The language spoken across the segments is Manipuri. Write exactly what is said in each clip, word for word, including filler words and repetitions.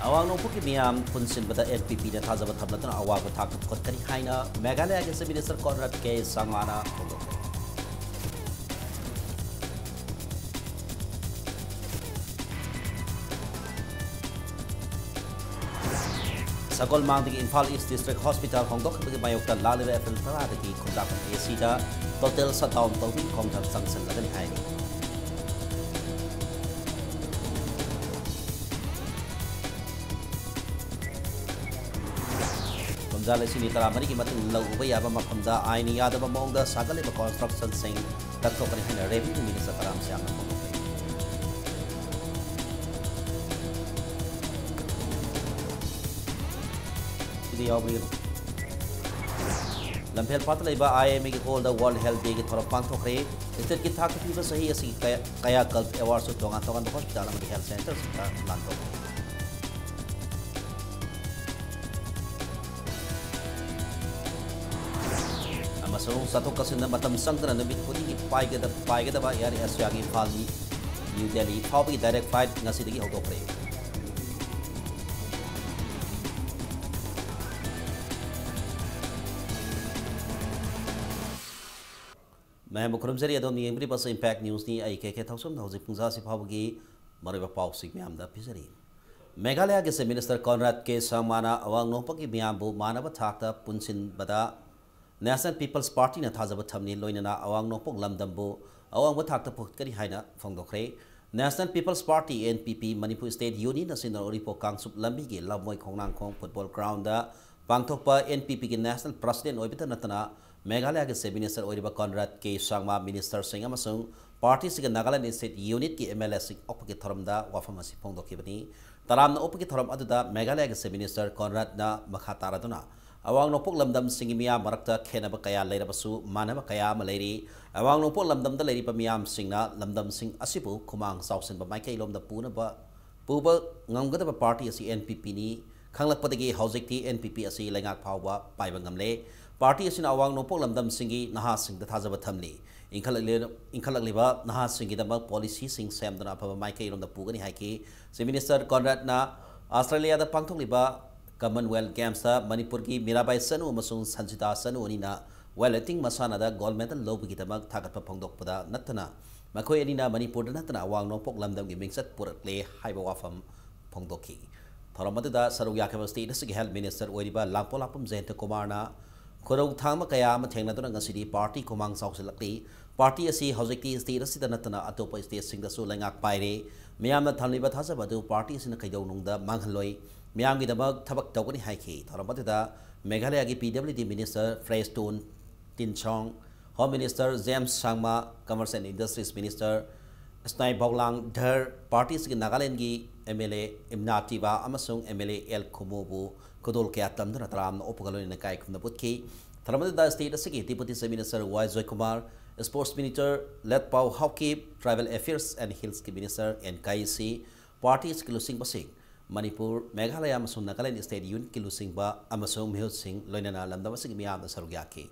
ꯑꯋꯥꯡ ꯅꯣꯡꯄꯣꯛꯀꯤ ꯃꯤꯌꯥꯝ ꯄꯨꯟꯁꯤꯟꯕꯗ ꯑꯦꯟ ꯄꯤ ꯄꯤꯅ ꯊꯥꯖꯕ ꯊꯝꯂꯗꯨꯅ ꯑꯋꯥꯡꯕ ꯊꯥꯛꯇ ꯄꯨꯈꯠꯀꯅꯤ ꯍꯥꯏꯅ ꯃꯦꯘꯥꯂꯌꯒꯤ Chief Minister Conrad K ꯁꯪꯃꯥꯅ ꯐꯣꯡꯗꯣꯛꯈ꯭ꯔꯦ꯫ ꯁꯒꯣꯜ ꯃꯥꯡꯗꯒꯤ ꯏꯝꯐꯥꯜ ꯏꯁ ꯗꯤꯁꯇ꯭ꯔꯤꯛ ꯍꯣꯁꯄꯤꯇꯥꯜ ꯍꯣꯡꯗꯣꯛꯈꯤꯕꯒꯤ ꯃꯥꯌꯣꯛꯇ ꯂꯥꯛꯂꯤꯕ ꯑꯦꯄ꯭ꯔꯤꯜ ꯇꯔꯥꯗꯒꯤ ꯈꯨꯟꯗ꯭ꯔꯥꯛꯄꯝ ꯑꯦ ꯁꯤꯗ ꯇꯣꯇꯦꯜ ꯁꯠꯗꯥꯎꯟ ꯇꯧꯕꯒꯤ ꯈꯣꯡꯊꯥꯡ ꯆꯪꯁꯤꯜꯂꯒꯅꯤ ꯍꯥꯏꯔꯤ꯫ ꯀꯨꯝꯖꯥ ꯂꯤꯁꯤꯡ ꯑꯅꯤ ꯇꯔꯥꯃꯔꯤꯒꯤ ꯃꯇꯨꯡ ꯂꯧ ꯎꯕ ꯌꯥꯕ ꯃꯐꯝꯗ ꯑꯥꯏꯟ ꯌꯥꯗꯕ ꯃꯑꯣꯡꯗ ꯁꯥꯒꯠꯂꯤꯕ ꯀꯟꯁꯇ꯭ꯔꯛꯁꯟꯁꯤꯡ ꯀꯛꯊꯣꯛꯀꯅꯤ ꯍꯥꯏꯅ ꯔꯦꯚꯤꯅ꯭ꯌꯨ ꯃꯤꯅꯤꯁꯇꯔ ꯇꯔꯥꯝ ꯁꯤꯌꯥꯝꯅ ꯐꯣꯡꯗꯣꯛꯈ꯭ꯔꯦ꯫ ꯁꯤꯗ ꯌꯥꯎꯕꯤꯒꯅꯨ꯫ ꯂꯝꯐꯦꯜ ꯄꯥꯠꯇ ꯂꯩꯕ ꯑꯥꯏ ꯑꯦꯝ ꯑꯦꯒꯤ ꯍꯣꯜꯗ ꯋꯥꯔꯜꯗ ꯍꯦꯜꯊ ꯗꯦꯒꯤ ꯊꯧꯔꯝ ꯄꯥꯡꯊꯣꯛꯈ꯭ꯔꯦ꯫ ꯁ꯭ꯇꯦꯠꯀꯤ ꯊꯥꯛꯇ ꯄꯤꯕ ꯆꯍꯤ ꯑꯁꯤꯒꯤ ꯀꯌꯥ-, ꯀꯌꯥꯀꯜꯞ ꯑꯦꯋꯥꯔꯗꯁꯨ ꯇꯣꯉꯥꯟ ꯇꯣꯉꯥꯟꯕ ꯍꯣꯁꯄꯤꯇꯥꯜ ꯑꯃꯗꯤ ꯍꯦꯜꯊ ꯁꯦꯟꯇꯔꯁꯤꯡꯗ ꯂꯥꯟꯊꯣꯛꯈ꯭ꯔꯦ꯫ ꯑꯃꯁꯨꯡ ꯆꯠꯊꯣꯛ ꯆꯠꯁꯤꯟꯗ ꯃꯇꯝ ꯆꯪꯗꯅ ꯅꯨꯃꯤꯠ ꯈꯨꯗꯤꯡꯒꯤ ꯄꯥꯏꯒꯗ-, ꯄꯥꯏꯒꯗꯕ ꯑꯦꯌꯔ ꯑꯦꯁꯤꯌꯥꯒꯤ ꯏꯝꯐꯥꯜ ꯅ꯭ꯌꯨ ꯗꯦꯜꯂꯤ ꯐꯥꯎꯕꯒꯤ ꯗꯥꯏꯔꯦꯛ ꯐ꯭ꯂꯥꯏꯠ ꯉꯁꯤꯗꯒꯤ ꯍꯧꯗꯣꯛꯈ꯭ꯔꯦ꯫ ꯃꯌꯥꯝꯕꯨ ꯈꯨꯔꯨꯝꯖꯔꯤ꯫ ꯑꯗꯣꯝꯅ ꯌꯦꯡꯕꯤꯔꯤꯕꯁꯤ ꯏꯝꯄꯦꯛ ꯅ꯭ꯌꯨꯁꯅꯤ꯫ ꯑꯩ ꯀꯦ ꯀꯦ ꯊꯧꯁꯨꯝꯅ ꯍꯧꯖꯤꯛ ꯄꯨꯡ ꯇꯔꯥꯁꯤ ꯐꯥꯎꯕꯒꯤ ꯃꯔꯨꯑꯣꯏꯕ ꯄꯥꯎꯁꯤꯡ ꯃꯌꯥꯝꯗ ꯄꯤꯖꯔꯤ꯫ ꯃꯦꯘꯥꯂꯌꯒꯤ Chief Minister Conrad K ꯁꯪꯃꯥꯅ ꯑꯋꯥꯡ ꯅꯣꯡꯄꯣꯛꯀꯤ ꯃꯤꯌꯥꯝꯕꯨ ꯃꯥꯟꯅꯕ ꯊꯥꯛꯇ ꯄꯨꯟꯁꯤꯟꯕꯗ National People's Partyꯅ ꯊꯥꯖꯕ ꯊꯝꯂꯤ, ꯂꯣꯏꯅꯅ ꯑꯋꯥꯡ ꯅꯣꯡꯄꯣꯛ ꯂꯝꯗꯝꯕꯨ ꯑꯋꯥꯡꯕ ꯊꯥꯛꯇ ꯄꯨꯈꯠꯀꯅꯤ ꯍꯥꯏꯅ ꯐꯣꯡꯗꯣꯛꯈ꯭ꯔꯦ꯫ National People's Party, N P P, Manipur State Unionꯅ ꯁꯤꯟꯗꯨꯅ ꯎꯔꯤꯄꯣꯛ ꯀꯥꯡꯆꯨꯞ ꯂꯝꯕꯤꯒꯤ ꯂꯝꯃꯣꯏ ꯈꯣꯡꯅꯥꯡꯈꯣꯡ ꯐꯨꯠꯕꯣꯜ ꯒ꯭ꯔꯥꯎꯟꯗ ꯄꯥꯡꯊꯣꯛꯄ N P Pꯒꯤ National President ꯑꯣꯏꯕꯇ ꯅꯠꯇꯅ ꯃꯦꯘꯥꯂꯌꯒꯤ Chief Minister ꯑꯣꯏꯔꯤꯕ Conrad K ꯁꯪꯃꯥ, ꯃꯤꯅꯤꯁꯇꯔꯁꯤꯡ ꯑꯃꯁꯨꯡ ꯄꯥꯔꯇꯤꯁꯤꯒꯤ ꯅꯥꯒꯥꯂꯦꯟ ꯁ꯭ꯇꯦꯠ ꯌꯨꯅꯤꯠꯀꯤ ꯑꯦꯝ ꯑꯦꯜ ꯑꯦꯁꯤꯡ ꯑꯣꯛꯄꯒꯤ ꯊꯧꯔꯝꯗ ꯋꯥꯐꯝ ꯑꯁꯤ ꯐꯣꯡꯗꯣꯛꯈꯤꯕꯅꯤ꯫ ꯇꯔꯥꯝꯅ ꯑꯣꯛꯄꯒꯤ ꯊꯧꯔꯝ ꯑꯗꯨꯗ ꯃꯦꯘꯥꯂꯌꯒꯤ Chief Minister ꯀꯣꯟꯔꯥꯗꯅ ꯃꯈꯥ ꯇꯥꯔꯗꯨꯅ ꯑꯋꯥꯡ ꯅꯣꯡꯄꯣꯛ ꯂꯝꯗꯝꯁꯤꯡꯒꯤ ꯃꯤꯌꯥꯝ ꯃꯔꯛꯇ ꯈꯦꯠꯅꯕ ꯀꯌꯥ ꯂꯩꯔꯕꯁꯨ ꯃꯥꯟꯅꯕ ꯀꯌꯥ ꯑꯃ ꯂꯩꯔꯤ꯫ ꯑꯋꯥꯡ ꯅꯣꯡꯄꯣꯛ ꯂꯝꯗꯝꯗ ꯂꯩꯔꯤꯕ ꯃꯤꯌꯥꯝꯁꯤꯡꯅ ꯂꯝꯗꯝꯁꯤꯡ ꯑꯁꯤꯕꯨ ꯈꯨꯃꯥꯡ ꯆꯥꯎꯁꯤꯟꯕ ꯃꯥꯏꯀꯩꯂꯣꯝꯗ ꯄꯨꯅꯕ, ꯄꯨꯕ ꯉꯝꯒꯗꯕ ꯄꯥꯔꯇꯤ ꯑꯁꯤ N P Pꯅꯤ꯫ ꯈꯪꯂꯛꯄꯗꯒꯤ ꯍꯧꯖꯤꯛꯇꯤ N P P ꯑꯁꯤ ꯂꯩꯉꯥꯛ ꯐꯥꯎꯕ ꯄꯥꯏꯕ ꯉꯝꯂꯦ꯫ ꯄꯥꯔꯇꯤ ꯑꯁꯤꯅ ꯑꯋꯥꯡ ꯅꯣꯡꯄꯣꯛ ꯂꯝꯗꯝꯁꯤꯡꯒꯤ ꯅꯍꯥꯁꯤꯡꯗ ꯊꯥꯖꯕ ꯊꯝꯂꯤ꯫ ꯏꯟꯈꯠꯂꯛꯂꯤ-, ꯏꯟꯈꯠꯂꯛꯂꯤꯕ ꯅꯍꯥꯁꯤꯡꯒꯤꯗꯃꯛ ꯄꯣꯂꯤꯁꯤꯁꯤꯡ ꯁꯦꯝꯗꯨꯅ ꯑꯐꯕ ꯃꯥꯏꯀꯩꯔꯣꯝꯗ ꯄꯨꯒꯅꯤ ꯍꯥꯏꯈꯤ꯫ Chief Minister ꯀꯣꯟꯔꯥꯗꯅ ꯑꯁꯇ꯭ꯔꯦꯂꯤꯌꯥꯗ ꯄꯥꯡꯊꯣꯛꯂꯤꯕ ꯀꯃꯟꯋꯦꯜꯊ ꯒꯦꯝꯁꯇ ꯃꯅꯤꯄꯨꯔꯒꯤ ꯃꯤꯔꯥꯕꯥꯏ ꯆꯅꯨ ꯑꯃꯁꯨꯡ ꯁꯟꯖꯤꯇꯥ ꯆꯅꯨ ꯑꯅꯤꯅ ꯋꯦꯠ ꯂꯤꯐꯇꯤꯡ ꯃꯁꯥꯟꯅꯗ ꯒꯣꯜꯗ ꯃꯦꯗꯜ ꯂꯧꯕꯒꯤꯗꯃꯛ ꯊꯥꯒꯠꯄ ꯐꯣꯡꯗꯣꯛꯄꯗ ꯅꯠꯇꯅ ꯃꯈꯣꯏ ꯑꯅꯤꯅ ꯃꯅꯤꯄꯨꯔꯗ ꯅꯠꯇꯅ ꯑꯋꯥꯡ ꯅꯣꯡꯄꯣꯛ ꯂꯝꯗꯝꯒꯤ ꯃꯤꯡꯆꯠ ꯄꯨꯔꯛꯂꯦ ꯍꯥꯏꯕ ꯋꯥꯐꯝ ꯐꯣꯡꯗꯣꯛꯈꯤ꯫ ꯊꯧꯔꯝ ꯑꯗꯨꯗ ꯁꯔꯨꯛ ꯌꯥꯈꯤꯕ ꯁ꯭ꯇꯦꯠ ꯑꯁꯤꯒꯤ ꯍꯦꯜꯊ ꯃꯤꯅꯤꯁꯇꯔ ꯑꯣꯏꯔꯤꯕ ꯂꯥꯡꯄꯣꯛꯂꯥꯛꯄꯝ ꯖꯌꯟꯇ ꯀꯨꯃꯥꯔꯅ ꯈꯨꯔꯧ ꯊꯥꯡꯕ ꯀꯌꯥ ꯑꯃ ꯊꯦꯡꯅꯗꯨꯅ ꯉꯁꯤꯗꯤ ꯄꯥꯔꯇꯤ ꯈꯨꯃꯥꯡ ꯆꯥꯎꯁꯤꯜꯂꯛꯂꯤ꯫ ꯄꯥꯔꯇꯤ ꯑꯁꯤ ꯍꯧꯖꯤꯛꯇꯤ ꯁ꯭ꯇꯦꯠ ꯑꯁꯤꯗ ꯅꯠꯇꯅ ꯑꯇꯣꯞꯄ ꯁ꯭ꯇꯦꯠꯁꯤꯡꯗꯁꯨ ꯂꯩꯉꯥꯛ ꯄꯥꯏꯔꯦ꯫ ꯃꯤꯌꯥꯝꯅ ꯊꯝꯂꯤꯕ ꯊꯥꯖꯕ ꯑꯗꯨ ꯄꯥꯔꯇꯤ ꯑꯁꯤꯅ ꯀꯩꯗꯧꯅꯨꯡꯗ ꯃꯥꯡꯍꯜꯂꯣꯏ꯫ ꯃꯤꯌꯥꯝꯒꯤꯗꯃꯛ ꯊꯕꯛ ꯇꯧꯒꯅꯤ ꯍꯥꯏꯈꯤ꯫ ꯊꯧꯔꯝ ꯑꯗꯨꯗ ꯃꯦꯘꯥꯂꯌꯥꯒꯤ P W D minister Prestone Tynsong, home minister James Sangma, commerce and industries minister Sniawbhalang Dhar, party ꯑꯁꯤꯒꯤ ꯅꯥꯒꯥꯂꯦꯟꯗꯒꯤ M L A Imnatiba ꯑꯃꯁꯨꯡ ꯑꯦꯝ ꯑꯦꯜ ꯑꯦ ꯑꯦꯜ ꯈꯨꯃꯣꯕꯨ ꯈꯨꯗꯣꯜ ꯀꯌꯥ ꯇꯝꯗꯨꯅ ꯇꯔꯥꯝꯅ ꯑꯣꯛꯄꯒ ꯂꯣꯏꯅꯅ ꯏꯀꯥꯏ ꯈꯨꯝꯅꯕ ꯎꯠꯈꯤ꯫ ꯊꯧꯔꯝ ꯑꯗꯨꯗ ꯁ꯭ꯇꯦꯠ ꯑꯁꯤꯒꯤ deputy chief minister Y Joykumar, sports minister Letpao Haokip, tribal affairs and ꯍꯤꯜꯁꯀꯤ ꯃꯤꯅꯤꯁꯇꯔ ꯑꯦꯟ ꯀꯥꯏꯁꯤ, ꯄꯥꯔꯇꯤ ꯑꯁꯤꯒꯤ ꯂꯨꯆꯤꯡꯕꯁꯤꯡ, ꯃꯅꯤꯄꯨꯔ, ꯃꯦꯘꯥꯂꯌꯥ ꯑꯃꯁꯨꯡ ꯅꯥꯒꯥꯂꯦꯟ ꯁ꯭ꯇꯦꯠ ꯌꯨꯅꯤꯠꯀꯤ ꯂꯨꯆꯤꯡꯕ ꯑꯃꯁꯨꯡ ꯃꯤꯍꯨꯠꯁꯤꯡ, ꯂꯣꯏꯅꯅ ꯂꯝꯗꯝ ꯑꯁꯤꯒꯤ ꯃꯤꯌꯥꯝꯅ ꯁꯔꯨꯛ ꯌꯥꯈꯤ꯫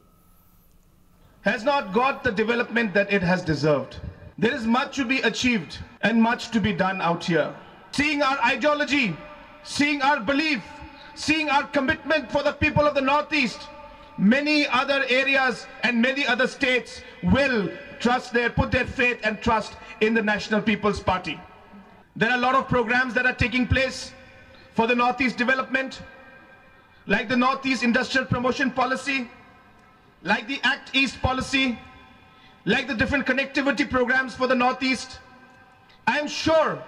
Has not got the development that it has deserved. There is much to be achieved and much to be done out here. Seeing our ideology, seeing our belief, seeing our commitment for the people of the Northeast, many other areas and many other states will trust their, put their faith and trust in the National People's Party. There are a lot of programs that are taking place for the Northeast development, like the Northeast Industrial Promotion Policy, like the Act East policy, like the different connectivity programs for the Northeast. I am sure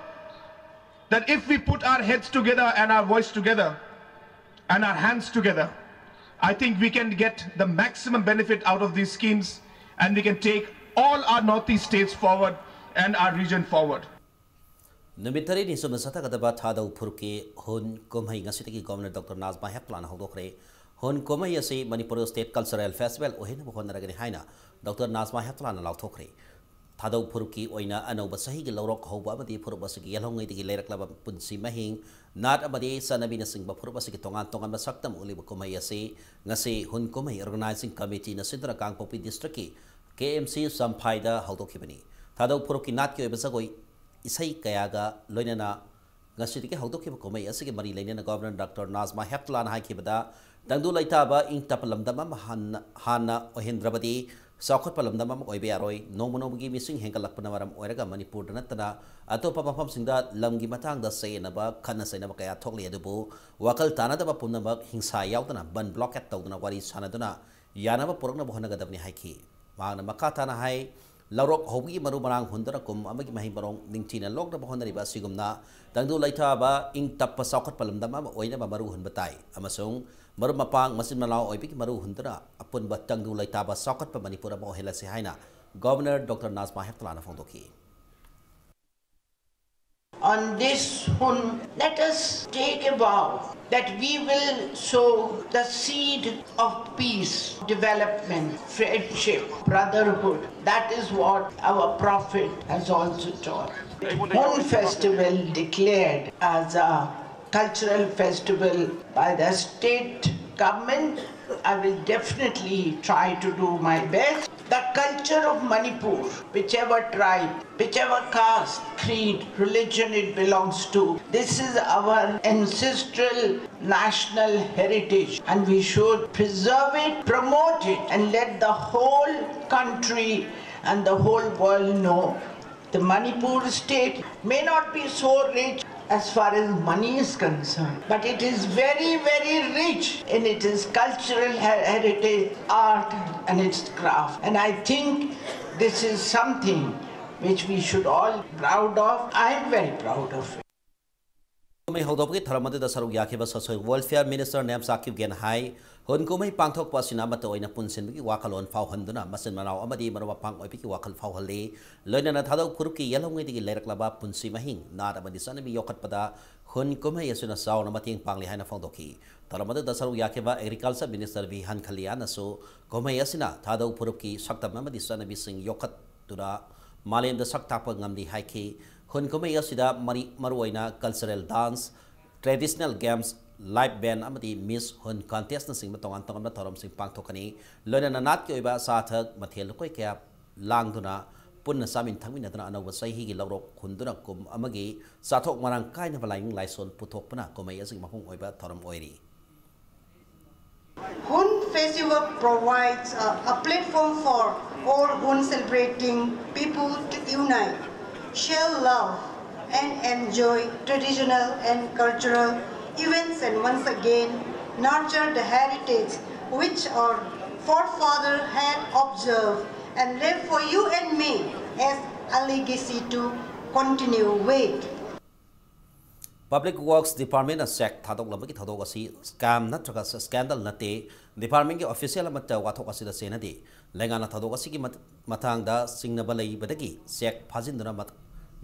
that if we put our heads together and our voice together and our hands together, I think we can get the maximum benefit out of these schemes and we can take all our Northeast states forward and our region forward. ꯅꯨꯃꯤꯠ ꯇꯔꯦꯠꯅꯤ ꯆꯨꯞꯅ ꯆꯠꯊꯒꯗꯕ ꯊꯥꯗꯧ ꯐꯨꯔꯨꯞꯀꯤ ꯍꯨꯟ ꯀꯨꯝꯍꯩ ꯉꯁꯤꯗꯒꯤ ꯒꯣꯚꯔꯅꯔ ꯗꯣꯛꯇꯔ ꯅꯥꯖꯃꯥ ꯍꯦꯞꯇꯨꯂꯥꯅ ꯍꯧꯗꯣꯛꯈ꯭ꯔꯦ꯫ ꯍꯨꯟ ꯀꯨꯝꯍꯩ ꯑꯁꯤ ꯃꯅꯤꯄꯨꯔ ꯁ꯭ꯇꯦꯠ ꯀꯜꯆꯔꯦꯜ ꯐꯦꯁꯇꯤꯚꯦꯜ ꯑꯣꯏꯍꯟꯅꯕ ꯍꯣꯠꯅꯔꯒꯅꯤ ꯍꯥꯏꯅ ꯗꯣꯛꯇꯔ ꯅꯥꯖꯃꯥ ꯍꯦꯞꯇꯨꯂꯥꯅ ꯂꯥꯎꯊꯣꯛꯈ꯭ꯔꯦ꯫ ꯊꯥꯗꯧ ꯐꯨꯔꯨꯞꯀꯤ ꯑꯣꯏꯅ ꯑꯅꯧꯕ ꯆꯍꯤꯒꯤ ꯂꯧꯔꯣꯛ ꯍꯧꯕ ꯑꯃꯗꯤ ꯐꯨꯔꯨꯞ ꯑꯁꯤꯒꯤ ꯌꯦꯜꯍꯧꯉꯩꯗꯒꯤ ꯂꯩꯔꯛꯂꯕ ꯄꯨꯟꯁꯤ ꯃꯍꯤꯡ, ꯅꯥꯠ ꯑꯃꯗꯤ ꯆꯠꯅꯕꯤꯅꯆꯤꯡꯕ ꯐꯨꯔꯨꯞ ꯑꯁꯤꯒꯤ ꯇꯣꯉꯥꯟ ꯇꯣꯉꯥꯟꯕ ꯁꯛꯇꯝ ꯎꯠꯂꯤꯕ ꯀꯨꯝꯍꯩ ꯑꯁꯤ ꯉꯁꯤ ꯍꯨꯟ ꯀꯨꯝꯍꯩ ꯑꯣꯔꯒꯅꯥꯏꯖꯤꯡ ꯀꯃꯤꯇꯤꯅ ꯁꯤꯟꯗꯨꯅ ꯀꯥꯡꯄꯣꯛꯄꯤ ꯗꯤꯁꯇ꯭ꯔꯤꯛꯀꯤ ꯀꯦ ꯑꯦꯝ ꯁꯤ ꯆꯝꯐꯥꯏꯗ ꯍꯧꯗꯣꯛꯈꯤꯕꯅꯤ꯫ ꯊꯥꯗꯧ ꯐꯨꯔꯨꯞꯀꯤ ꯅꯥꯠꯀꯤ ꯑꯣꯏꯕ ꯖꯒꯣꯏ ꯏꯁꯩ ꯀꯌꯥꯒ ꯂꯣꯏꯅꯅ ꯉꯁꯤꯗꯒꯤ ꯍꯧꯗꯣꯛꯈꯤꯕ ꯀꯨꯝꯍꯩ ꯑꯁꯤꯒꯤ ꯃꯔꯤ ꯂꯩꯅꯅ ꯒꯣꯕꯔꯅꯔ ꯗꯣꯛꯇꯔ ꯅꯥꯖꯃꯥ ꯍꯦꯞꯇꯨꯂꯥꯅ ꯍꯥꯏꯈꯤꯕꯗ, ꯇꯪꯗꯨ ꯂꯩꯇꯥꯕ ꯏꯪ ꯇꯞꯄ ꯂꯝꯗꯝ ꯑꯃ ꯍꯥꯟꯅ, ꯍꯥꯟꯅ ꯑꯣꯏꯍꯟꯗ꯭ꯔꯕꯗꯤ ꯆꯥꯎꯈꯠꯄ ꯂꯝꯗꯝ ꯑꯃ ꯑꯣꯏꯕ ꯌꯥꯔꯣꯏ꯫ ꯅꯣꯡꯃ ꯅꯣꯡꯃꯒꯤ ꯃꯤꯁꯤꯡ ꯍꯦꯟꯒꯠꯂꯛꯄꯅ ꯃꯔꯝ ꯑꯣꯏꯔꯒ ꯃꯅꯤꯄꯨꯔꯗ ꯅꯠꯇꯅ ꯑꯇꯣꯞꯄ ꯃꯐꯝꯁꯤꯡꯗ ꯂꯝꯒꯤ ꯃꯇꯥꯡꯗ ꯆꯌꯦꯠꯅꯕ, ꯈꯠꯅ ꯆꯩꯅꯕ ꯀꯌꯥ ꯊꯣꯛꯂꯤ꯫ ꯑꯗꯨꯕꯨ ꯋꯥꯈꯜ ꯇꯥꯅꯗꯕ ꯄꯨꯝꯅꯃꯛ ꯍꯤꯡꯁꯥ ꯌꯥꯎꯗꯅ ꯕꯟ ꯕ꯭ꯂꯣꯀꯦꯠ ꯇꯧꯗꯨꯅ ꯋꯥꯔꯤ ꯁꯥꯟꯅꯗꯨꯅ ꯌꯥꯅꯕ ꯄꯨꯔꯛꯅꯕ ꯍꯣꯠꯅꯒꯗꯕꯅꯤ ꯍꯥꯏꯈꯤ꯫ ꯃꯍꯥꯛꯅ ꯃꯈꯥ ꯇꯥꯅ ꯍꯥꯏ, ꯂꯧꯔꯣꯛ ꯍꯧꯕꯒꯤ ꯃꯔꯨ ꯃꯔꯥꯡ ꯍꯨꯟꯗꯨꯅ ꯀꯨꯝ ꯑꯃꯒꯤ ꯃꯍꯩ ꯃꯔꯣꯡ ꯅꯤꯡꯊꯤꯅ ꯂꯣꯛꯅꯕ ꯍꯣꯠꯅꯔꯤꯕ ꯑꯁꯤꯒꯨꯝꯅ ꯇꯪꯗꯨ ꯂꯩꯇꯥꯕ ꯏꯪ ꯇꯞꯄ ꯆꯥꯎꯈꯠꯄ ꯂꯝꯗꯝ ꯑꯃ ꯑꯣꯏꯅꯕ ꯃꯔꯨ ꯍꯨꯟꯕ ꯇꯥꯏ ꯑꯃꯁꯨꯡ ꯃꯔꯨꯞ ꯃꯄꯥꯡ ꯃꯆꯤꯟ ꯃꯅꯥꯎ ꯑꯣꯏꯕꯒꯤ ꯃꯔꯨ ꯍꯨꯟꯗꯨꯅ ꯑꯄꯨꯟꯕ ꯇꯪꯗꯨ ꯂꯩꯇꯥꯕ ꯆꯥꯎꯈꯠꯄ ꯃꯅꯤꯄꯨꯔ ꯑꯃ ꯑꯣꯏꯍꯜꯂꯁꯤ ꯍꯥꯏꯅ ꯒꯣꯕꯔꯅꯔ ꯗꯣꯛꯇꯔ ꯅꯥꯖꯃꯥ ꯍꯦꯞꯇꯨꯂꯥꯅ ꯐꯣꯡꯗꯣꯛꯈꯤ꯫ On this Hun, let us take a vow that we will sow the seed of peace, development, friendship, brotherhood. That is what our prophet has also taught. Hun festival declared as a cultural festival by the state government. I will definitely try to do my best. The culture of Manipur, whichever tribe, whichever caste, creed, religion it belongs to, this is our ancestral national heritage, and we should preserve it, promote it, and let the whole country and the whole world know the Manipur state may not be so rich as far as money is concerned, but it is very, very rich in its cultural her-, heritage, art, and its craft. And I think this is something which we should all be proud of. I am very proud of it. ꯀꯨꯝꯍꯩ ꯍꯧꯗꯣꯛꯄꯒꯤ ꯊꯧꯔꯝ ꯑꯗꯨꯗ ꯁꯔꯨꯛ ꯌꯥꯈꯤꯕ Social Welfare Minister Nemcha Kipgen ꯍꯥꯏ, ꯍꯨꯟ ꯀꯨꯝꯍꯩ ꯄꯥꯡꯊꯣꯛꯄ ꯑꯁꯤꯅ ꯑꯃꯠꯇ ꯑꯣꯏꯅ ꯄꯨꯟꯁꯤꯟꯕꯒꯤ ꯋꯥꯈꯜꯂꯣꯟ ꯐꯥꯎꯍꯟꯗꯨꯅ ꯃꯆꯤꯟ ꯃꯅꯥꯎ ꯑꯃꯗꯤ ꯃꯔꯨꯞ ꯃꯄꯥꯡ ꯑꯣꯏꯕꯒꯤ ꯋꯥꯈꯜ ꯐꯥꯎꯍꯜꯂꯤ꯫ ꯂꯣꯏꯅꯅ ꯊꯥꯗꯧ ꯐꯨꯔꯨꯞꯀꯤ ꯌꯦꯜꯍꯧꯉꯩꯗꯒꯤ ꯂꯩꯔꯛꯂꯕ ꯄꯨꯟꯁꯤ ꯃꯍꯤꯡ, ꯅꯥꯠ ꯑꯃꯗꯤ ꯆꯠꯅꯕꯤ ꯌꯣꯛꯈꯠꯄꯗ ꯍꯨꯟ ꯀꯨꯝꯍꯩ ꯑꯁꯤꯅ ꯆꯥꯎꯅ ꯃꯇꯦꯡ ꯄꯥꯡꯂꯤ ꯍꯥꯏꯅ ꯐꯣꯡꯗꯣꯛꯈꯤ꯫ ꯊꯧꯔꯝ ꯑꯗꯨꯗ ꯁꯔꯨꯛ ꯌꯥꯈꯤꯕ Agriculture Minister ꯚꯤ ꯍꯟꯈꯂꯤꯌꯥꯅꯁꯨ ꯀꯨꯝꯍꯩ ꯑꯁꯤꯅ ꯊꯥꯗꯧ ꯐꯨꯔꯨꯞꯀꯤ ꯁꯛꯇꯝ ꯑꯃꯗꯤ ꯆꯠꯅꯕꯤꯁꯤꯡ ꯌꯣꯛꯈꯠꯇꯨꯅ ꯃꯥꯂꯦꯝꯗ ꯁꯛ ꯇꯥꯛꯄ ꯉꯝꯂꯤ ꯍꯥꯏꯈꯤ꯫ ꯍꯨꯟ ꯀꯨꯝꯍꯩ ꯑꯁꯤꯗ ꯃꯔꯤ-, ꯃꯔꯨꯑꯣꯏꯅ cultural dance, traditional games, live band ꯑꯃꯗꯤ Miss ꯍꯨꯟ contestꯅꯆꯤꯡꯕ ꯇꯣꯉꯥꯟ ꯇꯣꯉꯥꯟꯕ ꯊꯧꯔꯝꯁꯤꯡ ꯄꯥꯡꯊꯣꯛꯀꯅꯤ꯫ ꯂꯣꯏꯅꯅ ꯅꯥꯠꯀꯤ ꯑꯣꯏꯕ ꯑꯆꯥ ꯑꯊꯛ, ꯃꯊꯦꯜ ꯂꯨꯀꯣꯏ ꯀꯌꯥ ꯂꯥꯡꯗꯨꯅ ꯄꯨꯟꯅ ꯆꯥꯃꯤꯟ ꯊꯛꯃꯤꯟꯅꯗꯨꯅ ꯑꯅꯧꯕ ꯆꯍꯤꯒꯤ ꯂꯧꯔꯣꯛ ꯍꯨꯟꯗꯨꯅ ꯀꯨꯝ ꯑꯃꯒꯤ ꯆꯥꯊꯣꯛ ꯃꯔꯥꯡ ꯀꯥꯏꯅꯕ ꯂꯥꯏꯅꯤꯡ ꯂꯥꯏꯁꯣꯟ ꯄꯨꯊꯣꯛꯄꯅ ꯀꯨꯝꯍꯩ ꯑꯁꯤꯒꯤ ꯃꯄꯨꯡ ꯑꯣꯏꯕ ꯊꯧꯔꯝ ꯑꯣꯏꯔꯤ꯫ Hun Festival provides a, a platform for all Hun celebrating people to unite, share love, and enjoy traditional and cultural events, and once again nurture the heritage which our forefathers had observed and left for you and me as a legacy to continue with. Public Works Department ꯅ ꯆꯦꯛ ꯊꯥꯗꯣꯛꯂꯝꯕꯒꯤ ꯊꯧꯗꯣꯛ ꯑꯁꯤ scam ꯅꯠꯇ꯭ꯔꯒ scandal ꯅꯠꯇꯦ꯫ Department ꯀꯤ official ꯑꯃꯠꯇ ꯋꯥꯊꯣꯛ ꯑꯁꯤꯗ ꯆꯦꯟꯅꯗꯦ꯫ ꯂꯩꯉꯥꯛꯅ ꯊꯧꯗꯣꯛ ꯑꯁꯤꯒꯤ ꯃꯠ-, ꯃꯇꯥꯡꯗ ꯆꯤꯡꯅꯕ ꯂꯩꯕꯗꯒꯤ ꯆꯦꯛ ꯐꯥꯖꯤꯟꯗꯨꯅ ꯃꯠ-,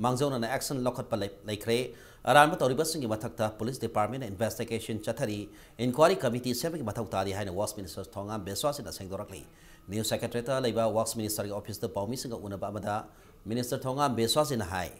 ꯃꯥꯡꯖꯧꯅꯅ action ꯂꯧꯈꯠꯄ ꯂꯩ-, ꯂꯩꯈ꯭ꯔꯦ꯫ ꯑꯔꯥꯟꯕ ꯇꯧꯔꯤꯕꯁꯤꯡꯒꯤ ꯃꯊꯛꯇ Police Department ꯅ investigation ꯆꯠꯊꯔꯤ꯫ Inquiry Committee ꯁꯦꯝꯕꯒꯤ ꯃꯊꯧ ꯇꯥꯗꯦ ꯍꯥꯏꯅ Works Minister ꯊꯣꯉꯥꯝ ꯕꯤꯁ꯭ꯋꯥꯁꯅ ꯁꯦꯡꯗꯣꯔꯛꯂꯤ꯫ New Secretariat ꯇ ꯂꯩꯕ Works Minister ꯒꯤ office ꯇ ꯄꯥꯎꯃꯤꯁꯤꯡꯒ ꯎꯅꯕ ꯑꯃꯗ Minister ꯊꯣꯉꯥꯝ ꯕꯤꯁ꯭ꯋꯥꯁꯅ ꯍꯥꯏ,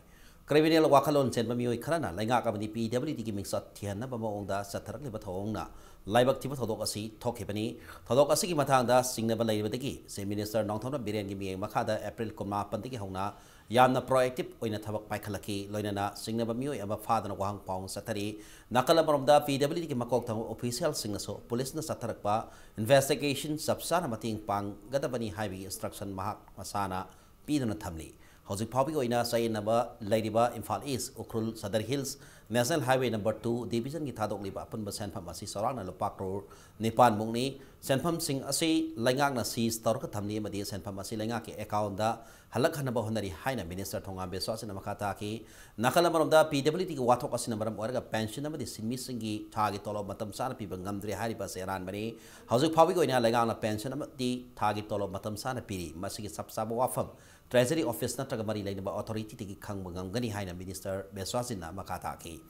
criminal ꯋꯥꯈꯜꯂꯣꯟ ꯆꯦꯟꯕ ꯃꯤꯑꯣꯏ ꯈꯔꯅ ꯂꯩꯉꯥꯛ ꯑꯃꯗꯤ P W D ꯒꯤ ꯃꯤꯡꯆꯠ ꯊꯤꯍꯟꯅꯕ ꯃꯑꯣꯡꯗ ꯆꯠꯊꯔꯛꯂꯤꯕ ꯊꯧꯑꯣꯡꯅ ꯂꯥꯏꯕꯛ ꯊꯤꯕ ꯊꯧꯗꯣꯛ ꯑꯁꯤ ꯊꯣꯛꯈꯤꯕꯅꯤ꯫ ꯊꯧꯗꯣꯛ ꯑꯁꯤꯒꯤ ꯃꯇꯥꯡꯗ ꯆꯤꯡꯅꯕ ꯂꯩꯔꯤꯕꯗꯒꯤ Chief Minister ꯅꯣꯡꯊꯣꯝꯕꯝ ꯕꯤꯔꯦꯟꯒꯤ ꯃꯤꯠꯌꯦꯡ ꯃꯈꯥꯗ April ꯀꯨꯟꯃꯥꯄꯟꯗꯒꯤ ꯍꯧꯅ ꯌꯥꯝꯅ proactive ꯑꯣꯏꯅ ꯊꯕꯛ ꯄꯥꯏꯈꯠꯂꯛꯈꯤ꯫ ꯂꯣꯏꯅꯅ ꯆꯤꯡꯅꯕ ꯃꯤꯑꯣꯏ ꯑꯃ ꯐꯥꯗꯨꯅ ꯋꯥꯍꯪ ꯄꯥꯎꯍꯪ ꯆꯠꯊꯔꯤ꯫ ꯅꯥꯀꯜ ꯑꯃꯔꯣꯝꯗ P W D ꯒꯤ ꯃꯀꯣꯛ ꯊꯪꯕ official ꯁꯤꯡꯅꯁꯨ police ꯅ ꯆꯠꯊꯔꯛꯄ investigation ꯆꯞ ꯆꯥꯅ ꯃꯇꯦꯡ ꯄꯥꯡꯒꯗꯕꯅꯤ ꯍꯥꯏꯕꯒꯤ instruction ꯃꯍꯥꯛ ꯃꯁꯥꯅ ꯄꯤꯗꯨꯅ ꯊꯝꯂꯤ꯫ ꯍꯧꯖꯤꯛ ꯐꯥꯎꯕꯒꯤ ꯑꯣꯏꯅ ꯆꯌꯦꯠꯅꯕ ꯂꯩꯔꯤꯕ Imphal East, Ukhrul, Sadar Hills, National Highway number two division ꯒꯤ ꯊꯥꯗꯣꯛꯂꯤꯕ ꯑꯄꯨꯟꯕ ꯁꯦꯟꯐꯝ ꯑꯁꯤ ꯆꯥꯎꯔꯥꯛꯅ ꯂꯨꯄꯥ ꯀ꯭ꯔꯣꯔ ꯅꯤꯄꯥꯟꯃꯨꯛꯅꯤ꯫ ꯁꯦꯟꯐꯝꯁꯤꯡ ꯑꯁꯤ ꯂꯩꯉꯥꯛꯅ seize ꯇꯧꯔꯒ ꯊꯝꯂꯤ ꯑꯃꯗꯤ ꯁꯦꯟꯐꯝ ꯑꯁꯤ ꯂꯩꯉꯥꯛꯀꯤ account ꯗ ꯍꯜꯂꯛꯍꯟꯅꯕ ꯍꯣꯠꯅꯔꯤ ꯍꯥꯏꯅ Minister ꯊꯣꯉꯥꯝ ꯕꯤꯁ꯭ꯋꯥꯁꯅ ꯃꯈꯥ ꯇꯥꯈꯤ꯫ ꯅꯥꯀꯜ ꯑꯃꯔꯣꯝꯗ P W D ꯒꯤ ꯋꯥꯊꯣꯛ ꯑꯁꯤꯅ ꯃꯔꯝ ꯑꯣꯏꯔꯒ pension ꯑꯃꯗꯤ ꯁꯤꯟꯃꯤꯁꯤꯡꯒꯤ ꯊꯥꯒꯤ ꯇꯣꯂꯣꯞ ꯃꯇꯝ ꯆꯥꯅ ꯄꯤꯕ ꯉꯝꯗ꯭ꯔꯦ ꯍꯥꯏꯔꯤꯕ ꯑꯁꯤ ꯑꯔꯥꯟꯕꯅꯤ꯫ ꯍꯧꯖꯤꯛ ꯐꯥꯎꯕꯒꯤ ꯑꯣꯏꯅ ꯂꯩꯉꯥꯛꯅ pension ꯑꯃꯗꯤ ꯊꯥꯒꯤ ꯇꯣꯂꯣꯞ ꯃꯇꯝ ꯆꯥꯅ ꯄꯤꯔꯤ꯫ ꯃꯁꯤꯒꯤ ꯆꯞ ꯆꯥꯕ ꯋꯥꯐꯝ Treasury Office ꯅꯠꯇ꯭ꯔꯒ ꯃꯔꯤ ꯂꯩꯅꯕ authority ꯗꯒꯤ ꯈꯪꯕ ꯉꯝꯒꯅꯤ ꯍꯥꯏꯅ Minister ꯕꯤꯁ꯭ꯋꯥꯁꯖꯤꯠꯅ ꯃꯈꯥ ꯇꯥꯈꯤ꯫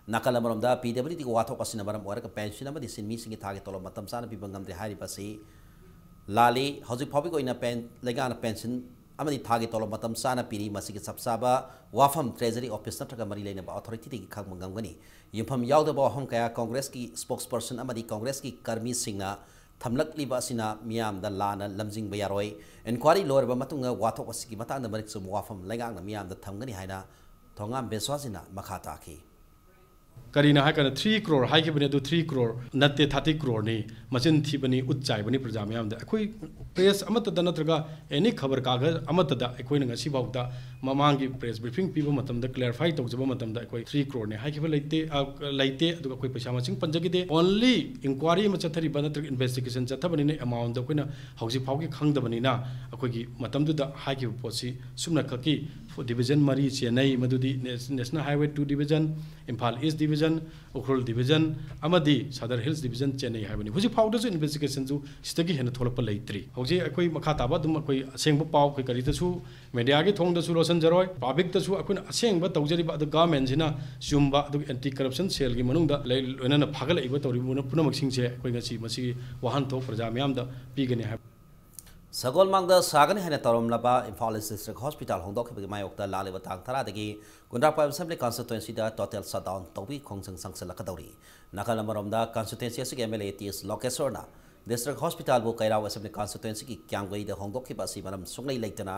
ꯅꯥꯀꯜ ꯑꯃꯔꯣꯝꯗ P W D ꯒꯤ ꯋꯥꯊꯣꯛ ꯑꯁꯤꯅ ꯃꯔꯝ ꯑꯣꯏꯔꯒ pension ꯑꯃꯗꯤ ꯁꯤꯟꯃꯤꯁꯤꯡꯒꯤ ꯊꯥꯒꯤ ꯇꯣꯂꯣꯞ ꯃꯇꯝ ꯆꯥꯅ ꯄꯤꯕ ꯉꯝꯗ꯭ꯔꯦ ꯍꯥꯏꯔꯤꯕ ꯑꯁꯤ ꯂꯥꯜꯂꯤ꯫ ꯍꯧꯖꯤꯛ ꯐꯥꯎꯕꯒꯤ ꯑꯣꯏꯅ pen-, ꯂꯩꯉꯥꯛꯅ pension ꯑꯃꯗꯤ ꯊꯥꯒꯤ ꯇꯣꯂꯣꯞ ꯃꯇꯝ ꯆꯥꯅ ꯄꯤꯔꯤ꯫ ꯃꯁꯤꯒꯤ ꯆꯞ ꯆꯥꯕ ꯋꯥꯐꯝ Treasury Office ꯅꯠꯇ꯭ꯔꯒ ꯃꯔꯤ ꯂꯩꯅꯕ authority ꯗꯒꯤ ꯈꯪꯕ ꯉꯝꯒꯅꯤ꯫ ꯌꯨꯝꯐꯝ ꯌꯥꯎꯗꯕ ꯋꯥꯐꯝ ꯀꯌꯥ Congress ꯀꯤ spokesperson ꯑꯃꯗꯤ Congress ꯀꯤ ꯀꯔꯃꯤꯁꯤꯡꯅ ꯊꯝꯂꯛꯂꯤꯕ ꯑꯁꯤꯅ ꯃꯤꯌꯥꯝꯗ ꯂꯥꯟꯅ ꯂꯝꯖꯤꯡꯕ ꯌꯥꯔꯣꯏ꯫ ꯏꯟꯀ꯭ꯋꯥꯔꯤ ꯂꯣꯏꯔꯕ ꯃꯇꯨꯡꯗ ꯋꯥꯊꯣꯛ ꯑꯁꯤꯒꯤ ꯃꯇꯥꯡꯗ ꯃꯔꯤꯛ ꯆꯨꯝꯕ ꯋꯥꯐꯝ ꯂꯩꯉꯥꯛꯅ ꯃꯤꯌꯥꯝꯗ ꯊꯝꯒꯅꯤ ꯍꯥꯏꯅ ꯊꯣꯉꯥꯝ ꯕꯤꯁ꯭ꯋꯥꯁꯖꯤꯅ ꯃꯈꯥ ꯇꯥꯈꯤ꯫ ꯀꯔꯤꯅꯣ ꯍꯥꯏꯀꯥꯟꯗ three crore ꯍꯥꯏꯈꯤꯕꯅꯤ, ꯑꯗꯨ three crore ꯅꯠꯇꯦ, thirty crore ꯅꯤ꯫ ꯃꯆꯤꯟ ꯊꯤꯕꯅꯤ, ꯎꯠ ꯆꯥꯏꯕꯅꯤ ꯄ꯭ꯔꯖꯥ ꯃꯌꯥꯝꯗ꯫ ꯑꯩꯈꯣꯏ press ꯑꯃꯠꯇꯗ ꯅꯠꯇ꯭ꯔꯒ any ꯈꯕꯔ ꯀꯥꯒꯖ ꯑꯃꯠꯇꯗ ꯑꯩꯈꯣꯏꯅ ꯉꯁꯤꯐꯥꯎꯗ ꯃꯃꯥꯡꯒꯤ press briefing ꯄꯤꯕ ꯃꯇꯝꯗ clarify ꯇꯧꯖꯕ ꯃꯇꯝꯗ ꯑꯩꯈꯣꯏ three crore ꯅꯤ ꯍꯥꯏꯈꯤꯕ ꯂꯩꯇꯦ, ꯑ, ꯂꯩꯇꯦ꯫ ꯑꯗꯨꯒ ꯑꯩꯈꯣꯏ ꯄꯩꯁꯥ ꯃꯁꯤꯡ ꯄꯟꯖꯈꯤꯗꯦ꯫ Only inquiry ꯑꯃ ꯆꯠꯊꯔꯤꯕ ꯅꯠꯇ꯭ꯔꯒ investigation ꯆꯠꯊꯕꯅꯤꯅ amount ꯗꯣ ꯑꯩꯈꯣꯏꯅ ꯍꯧꯖꯤꯛ ꯐꯥꯎꯒꯤ ꯈꯪꯗꯕꯅꯤꯅ ꯑꯩꯈꯣꯏꯒꯤ ꯃꯇꯝꯗꯨꯗ ꯍꯥꯏꯈꯤꯕ ꯄꯣꯠꯁꯤ ꯁꯨꯞꯅꯈꯛꯀꯤ division ꯃꯔꯤ ꯆꯦꯟꯅꯩ, ꯃꯗꯨꯗꯤ Nas-, National Highway two division, Imphal East division, Ukhrul division ꯑꯃꯗꯤ Sadar Hills division ꯆꯦꯟꯅꯩ ꯍꯥꯏꯕꯅꯤ꯫ ꯍꯧꯖꯤꯛ ꯐꯥꯎꯗꯁꯨ investigation ꯁꯨ ꯁꯤꯗꯒꯤ ꯍꯦꯟꯅ ꯊꯣꯛꯂꯛꯄ ꯂꯩꯇ꯭ꯔꯤ꯫ ꯍꯧꯖꯤꯛ ꯑꯩꯈꯣꯏ ꯃꯈꯥ ꯇꯥꯕ ꯑꯗꯨꯝ ꯑꯩꯈꯣꯏ ꯑꯁꯦꯡꯕ ꯄꯥꯎ ꯑꯩꯈꯣꯏ ꯀꯔꯤꯗꯁꯨ media ꯒꯤ ꯊꯣꯡꯗꯁꯨ ꯂꯣꯠꯁꯤꯟꯖꯔꯣꯏ, public ꯇꯁꯨ ꯑꯩꯈꯣꯏꯅ ꯑꯁꯦꯡꯕ ꯇꯧꯖꯔꯤꯕ ꯑꯗꯨ government ꯁꯤꯅ ꯆꯨꯝꯕ, ꯑꯗꯨꯒ anti corruption cell ꯒꯤ ꯃꯅꯨꯡꯗ ꯂꯩ-, ꯂꯣꯏꯅꯅ ꯐꯥꯒꯠꯂꯛꯏꯕ ꯇꯧꯔꯤꯕ ꯄꯨꯝꯅꯃꯛꯁꯤꯡꯁꯦ ꯑꯩꯈꯣꯏ ꯉꯁꯤ ꯃꯁꯤꯒꯤ ꯋꯥꯍꯟꯊꯣꯛ ꯄ꯭ꯔꯖꯥ ꯃꯤꯌꯥꯝꯗ ꯄꯤꯒꯅꯤ ꯍꯥꯏꯕ꯫ ꯁꯒꯣꯜꯃꯥꯡꯗ ꯁꯥꯒꯅꯤ ꯍꯥꯏꯅ ꯇꯧꯔꯝꯂꯕ Imphal East District Hospital ꯍꯣꯡꯗꯣꯛꯈꯤꯕꯒꯤ ꯃꯥꯌꯣꯛꯇ ꯂꯥꯛꯂꯤꯕ ꯇꯥꯡ ꯇꯔꯥꯗꯒꯤ ꯀꯨꯟꯗ꯭ꯔꯥ ꯄꯥꯏꯕ Assembly Constituency ꯗ total shutdown ꯇꯧꯕꯒꯤ ꯈꯣꯡꯖꯪ ꯆꯪꯁꯤꯜꯂꯛꯀꯗꯧꯔꯤ꯫ ꯅꯥꯀꯜ ꯑꯃꯔꯣꯝꯗ constituency ꯑꯁꯤꯒꯤ M L A T S ꯂꯣꯀꯦꯁꯣꯔꯅ District Hospital ꯕꯨ ꯀꯩꯔꯥꯎ Assembly Constituency ꯒꯤ ꯀ꯭ꯌꯥꯝꯒꯩꯗ ꯍꯣꯡꯗꯣꯛꯈꯤꯕ ꯑꯁꯤ ꯃꯔꯝ ꯁꯨꯡꯂꯩ ꯂꯩꯇꯅ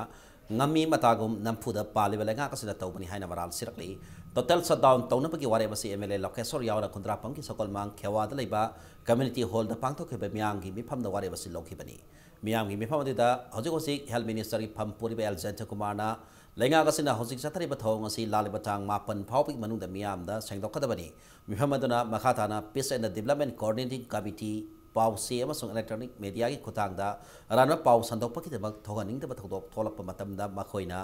ꯉꯝꯃꯤ ꯃꯇꯥꯒꯨꯝ ꯅꯝꯐꯨꯗ ꯄꯥꯜꯂꯤꯕ ꯂꯩꯉꯥꯛ ꯑꯁꯤꯅ ꯇꯧꯕꯅꯤ ꯍꯥꯏꯅ ꯃꯔꯥꯜ ꯁꯤꯔꯛꯂꯤ꯫ Total shutdown ꯇꯧꯅꯕꯒꯤ ꯋꯥꯔꯦꯞ ꯑꯁꯤ M L A ꯂꯣꯀꯦꯁꯣꯔ ꯌꯥꯎꯅ ꯈꯨꯟꯗ꯭ꯔꯥꯛꯄꯝꯒꯤ ꯁꯒꯣꯜꯃꯥꯡ ꯈꯦꯋꯥꯗ ꯂꯩꯕ community hall ꯗ ꯄꯥꯡꯊꯣꯛꯈꯤꯕ ꯃꯤꯌꯥꯝꯒꯤ ꯃꯤꯐꯝꯗ ꯋꯥꯔꯦꯞ ꯑꯁꯤ ꯂꯧꯈꯤꯕꯅꯤ꯫ ꯃꯤꯌꯥꯝꯒꯤ ꯃꯤꯐꯝ ꯑꯗꯨꯗ ꯍꯧꯖꯤꯛ ꯍꯧꯖꯤꯛ Health Minister ꯒꯤ ꯐꯝ ꯄꯨꯔꯤꯕ ꯑꯦꯜ ꯖꯌꯟꯇꯀꯨꯃꯥꯔꯅ ꯂꯩꯉꯥꯛ ꯑꯁꯤꯅ ꯍꯧꯖꯤꯛ ꯆꯠꯊꯔꯤꯕ ꯊꯧꯑꯣꯡ ꯑꯁꯤ ꯂꯥꯛꯂꯤꯕ ꯇꯥꯡ ꯃꯥꯄꯟ ꯐꯥꯎꯕꯒꯤ ꯃꯅꯨꯡꯗ ꯃꯤꯌꯥꯝꯗ ꯁꯦꯡꯗꯣꯛꯀꯗꯕꯅꯤ꯫ ꯃꯤꯐꯝ ꯑꯗꯨꯅ ꯃꯈꯥ ꯇꯥꯅ Peace and Development Coordinating Committee ꯄꯥꯎ ꯆꯦ ꯑꯃꯁꯨꯡ electronic media ꯒꯤ ꯈꯨꯠꯊꯥꯡꯗ ꯑꯔꯥꯟꯕ ꯄꯥꯎ ꯁꯟꯗꯣꯛꯄꯒꯤꯗꯃꯛ ꯊꯣꯛꯍꯟꯅꯤꯡꯗꯕ ꯊꯧꯗꯣꯛ ꯊꯣꯛꯂꯛꯄ ꯃꯇꯝꯗ ꯃꯈꯣꯏꯅ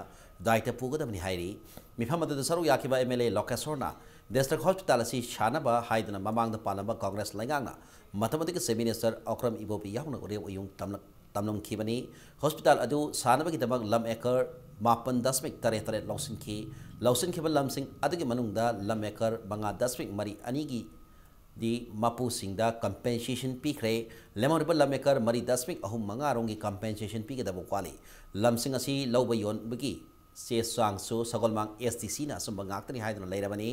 ꯗꯥꯏꯇ ꯄꯨꯒꯗꯕꯅꯤ ꯍꯥꯏꯔꯤ꯫ ꯃꯤꯐꯝ ꯑꯗꯨꯗ ꯁꯔꯨꯛ ꯌꯥꯈꯤꯕ M L A ꯂꯣꯀꯦꯁꯣꯔꯅ District Hospital ꯑꯁꯤ ꯁꯥꯅꯕ ꯍꯥꯏꯗꯨꯅ ꯃꯃꯥꯡꯗ ꯄꯥꯜꯂꯝꯕ Congress ꯂꯩꯉꯥꯛꯅ ꯃꯇꯝ ꯑꯗꯨꯒꯤ Chief Minister ꯑꯣꯀ꯭ꯔꯝ ꯏꯕꯣꯕꯤ ꯌꯥꯎꯅ ꯎꯔꯦꯞ ꯎꯌꯨꯡ ꯇꯝꯂꯛ-, ꯇꯝꯂꯝꯈꯤꯕꯅꯤ꯫ Hospital ꯑꯗꯨ ꯁꯥꯅꯕꯒꯤꯗꯃꯛ ꯂꯝ acre ꯃꯥꯄꯟ ꯗꯁꯃꯤꯛ ꯇꯔꯦꯠ ꯇꯔꯦꯠ ꯂꯧꯁꯤꯟꯈꯤ꯫ ꯂꯧꯁꯤꯟꯈꯤꯕ ꯂꯝꯁꯤꯡ ꯑꯗꯨꯒꯤ ꯃꯅꯨꯡꯗ ꯂꯝ acre ꯃꯉꯥ ꯗꯁꯃꯤꯛ ꯃꯔꯤ ꯑꯅꯤꯒꯤ ꯗꯤ ꯃꯄꯨꯁꯤꯡꯗ compensation ꯄꯤꯈ꯭ꯔꯦ꯫ ꯂꯦꯝꯍꯧꯔꯤꯕ ꯂꯝ acre ꯃꯔꯤ ꯗꯁꯃꯤꯛ ꯑꯍꯨꯝ ꯃꯉꯥ ꯔꯣꯝꯒꯤ compensation ꯄꯤꯒꯗꯕ ꯋꯥꯠꯂꯤ꯫ ꯂꯝꯁꯤꯡ ꯑꯁꯤ ꯂꯧꯕ ꯌꯣꯟꯕꯒꯤ ꯆꯦ ꯆꯥꯡꯁꯨ ꯁꯒꯣꯜꯃꯥꯡ S D C ꯅ ꯑꯆꯨꯝꯕ ꯉꯥꯛꯇꯅꯤ ꯍꯥꯏꯗꯨꯅ ꯂꯩꯔꯕꯅꯤ꯫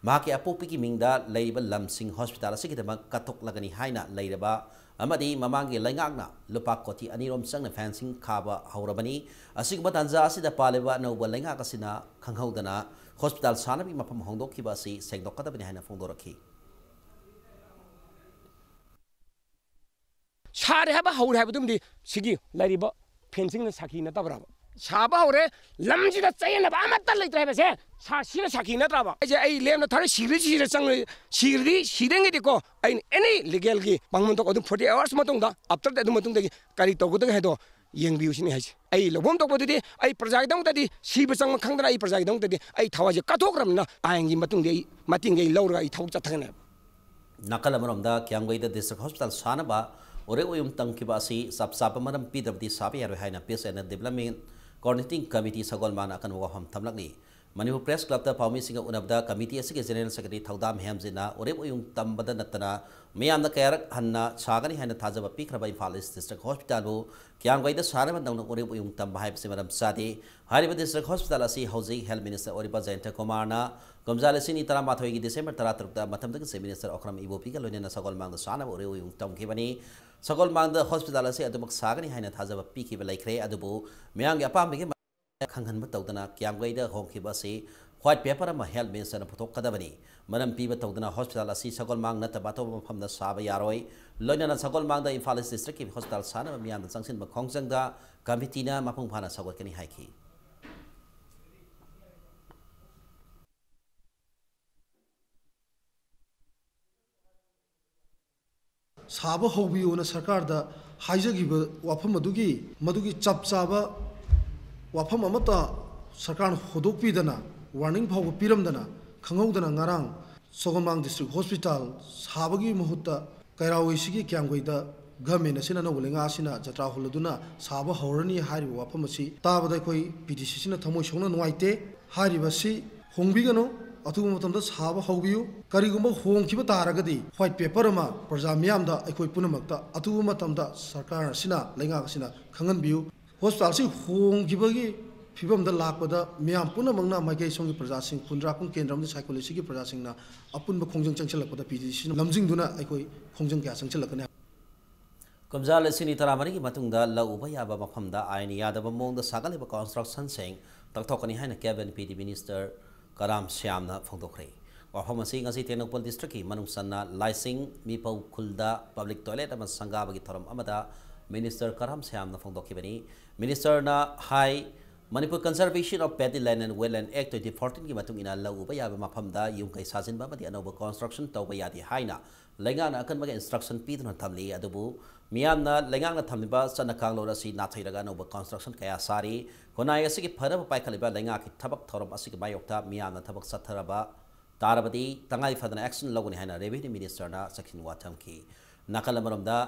ꯃꯍꯥꯛꯀꯤ ꯑꯄꯣꯛꯄꯤꯒꯤ ꯃꯤꯡꯗ ꯂꯩꯔꯤꯕ ꯂꯝꯁꯤꯡ hospital ꯑꯁꯤꯒꯤꯗꯃꯛ ꯀꯠꯊꯣꯛꯂꯒꯅꯤ ꯍꯥꯏꯅ ꯂꯩꯔꯕ ꯑꯃꯗꯤ ꯃꯃꯥꯡꯒꯤ ꯂꯩꯉꯥꯛꯅ ꯂꯨꯄꯥ ꯀꯣꯇꯤ ꯑꯅꯤꯔꯣꯝ ꯆꯪꯅ fencing ꯈꯥꯕ ꯍꯧꯔꯕꯅꯤ꯫ ꯑꯁꯤꯒꯨꯝꯕ ꯇꯥꯟꯖꯥ ꯑꯁꯤꯗ ꯄꯥꯜꯂꯤꯕ ꯑꯅꯧꯕ ꯂꯩꯉꯥꯛ ꯑꯁꯤꯅ ꯈꯪꯍꯧꯗꯅ hospital ꯁꯥꯅꯕꯒꯤ ꯃꯐꯝ ꯍꯣꯡꯗꯣꯛꯈꯤꯕ ꯑꯁꯤ ꯁꯦꯡꯗꯣꯛꯀꯗꯕꯅꯤ ꯍꯥꯏꯅ ꯐꯣꯡꯗꯣꯔꯛꯈꯤ꯫ ꯁꯥꯔꯦ ꯍꯥꯏꯕ ꯍꯧꯔꯦ ꯍꯥꯏꯕꯗꯨꯝꯗꯤ ꯁꯤꯒꯤ ꯂꯩꯔꯤꯕ fencingꯅ ꯁꯥꯈꯤ ꯅꯠꯇꯕ꯭ꯔꯕ? ꯁꯥꯕ ꯍꯧꯔꯦ, ꯂꯝꯁꯤꯗ ꯆꯌꯦꯠꯅꯕ ꯑꯃꯠꯇ ꯂꯩꯇ꯭ꯔꯦ ꯍꯥꯏꯕꯁꯦ ꯁꯥ-, ꯁꯤꯅ ꯁꯥꯈꯤ ꯅꯠꯇ꯭ꯔꯕ? ꯑꯩꯁꯦ ꯑꯩ ꯂꯦꯝꯅ ꯊꯥꯔꯣꯏ, ꯁꯤꯔꯗꯤ ꯁꯤꯔ ꯆꯪꯉ-, ꯁꯤꯔꯗꯤ ꯁꯤꯔꯤꯉꯩꯗꯤꯀꯣ, ꯑꯩꯅ any legalꯒꯤ ꯄꯥꯡꯐꯝ ꯊꯣꯛꯄ ꯑꯗꯨꯝ forty hours ꯃꯇꯨꯡꯗ, after ꯑꯗꯨ ꯃꯇꯨꯡꯗꯒꯤ ꯀꯔꯤ ꯇꯧꯒꯗꯒꯦ ꯍꯥꯏꯗꯣ ꯌꯦꯡꯕꯤꯌꯨ ꯁꯤꯅꯤ ꯍꯥꯏꯁꯦ꯫ ꯑꯩ ꯂꯧꯐꯝ ꯊꯣꯛꯄꯗꯨꯗꯤ ꯑꯩ ꯄ꯭ꯔꯖꯥꯒꯤꯗꯃꯛꯇꯗꯤ ꯁꯤꯕ ꯆꯪꯕ ꯈꯪꯗꯅ ꯑꯩ ꯄ꯭ꯔꯖꯥꯒꯤꯗꯃꯛꯇꯗꯤ ꯑꯩ ꯊꯋꯥꯏꯁꯦ ꯀꯠꯊꯣꯛꯈ꯭ꯔꯕꯅꯤꯅ ꯑꯥꯏꯟꯒꯤ ꯃꯇꯨꯡꯗꯤ ꯑꯩ ꯃꯇꯦꯡꯗꯤ ꯑꯩ ꯂꯧꯔꯒ ꯑꯩ ꯊꯕꯛ ꯆꯠꯊꯒꯅꯦꯕ꯫ ꯅꯥꯀꯜ ꯑꯃꯔꯣꯝꯗ ꯀꯤꯌꯥꯝꯒꯩꯗ district hospital ꯁꯥꯅꯕ ꯎꯔꯦꯞ ꯎꯌꯨꯡ ꯇꯝꯈꯤꯕ ꯑꯁꯤ ꯆꯞ ꯆꯥꯕ ꯃꯔꯝ ꯄꯤꯗ꯭ꯔꯕꯗꯤ ꯁꯥꯕ ꯌꯥꯔꯣꯏ ꯍꯥꯏꯅ Peace and Development Coordinating Committee ꯁꯒꯣꯜ ꯃꯥꯡꯅ ꯑꯀꯟꯕ ꯋꯥꯐꯝ ꯊꯝꯂꯛꯂꯤ꯫ ꯃꯅꯤꯄꯨꯔ Press Clubꯇ ꯄꯥꯎꯃꯤꯁꯤꯡꯒ ꯎꯅꯕꯗ committee ꯑꯁꯤꯒꯤ General Secretary ꯊꯧꯗꯥꯝ ꯍꯦꯝꯖꯤꯅ ꯎꯔꯦꯞ ꯎꯌꯨꯡ ꯇꯝꯕꯗ ꯅꯠꯇꯅ ꯃꯤꯌꯥꯝꯅ ꯀꯌꯥꯔꯛ ꯍꯟꯅ ꯁꯥꯒꯅꯤ ꯍꯥꯏꯅ ꯊꯥꯖꯕ ꯄꯤꯈ꯭ꯔꯕ ꯏꯝꯐꯥꯜ East District Hospitalꯕꯨ ꯀꯤꯌꯥꯝꯒꯩꯗ ꯁꯥꯅꯕ ꯅꯧꯅ ꯎꯔꯦꯞ ꯎꯌꯨꯡ ꯇꯝꯕ ꯍꯥꯏꯕꯁꯤ ꯃꯔꯝ ꯆꯥꯗꯦ꯫ ꯍꯥꯏꯔꯤꯕ district hospital ꯑꯁꯤ ꯍꯧꯖꯤꯛ Health Minister ꯑꯣꯏꯔꯤꯕ ꯖꯌꯟꯇ ꯀꯨꯃꯥꯔꯅ ꯀꯨꯝꯖꯥ ꯂꯤꯁꯤꯡ ꯑꯅꯤ ꯇꯔꯥꯃꯥꯊꯣꯏꯒꯤ December ꯇꯔꯥꯇꯔꯨꯛꯇ ꯃꯇꯝꯗꯨꯒꯤ Chief Minister ꯑꯣꯀ꯭ꯔꯝ ꯏꯕꯣꯕꯤꯒ ꯂꯣꯏꯅꯅ ꯁꯒꯣꯜꯃꯥꯡꯗ ꯁꯥꯅꯕ ꯎꯔꯦꯞ ꯎꯌꯨꯡ ꯇꯝꯈꯤꯕꯅꯤ꯫ ꯁꯒꯣꯜꯃꯥꯡꯗ hospital ꯑꯁꯤ ꯑꯗꯨꯃꯛ ꯁꯥꯒꯅꯤ ꯍꯥꯏꯅ ꯊꯥꯖꯕ ꯄꯤꯈꯤꯕ ꯂꯩꯈ꯭ꯔꯦ, ꯑꯗꯨꯕꯨ ꯃꯤꯌꯥꯝꯒꯤ ꯑꯄꯥꯝꯕꯒꯤ ꯈꯪꯍꯟꯕ ꯇꯧꯗꯅ ꯀꯤꯌꯥꯝꯒꯩꯗ ꯍꯣꯡꯈꯤꯕ ꯑꯁꯤ white paper ꯑꯃ Health Ministerꯅ ꯄꯨꯊꯣꯛꯀꯗꯕꯅꯤ꯫ ꯃꯔꯝ ꯄꯤꯕ ꯇꯧꯗꯅ hospital ꯑꯁꯤ ꯁꯒꯣꯜꯃꯥꯡ ꯅꯠꯇꯕ ꯑꯇꯣꯞꯄ ꯃꯐꯝꯗ ꯁꯥꯕ ꯌꯥꯔꯣꯏ꯫ ꯂꯣꯏꯅꯅ ꯁꯒꯣꯜꯃꯥꯡꯗ ꯏꯝꯐꯥꯜ East Districtꯀꯤ hospital ꯁꯥꯅꯕ ꯃꯤꯌꯥꯝꯅ ꯆꯪꯁꯤꯟꯕ ꯈꯣꯡꯖꯪꯗ committeeꯅ ꯃꯄꯨꯡ ꯐꯥꯅ ꯁꯧꯒꯠꯀꯅꯤ ꯍꯥꯏꯈꯤ꯫ ꯁꯥꯕ ꯍꯧꯕꯤꯌꯨꯅ ꯁꯔꯀꯥꯔꯗ ꯍꯥꯏꯖꯈꯤꯕ ꯋꯥꯐꯝ ꯑꯗꯨꯒꯤ, ꯃꯗꯨꯒꯤ ꯆꯞ ꯆꯥꯕ ꯋꯥꯐꯝ ꯑꯃꯠꯇ ꯁꯔꯀꯥꯔꯅ ꯍꯧꯗꯣꯛꯄꯤꯗꯅ, warning ꯐꯥꯎꯕ ꯄꯤꯔꯝꯗꯅ, ꯈꯪꯍꯧꯗꯅ ꯉꯔꯥꯡ ꯁꯒꯣꯜꯃꯥꯡ district hospital ꯁꯥꯕꯒꯤ ꯃꯍꯨꯠꯇ ꯀꯩꯔꯥꯎꯋꯩꯁꯤꯒꯤ ꯀꯤꯌꯥꯝꯒꯩꯗ government ꯑꯁꯤꯅ, ꯑꯅꯧꯕ ꯂꯩꯉꯥꯛ ꯑꯁꯤꯅ ꯖꯇ꯭ꯔꯥ ꯍꯣꯜ ꯑꯗꯨꯅ ꯁꯥꯕ ꯍꯧꯔꯅꯤ ꯍꯥꯏꯔꯤꯕ ꯋꯥꯐꯝ ꯑꯁꯤ ꯇꯥꯕꯗ ꯑꯩꯈꯣꯏ PDCCꯅ ꯊꯃꯣꯏ ꯁꯣꯛꯅ ꯅꯨꯡꯉꯥꯏꯇꯦ꯫ ꯍꯥꯏꯔꯤꯕꯁꯤ ꯍꯣꯡꯕꯤꯒꯅꯨ꯫ ꯑꯊꯨꯕ ꯃꯇꯝꯗ ꯁꯥꯕ ꯍꯧꯕꯤꯌꯨ꯫ ꯀꯔꯤꯒꯨꯝꯕ ꯍꯣꯡꯈꯤꯕ ꯇꯥꯔꯒꯗꯤ white paper ꯑꯃ ꯄ꯭ꯔꯖꯥ ꯃꯤꯌꯥꯝꯗ, ꯑꯩꯈꯣꯏ ꯄꯨꯝꯅꯃꯛꯇ ꯑꯊꯨꯕ ꯃꯇꯝꯗ ꯁꯔꯀꯥꯔ ꯑꯁꯤꯅ, ꯂꯩꯉꯥꯛ ꯑꯁꯤꯅ ꯈꯪꯍꯟꯕꯤꯌꯨ꯫ Hospitalꯁꯤ ꯍꯣꯡꯈꯤꯕꯒꯤ ꯐꯤꯕꯝꯗ ꯂꯥꯛꯄꯗ ꯃꯤꯌꯥꯝ ꯄꯨꯝꯅꯃꯛꯅ, ꯃꯥꯏꯀꯩ ꯁꯣꯝꯒꯤ ꯄ꯭ꯔꯖꯥꯁꯤꯡ, ꯈꯨꯟꯗ꯭ꯔꯥꯛꯄꯝ ꯀꯦꯟꯗ꯭ꯔ ꯑꯃꯗꯤ ꯁꯥꯏꯀꯣꯜ ꯑꯁꯤꯒꯤ ꯄ꯭ꯔꯖꯥꯁꯤꯡꯅ ꯑꯄꯨꯟꯕ ꯈꯣꯡꯖꯪ ꯆꯪꯁꯤꯜꯂꯛꯄꯗ PDCCꯅ ꯂꯝꯖꯤꯡꯗꯨꯅ ꯑꯩꯈꯣꯏ ꯈꯣꯡꯖꯪ ꯀꯌꯥ ꯆꯪꯁꯤꯜꯂꯛꯀꯅꯤ꯫ ꯀꯨꯝꯖꯥ ꯂꯤꯁꯤꯡ ꯑꯅꯤ ꯇꯔꯥꯃꯔꯤꯒꯤ ꯃꯇꯨꯡꯗ ꯂꯧ ꯎꯕ ꯌꯥꯕ ꯃꯐꯝꯗ ꯑꯥꯏꯟ ꯌꯥꯗꯕ ꯃꯑꯣꯡꯗ ꯁꯥꯒꯠꯂꯤꯕ constructionꯁꯤꯡ ꯇꯛꯊꯣꯛꯀꯅꯤ ꯍꯥꯏꯅ ꯀꯦꯕꯤꯅꯦꯠ ꯄꯤꯗꯤ ꯃꯤꯅꯤꯁꯇꯔ ꯀꯔꯥꯝ ꯁ꯭ꯌꯥꯝꯅ ꯐꯣꯡꯗꯣꯛꯈ꯭ꯔꯦ꯫ ꯋꯥꯐꯝ ꯑꯁꯤ ꯉꯁꯤ ꯇꯦꯡꯅꯧꯄꯜ districtꯀꯤ ꯃꯅꯨꯡ ꯆꯟꯅ ꯂꯥꯏꯁꯤꯡ ꯃꯤꯄꯧ ꯈꯨꯜꯗ public toilet ꯑꯃ ꯁꯪꯒꯥꯕꯒꯤ ꯊꯧꯔꯝ ꯑꯃꯗ ꯃꯤꯅꯤꯁꯇꯔ ꯀꯔꯥꯝ ꯁ꯭ꯌꯥꯝꯅ ꯐꯣꯡꯗꯣꯛꯈꯤꯕꯅꯤ꯫ ꯃꯤꯅꯤꯁꯇꯔꯅ ꯍꯥꯏ, Manipur Conservation of Paddy Land and Wetland Act twenty fourteenꯒꯤ ꯃꯇꯨꯡ ꯏꯟꯅ ꯂꯧ ꯎꯕ ꯌꯥꯕ ꯃꯐꯝꯗ ꯌꯨꯝ ꯀꯩ ꯁꯥꯖꯤꯟꯕ ꯑꯃꯗꯤ ꯑꯅꯧꯕ construction ꯇꯧꯕ ꯌꯥꯗꯦ ꯍꯥꯏꯅ ꯂꯩꯉꯥꯛꯅ ꯑꯀꯟꯕꯒꯤ instruction ꯄꯤꯗꯨꯅ ꯊꯝꯂꯤ꯫ ꯑꯗꯨꯕꯨ ꯃꯤꯌꯥꯝꯅ ꯂꯩꯉꯥꯛꯅ ꯊꯝꯂꯤꯕ ꯆꯠꯅ ꯀꯥꯡꯂꯣꯟ ꯑꯁꯤ ꯅꯥꯊꯩꯔꯒ ꯑꯅꯧꯕ construction ꯀꯌꯥ ꯁꯥꯔꯤ꯫ ꯈꯨꯟꯅꯥꯏ ꯑꯁꯤꯒꯤ ꯐꯅꯕ ꯄꯥꯏꯈꯠꯂꯤꯕ ꯂꯩꯉꯥꯛꯀꯤ ꯊꯕꯛ ꯊꯧꯔꯝ ꯑꯁꯤꯒꯤ ꯃꯥꯌꯣꯛꯇ ꯃꯤꯌꯥꯝꯅ ꯊꯕꯛ ꯆꯠꯊꯔꯕ ꯇꯥꯔꯕꯗꯤ ꯇꯉꯥꯏ ꯐꯗꯅ action ꯂꯧꯒꯅꯤ ꯍꯥꯏꯅ revenue ministerꯅ ꯆꯦꯛꯁꯤꯟ ꯋꯥ ꯊꯝꯈꯤ꯫ ꯅꯥꯀꯜ ꯑꯃꯔꯣꯝꯗ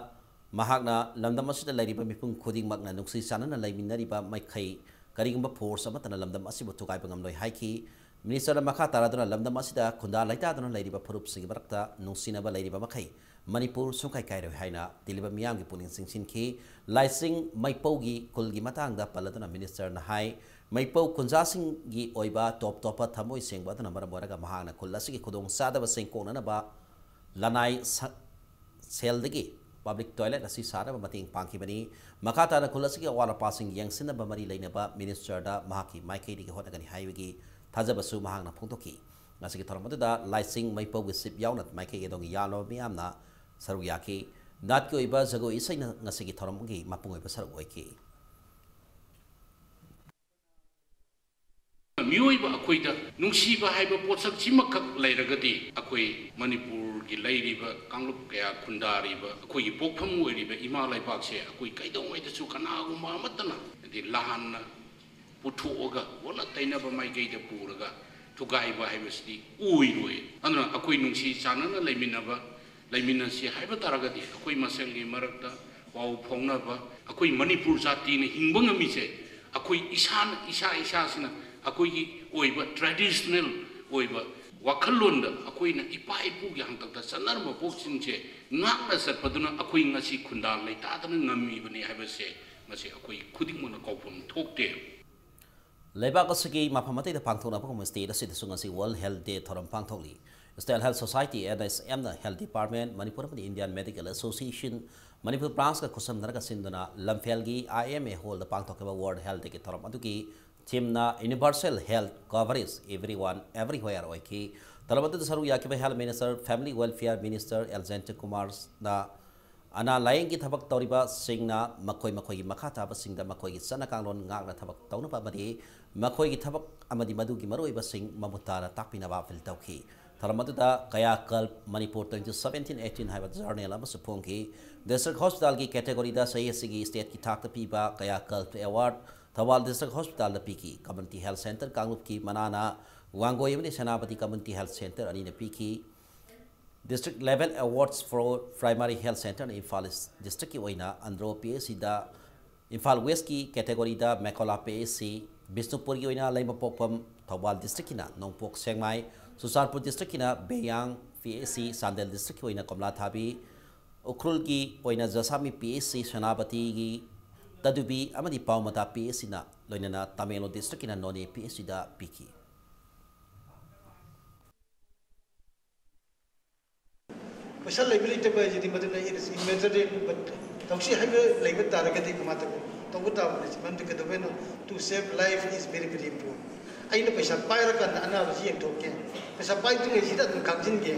ꯃꯍꯥꯛꯅ ꯂꯝꯗꯝ ꯑꯁꯤꯗ ꯂꯩꯔꯤꯕ ꯃꯤꯄꯨꯝ ꯈꯨꯗꯤꯡꯃꯛꯅ ꯅꯨꯡꯁꯤ ꯆꯥꯟꯅꯅ ꯂꯩꯃꯤꯟꯅꯔꯤꯕ ꯃꯈꯩ ꯀꯔꯤꯒꯨꯝꯕ force ꯑꯃꯠꯇꯅ ꯂꯝꯗꯝ ꯑꯁꯤꯕꯨ ꯊꯨꯒꯥꯏꯕ ꯉꯝꯂꯣꯏ ꯍꯥꯏꯈꯤ꯫ ꯃꯤꯅꯤꯁꯇꯔꯅ ꯃꯈꯥ ꯇꯥꯔꯗꯨꯅ ꯂꯝꯗꯝ ꯑꯁꯤꯗ ꯈꯨꯟꯗꯥ ꯂꯩꯇꯥꯗꯨꯅ ꯂꯩꯔꯤꯕ ꯐꯨꯔꯨꯞꯁꯤꯡꯒꯤ ꯃꯔꯛꯇ ꯅꯨꯡꯁꯤꯅꯕ ꯂꯩꯔꯤꯕ ꯃꯈꯩ ꯃꯅꯤꯄꯨꯔ ꯁꯨꯡꯀꯥꯏ ꯀꯥꯏꯔꯣꯏ ꯍꯥꯏꯅ ꯇꯤꯜꯂꯤꯕ ꯃꯤꯌꯥꯝꯒꯤ ꯄꯨꯛꯅꯤꯡ ꯆꯤꯡꯁꯤꯟꯈꯤ꯫ ꯂꯥꯏꯁꯤꯡ ꯃꯩꯄꯧꯒꯤ ꯈꯨꯜꯒꯤ ꯃꯇꯥꯡꯗ ꯄꯜꯂꯗꯨꯅ ꯃꯤꯅꯤꯁꯇꯔꯅ ꯍꯥꯏ, ꯃꯩꯄꯧ ꯈꯨꯟꯖꯥꯁꯤꯡꯒꯤ ꯑꯣꯏꯕ ꯇꯣꯞ ꯇꯣꯞꯄ ꯊꯃꯣꯏ ꯁꯦꯡꯕ ꯑꯗꯨꯅ ꯃꯔꯝ ꯑꯣꯏꯔꯒ ꯃꯍꯥꯛꯅ ꯈꯨꯜ ꯑꯁꯤꯒꯤ ꯈꯨꯗꯣꯡꯆꯥꯗꯕꯁꯤꯡ ꯀꯣꯛꯅꯅꯕ ꯂꯅꯥꯏ ꯁ-, ꯁꯦꯜꯗꯒꯤ public toilet ꯑꯁꯤ ꯁꯥꯅꯕ ꯃꯇꯦꯡ ꯄꯥꯡꯈꯤꯕꯅꯤ꯫ ꯃꯈꯥ ꯇꯥꯅ ꯈꯨꯜ ꯑꯁꯤꯒꯤ ꯑꯋꯥꯠ ꯑꯄꯥꯁꯤꯡ ꯌꯦꯡꯁꯤꯟꯅꯕ ꯃꯔꯤ ꯂꯩꯅꯕ ꯃꯤꯅꯤꯁꯇꯔꯗ ꯃꯍꯥꯛꯀꯤ ꯃꯥꯏꯀꯩꯗꯒꯤ ꯍꯣꯠꯅꯒꯅꯤ ꯍꯥꯏꯕꯒꯤ ꯊꯥꯖꯕꯁꯨ ꯃꯍꯥꯛꯅ ꯐꯣꯡꯗꯣꯛꯈꯤ꯫ ꯉꯁꯤꯒꯤ ꯊꯧꯔꯝ ꯑꯗꯨꯗ ꯂꯥꯏꯁꯤꯡ ꯃꯩꯄꯧꯒꯤ ꯆꯤꯞ ꯌꯥꯎꯅ ꯃꯥꯏꯀꯩ ꯑꯗꯣꯝꯒꯤ ꯌꯥꯝꯂꯕ ꯃꯤꯌꯥꯝꯅ ꯁꯔꯨꯛ ꯌꯥꯈꯤ꯫ ꯅꯥꯠꯀꯤ ꯑꯣꯏꯕ ꯖꯒꯣꯏ ꯏꯁꯩꯅ ꯉꯁꯤꯒꯤ ꯊꯧꯔꯝꯒꯤ ꯃꯄꯨꯡ ꯑꯣꯏꯕ ꯁꯔꯨꯛ ꯑꯣꯏꯈꯤ꯫ ꯃꯤꯑꯣꯏꯕ ꯑꯩꯈꯣꯏꯗ ꯅꯨꯡꯁꯤꯕ ꯍꯥꯏꯕ ꯄꯣꯠꯁꯛꯁꯤꯃꯈꯛ ꯂꯩꯔꯒꯗꯤ ꯑꯩꯈꯣꯏ ꯃꯅꯤꯄꯨꯔꯒꯤ ꯂꯩꯔꯤꯕ ꯀꯥꯡꯂꯨꯞ ꯀꯌꯥ ꯈꯨꯟꯗꯥꯔꯤꯕ ꯑꯩꯈꯣꯏꯒꯤ ꯄꯣꯛꯐꯝ ꯑꯣꯏꯔꯤꯕ ꯏꯃꯥ ꯂꯩꯕꯥꯛꯁꯦ ꯑꯩꯈꯣꯏ ꯀꯩꯗꯧꯉꯩꯗꯁꯨ ꯀꯅꯥꯒꯨꯝꯕ ꯑꯃꯠꯇꯅ ꯍꯥꯏꯗꯤ ꯂꯥꯟꯅ ꯄꯨꯊꯣꯛꯑꯒ ꯑꯣꯟꯅ ꯇꯩꯅꯕ ꯃꯥꯏꯀꯩꯗ ꯄꯨꯔꯒ ꯊꯨꯒꯥꯏꯕ ꯍꯥꯏꯕꯁꯤꯗꯤ ꯑꯣꯏꯔꯣꯏ꯫ ꯑꯗꯨꯅ ꯑꯩꯈꯣꯏ ꯅꯨꯡꯁꯤ ꯆꯥꯟꯅꯅ ꯂꯩꯃꯤꯟꯅꯕ, ꯂꯩꯃꯤꯟꯅꯁꯤ ꯍꯥꯏꯕ ꯇꯥꯔꯒꯗꯤ ꯑꯩꯈꯣꯏ ꯃꯁꯦꯜꯒꯤ ꯃꯔꯛꯇ ꯄꯥꯎ ꯐꯥꯎꯅꯕ, ꯑꯩꯈꯣꯏ ꯃꯅꯤꯄꯨꯔ ꯖꯥꯇꯤꯅ ꯍꯤꯡꯕ ꯉꯝꯃꯤꯁꯦ ꯑꯩꯈꯣꯏ ꯏꯁꯥꯅ, ꯏꯁꯥ ꯏꯁꯥꯁꯤꯅ ꯑꯩꯈꯣꯏꯒꯤ ꯑꯣꯏꯕ traditional ꯑꯣꯏꯕ ꯋꯥꯈꯜꯂꯣꯟꯗ ꯑꯩꯈꯣꯏꯅ ꯏꯄꯥ ꯏꯄꯨꯒꯤ ꯍꯥꯛꯇꯛꯇ ꯆꯠꯅꯔꯝꯕ ꯄꯣꯠꯁꯤꯡꯁꯦ ꯉꯥꯛꯅ ꯆꯠꯄꯗꯨꯅ ꯑꯩꯈꯣꯏ ꯉꯁꯤ ꯈꯨꯟꯗꯥ ꯂꯩꯇꯥꯗꯅ ꯉꯝꯃꯤꯕꯅꯤ ꯍꯥꯏꯕꯁꯦ ꯃꯁꯤ ꯑꯩꯈꯣꯏ ꯈꯨꯗꯤꯡꯃꯛꯅ ꯀꯥꯎꯐꯝ ꯊꯣꯛꯇꯦ꯫ ꯂꯩꯕꯥꯛ ꯑꯁꯤꯒꯤ ꯃꯐꯝ ꯑꯇꯩꯗ ꯄꯥꯡꯊꯣꯛꯅꯕꯒꯨꯝꯅ state ꯑꯁꯤꯗꯁꯨ ꯉꯁꯤ World Health Day ꯊꯧꯔꯝ ꯄꯥꯡꯊꯣꯛꯂꯤ꯫ State Health Society, N H M ꯅ Health Department, ꯃꯅꯤꯄꯨꯔ ꯑꯃꯗꯤ Indian Medical Association, Manipur branch ꯀ ꯈꯨꯠꯁꯝꯅꯔꯒ ꯁꯤꯟꯗꯨꯅ ꯂꯝꯐꯦꯜꯒꯤ I M A hall ꯗ ꯄꯥꯡꯊꯣꯛꯈꯤꯕ World Health Day ꯒꯤ ꯊꯧꯔꯝ ꯑꯗꯨꯒꯤ theme ꯅ Universal Health Coverage, Everyone, Everywhere ꯑꯣꯏꯈꯤ꯫ ꯊꯧꯔꯝ ꯑꯗꯨꯗ ꯁꯔꯨꯛ ꯌꯥꯈꯤꯕ Health Minister, Family Welfare Minister L Jayanta ꯀꯨꯃꯥꯔꯅ ꯑꯅꯥ ꯂꯥꯌꯦꯡꯒꯤ ꯊꯕꯛ ꯇꯧꯔꯤꯕꯁꯤꯡꯅ ꯃꯈꯣꯏ ꯃꯈꯣꯏꯒꯤ ꯃꯈꯥ ꯇꯥꯕꯁꯤꯡꯗ ꯃꯈꯣꯏꯒꯤ ꯆꯠꯅ ꯀꯥꯡꯂꯣꯟ ꯉꯥꯛꯅ ꯊꯕꯛ ꯇꯧꯅꯕ ꯑꯃꯗꯤ ꯃꯈꯣꯏꯒꯤ ꯊꯕꯛ ꯑꯃꯗꯤ ꯃꯗꯨꯒꯤ ꯃꯔꯨꯑꯣꯏꯕꯁꯤꯡ ꯃꯃꯨꯠ ꯇꯥꯅ ꯇꯥꯛꯄꯤꯅꯕ ꯑꯄꯤꯜ ꯇꯧꯈꯤ꯫ ꯊꯧꯔꯝ ꯑꯗꯨꯗ ꯀꯌꯥꯀꯜꯞ ꯃꯅꯤꯄꯨꯔ twenty seventeen eighteen ꯍꯥꯏꯕ journal ꯑꯃꯁꯨ ꯐꯣꯡꯈꯤ꯫ District Hospital ꯒꯤ category ꯗ ꯆꯍꯤ ꯑꯁꯤꯒꯤ state ꯀꯤ ꯊꯥꯛꯇ ꯄꯤꯕ ꯀꯌꯥꯀꯜꯞ Award ꯊꯧꯕꯥꯜ District Hospital ꯗ ꯄꯤꯈꯤ꯫ Community Health Centre ꯀꯥꯡꯂꯨꯞꯀꯤ ꯃꯅꯥꯅ ꯋꯥꯡꯒꯣꯏ ꯑꯃꯗꯤ ꯁꯦꯅꯥꯄꯇꯤ Community Health Centre ꯑꯅꯤꯅ ꯄꯤꯈꯤ꯫ District Level Awards for Primary Health Centre ꯅ ꯏꯝꯐꯥꯜ East District ꯀꯤ ꯑꯣꯏꯅ ꯑꯟꯗ꯭ꯔꯣ P H C ꯗ, ꯏꯝꯐꯥꯜ West ꯀꯤ category ꯗ ꯃꯦꯀꯣꯂꯥ P H C, ꯕꯤꯁꯅꯨꯄꯨꯔꯒꯤ ꯑꯣꯏꯅ ꯂꯩꯃꯄꯣꯛꯄꯝ, ꯊꯧꯕꯥꯜ District ꯀꯤꯅ ꯅꯣꯡꯄꯣꯛ ꯁꯦꯛꯃꯥꯏ, Churachandpur District ꯀꯤꯅ ꯕꯦꯌꯥꯡ P H C, Chandel District ꯀꯤ ꯑꯣꯏꯅ ꯀꯣꯝꯂꯥꯊꯥꯕꯤ, ꯎꯈ꯭ꯔꯨꯜꯒꯤ ꯑꯣꯏꯅ ꯖꯁꯥꯃꯤ P H C, ꯁꯦꯅꯥꯄꯇꯤꯒꯤ ꯇꯗꯨꯕꯤ ꯑꯃꯗꯤ ꯄꯥꯎꯃꯇꯥ P H C ꯅ ꯂꯣꯏꯅꯅ ꯇꯃꯦꯡꯂꯣꯡ District ꯀꯤꯅ ꯅꯣꯅꯦ P H C ꯗ ꯄꯤꯈꯤ꯫ ꯄꯩꯁꯥ ꯂꯩꯕ ꯂꯩꯇꯕ ꯍꯥꯏꯁꯤꯗꯤ ꯃꯗꯨꯅ it is immaterial, but ꯇꯧꯁꯤ ꯍꯥꯏꯕ ꯂꯩꯕ ꯇꯥꯔꯒꯗꯤ ꯀꯃꯥꯏꯅ ꯇꯧꯕ ꯇꯧꯕ ꯇꯥꯕꯅꯤ꯫ ꯃꯔꯝꯗꯤ ꯀꯩꯗꯧꯕꯩꯅꯣ? To save life is very very important. ꯑꯩꯅ ꯄꯩꯁꯥ ꯄꯥꯏꯔꯀꯥꯟꯗ ꯑꯅꯥꯕꯁꯤ ꯌꯦꯡꯊꯣꯛꯀꯦ, ꯄꯩꯁꯥ ꯄꯥꯏꯗ꯭ꯔꯤꯉꯩꯁꯤꯗ ꯑꯗꯨꯝ ꯈꯥꯡꯖꯤꯟꯒꯦ꯫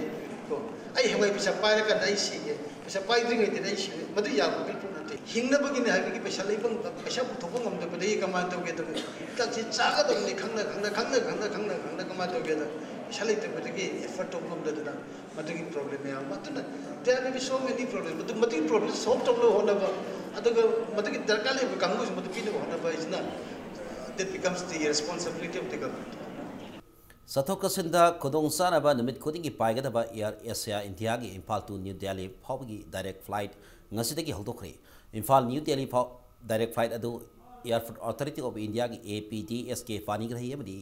ꯀꯣ, ꯑꯩ ꯍꯌꯦꯡꯋꯥꯏ ꯄꯩꯁꯥ ꯄꯥꯏꯔꯀꯥꯟꯗ ꯑꯩ ꯁꯤꯒꯦ, ꯄꯩꯁꯥ ꯄꯥꯏꯗ꯭ꯔꯤꯉꯩꯗꯗꯤ ꯑꯩ ꯁꯤꯒꯦ, ꯃꯗꯨ ꯌꯥꯕ ꯄꯣꯠ ꯅꯠꯇꯦ꯫ ꯍꯤꯡꯅꯕꯒꯤꯅꯦ ꯍꯥꯏꯕꯒꯤ ꯄꯩꯁꯥ ꯂꯩꯐꯝ, ꯄꯩꯁꯥ ꯄꯨꯊꯣꯛꯄ ꯉꯝꯗꯕꯗꯒꯤ ꯀꯃꯥꯏꯅ ꯇꯧꯒꯦ ꯇꯧꯒꯦ? ꯍꯤꯗꯥꯛꯁꯤ ꯆꯥꯒꯗꯕꯅꯤ ꯈꯪꯅ ꯈꯪꯅ ꯈꯪꯅ ꯈꯪꯅ ꯈꯪꯅ ꯈꯪꯅ ꯀꯃꯥꯏꯅ ꯇꯧꯒꯦꯗ? ꯄꯩꯁꯥ ꯂꯩꯇꯕꯗꯒꯤ effort ꯇꯧꯕ ꯉꯝꯗꯗꯅ ꯃꯗꯨꯒꯤ problem ꯃꯌꯥꯝ ꯑꯃ꯫ ꯑꯗꯨꯅ there may be so many problems, ꯃꯗꯨ ꯃꯗꯨꯒꯤ problem solve ꯇꯧꯅꯕ ꯍꯣꯠꯅꯕ, ꯑꯗꯨꯒ ꯃꯗꯨꯒꯤ ꯗꯔꯀꯥꯔ ꯂꯩꯕ ꯀꯥꯡꯕꯨꯁꯨ ꯃꯗꯨ ꯄꯤꯅꯕ ꯍꯣꯠꯅꯕ ꯍꯥꯏꯁꯤꯅ, that becomes the responsibility of the government. ꯆꯠꯊꯣꯛ ꯆꯠꯁꯤꯟꯗ ꯈꯨꯗꯣꯡꯆꯥꯅꯕ ꯅꯨꯃꯤꯠ ꯈꯨꯗꯤꯡꯒꯤ ꯄꯥꯏꯒꯗꯕ Air Asia India ꯒꯤ ꯏꯝꯐꯥꯜ to New Delhi ꯐꯥꯎꯕꯒꯤ direct flight ꯉꯁꯤꯗꯒꯤ ꯍꯧꯗꯣꯛꯈ꯭ꯔꯦ꯫ ꯏꯝꯐꯥꯜ New Delhi ꯐꯥꯎ direct flight ꯑꯗꯨ Airport Authority of India ꯒꯤ A P D S K ꯄꯥꯅꯤꯒ꯭ꯔꯍꯤ ꯑꯃꯗꯤ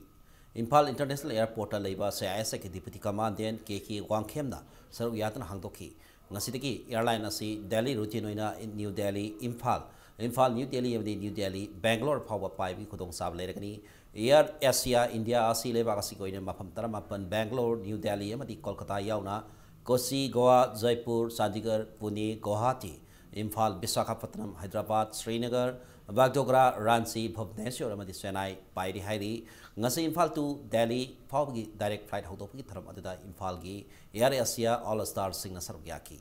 ꯏꯝꯐꯥꯜ International Airport ꯇ ꯂꯩꯕ C I S F ꯀꯤ Deputy Commandant K K ꯋꯥꯡꯈꯦꯝꯅ ꯁꯔꯨꯛ ꯌꯥꯗꯨꯅ ꯍꯥꯡꯗꯣꯛꯈꯤ꯫ ꯉꯁꯤꯗꯒꯤ airline ꯑꯁꯤ daily routine ꯑꯣꯏꯅ New Delhi, Imphal, Imphal, New Delhi ꯑꯃꯗꯤ New Delhi, Bangalore ꯐꯥꯎꯕ ꯄꯥꯏꯕꯒꯤ ꯈꯨꯗꯣꯡꯆꯥꯕ ꯂꯩꯔꯒꯅꯤ꯫ Air Asia India ꯑꯁꯤ ꯂꯩꯕꯥꯛ ꯑꯁꯤꯒꯤ ꯑꯣꯏꯅ ꯃꯐꯝ ꯇꯔꯥꯃꯥꯄꯟ, ꯕꯦꯡꯒꯂꯣꯔ, ꯅ꯭ꯌꯨ ꯗꯦꯜꯂꯤ ꯑꯃꯗꯤ ꯀꯣꯜꯀꯇꯥ ꯌꯥꯎꯅ ꯀꯣꯆꯤ, ꯒꯣꯋꯥ, ꯖꯣꯏꯄꯨꯔ, ꯆꯥꯟꯗꯤꯒꯔ, ꯄꯨꯅꯦ, ꯒꯨꯋꯥꯍꯥꯇꯤ, ꯏꯝꯐꯥꯜ, ꯕꯤꯁꯥꯈꯥꯄꯠꯅꯝ, ꯍꯥꯏꯗ꯭ꯔꯕꯥꯗ, ꯁ꯭ꯔꯤꯅꯒꯔ, ꯕꯥꯒꯗꯣꯒ꯭ꯔꯥ, ꯔꯥꯟꯆꯤ, ꯚꯨꯕꯅꯦꯁ꯭ꯋꯔ ꯑꯃꯗꯤ ꯆꯦꯟꯅꯥꯏ ꯄꯥꯏꯔꯤ ꯍꯥꯏꯔꯤ꯫ ꯉꯁꯤ ꯏꯝꯐꯥꯜ to ꯗꯦꯜꯂꯤ ꯐꯥꯎꯕꯒꯤ direct flight ꯍꯧꯗꯣꯛꯄꯒꯤ ꯊꯧꯔꯝ ꯑꯗꯨꯗ ꯏꯝꯐꯥꯜꯒꯤ Air Asia All Star ꯁꯤꯡꯅ ꯁꯔꯨꯛ ꯌꯥꯈꯤ꯫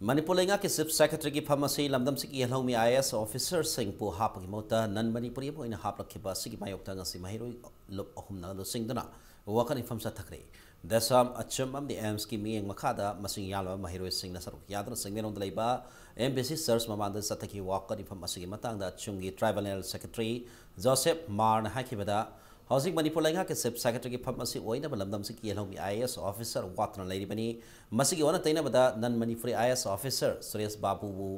ꯃꯅꯤꯄꯨꯔ ꯂꯩꯉꯥꯛꯀꯤ Chief Secretaryꯒꯤ ꯐꯝ ꯑꯁꯤ ꯂꯝꯗꯝꯁꯤꯒꯤ ꯌꯦꯜꯍꯧꯃꯤ IAS officerꯁꯤꯡꯕꯨ ꯍꯥꯞꯄꯒꯤ ꯃꯍꯨꯠꯇ non ꯃꯅꯤꯄꯨꯔꯤ ꯑꯃ ꯑꯣꯏꯅ ꯍꯥꯞꯂꯛꯈꯤꯕ ꯑꯁꯤꯒꯤ ꯃꯥꯌꯣꯛꯇ ꯉꯁꯤ ꯃꯍꯩꯔꯣꯏ ꯂꯨꯞ ꯑꯍꯨꯝꯅ ꯂꯨꯆꯤꯡꯗꯨꯅ ꯋꯥꯀꯠ ꯃꯤꯐꯝ ꯆꯠꯊꯈ꯭ꯔꯦ꯫ ꯗꯦꯁꯥꯝ ꯑꯆꯨꯝ ꯑꯃꯗꯤ AIIMSꯀꯤ ꯃꯤꯠꯌꯦꯡ ꯃꯈꯥꯗ ꯃꯁꯤꯡ ꯌꯥꯝꯂꯕ ꯃꯍꯩꯔꯣꯏꯁꯤꯡꯅ ꯁꯔꯨꯛ ꯌꯥꯗꯨꯅ ꯆꯤꯡꯃꯩꯔꯣꯡꯗ ꯂꯩꯕ MBC Church ꯃꯃꯥꯡꯗ ꯆꯠꯊꯈꯤꯕ ꯋꯥꯀꯠ ꯃꯤꯐꯝ ꯑꯁꯤꯒꯤ ꯃꯇꯥꯡꯗ ꯑꯆꯨꯝꯒꯤ Tribunal Secretary ꯖꯣꯁꯦꯐ ꯃꯥꯔꯅ ꯍꯥꯏꯈꯤꯕꯗ, ꯍꯧꯖꯤꯛ ꯃꯅꯤꯄꯨꯔ ꯂꯩꯉꯥꯛꯀꯤ Chief Secretaryꯒꯤ ꯐꯝ ꯑꯁꯤ ꯑꯣꯏꯅꯕ ꯂꯝꯗꯝꯁꯤꯒꯤ ꯌꯦꯜꯍꯧꯃꯤ IAS officer ꯋꯥꯠꯇꯨꯅ ꯂꯩꯔꯤꯕꯅꯤ꯫ ꯃꯁꯤꯒꯤ ꯑꯣꯟꯅ ꯇꯩꯅꯕꯗ non Manipuri IAS officer Suresh ꯕꯥꯕꯨꯕꯨ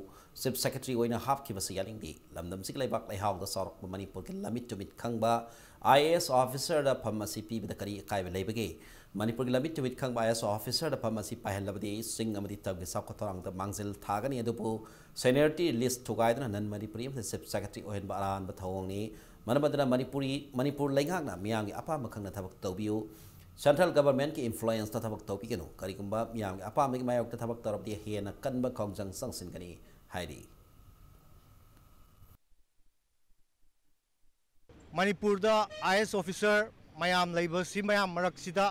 Chief Secretary ꯑꯣꯏꯅ ꯍꯥꯞꯈꯤꯕꯁꯤ ꯌꯥꯅꯤꯡꯗꯦ꯫ ꯂꯝꯗꯝꯁꯤꯒꯤ ꯂꯩꯕꯥꯛ ꯂꯩꯍꯥꯎꯗ ꯆꯥꯎꯔꯛꯄ ꯃꯅꯤꯄꯨꯔꯒꯤ ꯂꯝꯃꯤꯠ ꯇꯨꯃꯤꯠ ꯈꯪꯕ IAS officerꯗ ꯐꯝ ꯑꯁꯤ ꯄꯤꯕꯗ ꯀꯔꯤ ꯑꯀꯥꯏꯕ ꯂꯩꯕꯒꯦ? ꯃꯅꯤꯄꯨꯔꯒꯤ ꯂꯝꯃꯤꯠ ꯇꯨꯃꯤꯠ ꯈꯪꯕ IAS officerꯗ ꯐꯝ ꯑꯁꯤ ꯄꯥꯏꯍꯜꯂꯕꯗꯤ ꯆꯤꯡ ꯑꯃꯗꯤ ꯇꯝꯒꯤ ꯆꯥꯎꯈꯠ ꯊꯧꯔꯥꯡꯗ ꯃꯥꯡꯖꯤꯜ ꯊꯥꯒꯅꯤ꯫ ꯑꯗꯨꯕꯨ seniority list ꯊꯨꯒꯥꯏꯗꯨꯅ non ꯃꯅꯤꯄꯨꯔꯤ ꯑꯃꯗ Chief Secretary ꯑꯣꯏꯍꯟꯕ ꯑꯔꯥꯟꯕ ꯊꯧꯑꯣꯡꯅꯤ꯫ ꯃꯔꯝ ꯑꯗꯨꯅ ꯃꯅꯤꯄꯨꯔꯤ, ꯃꯅꯤꯄꯨꯔ ꯂꯩꯉꯥꯛꯅ ꯃꯤꯌꯥꯝꯒꯤ ꯑꯄꯥꯝꯕ ꯈꯪꯅ ꯊꯕꯛ ꯇꯧꯕꯤꯌꯨ꯫ Central Governmentꯀꯤ influenceꯇ ꯊꯕꯛ ꯇꯧꯕꯤꯒꯅꯨ꯫ ꯀꯔꯤꯒꯨꯝꯕ ꯃꯤꯌꯥꯝꯒꯤ ꯑꯄꯥꯝꯕꯒꯤ ꯃꯥꯌꯣꯛꯇ ꯊꯕꯛ ꯇꯧꯔꯕꯗꯤ ꯍꯦꯟꯅ ꯀꯟꯕ ꯈꯣꯡꯖꯪ ꯆꯪꯁꯤꯟꯒꯅꯤ ꯍꯥꯏꯔꯤ꯫ ꯃꯅꯤꯄꯨꯔꯗ IAS officer ꯃꯌꯥꯝ ꯂꯩꯕꯁꯤ, ꯃꯌꯥꯝ ꯃꯔꯛꯁꯤꯗ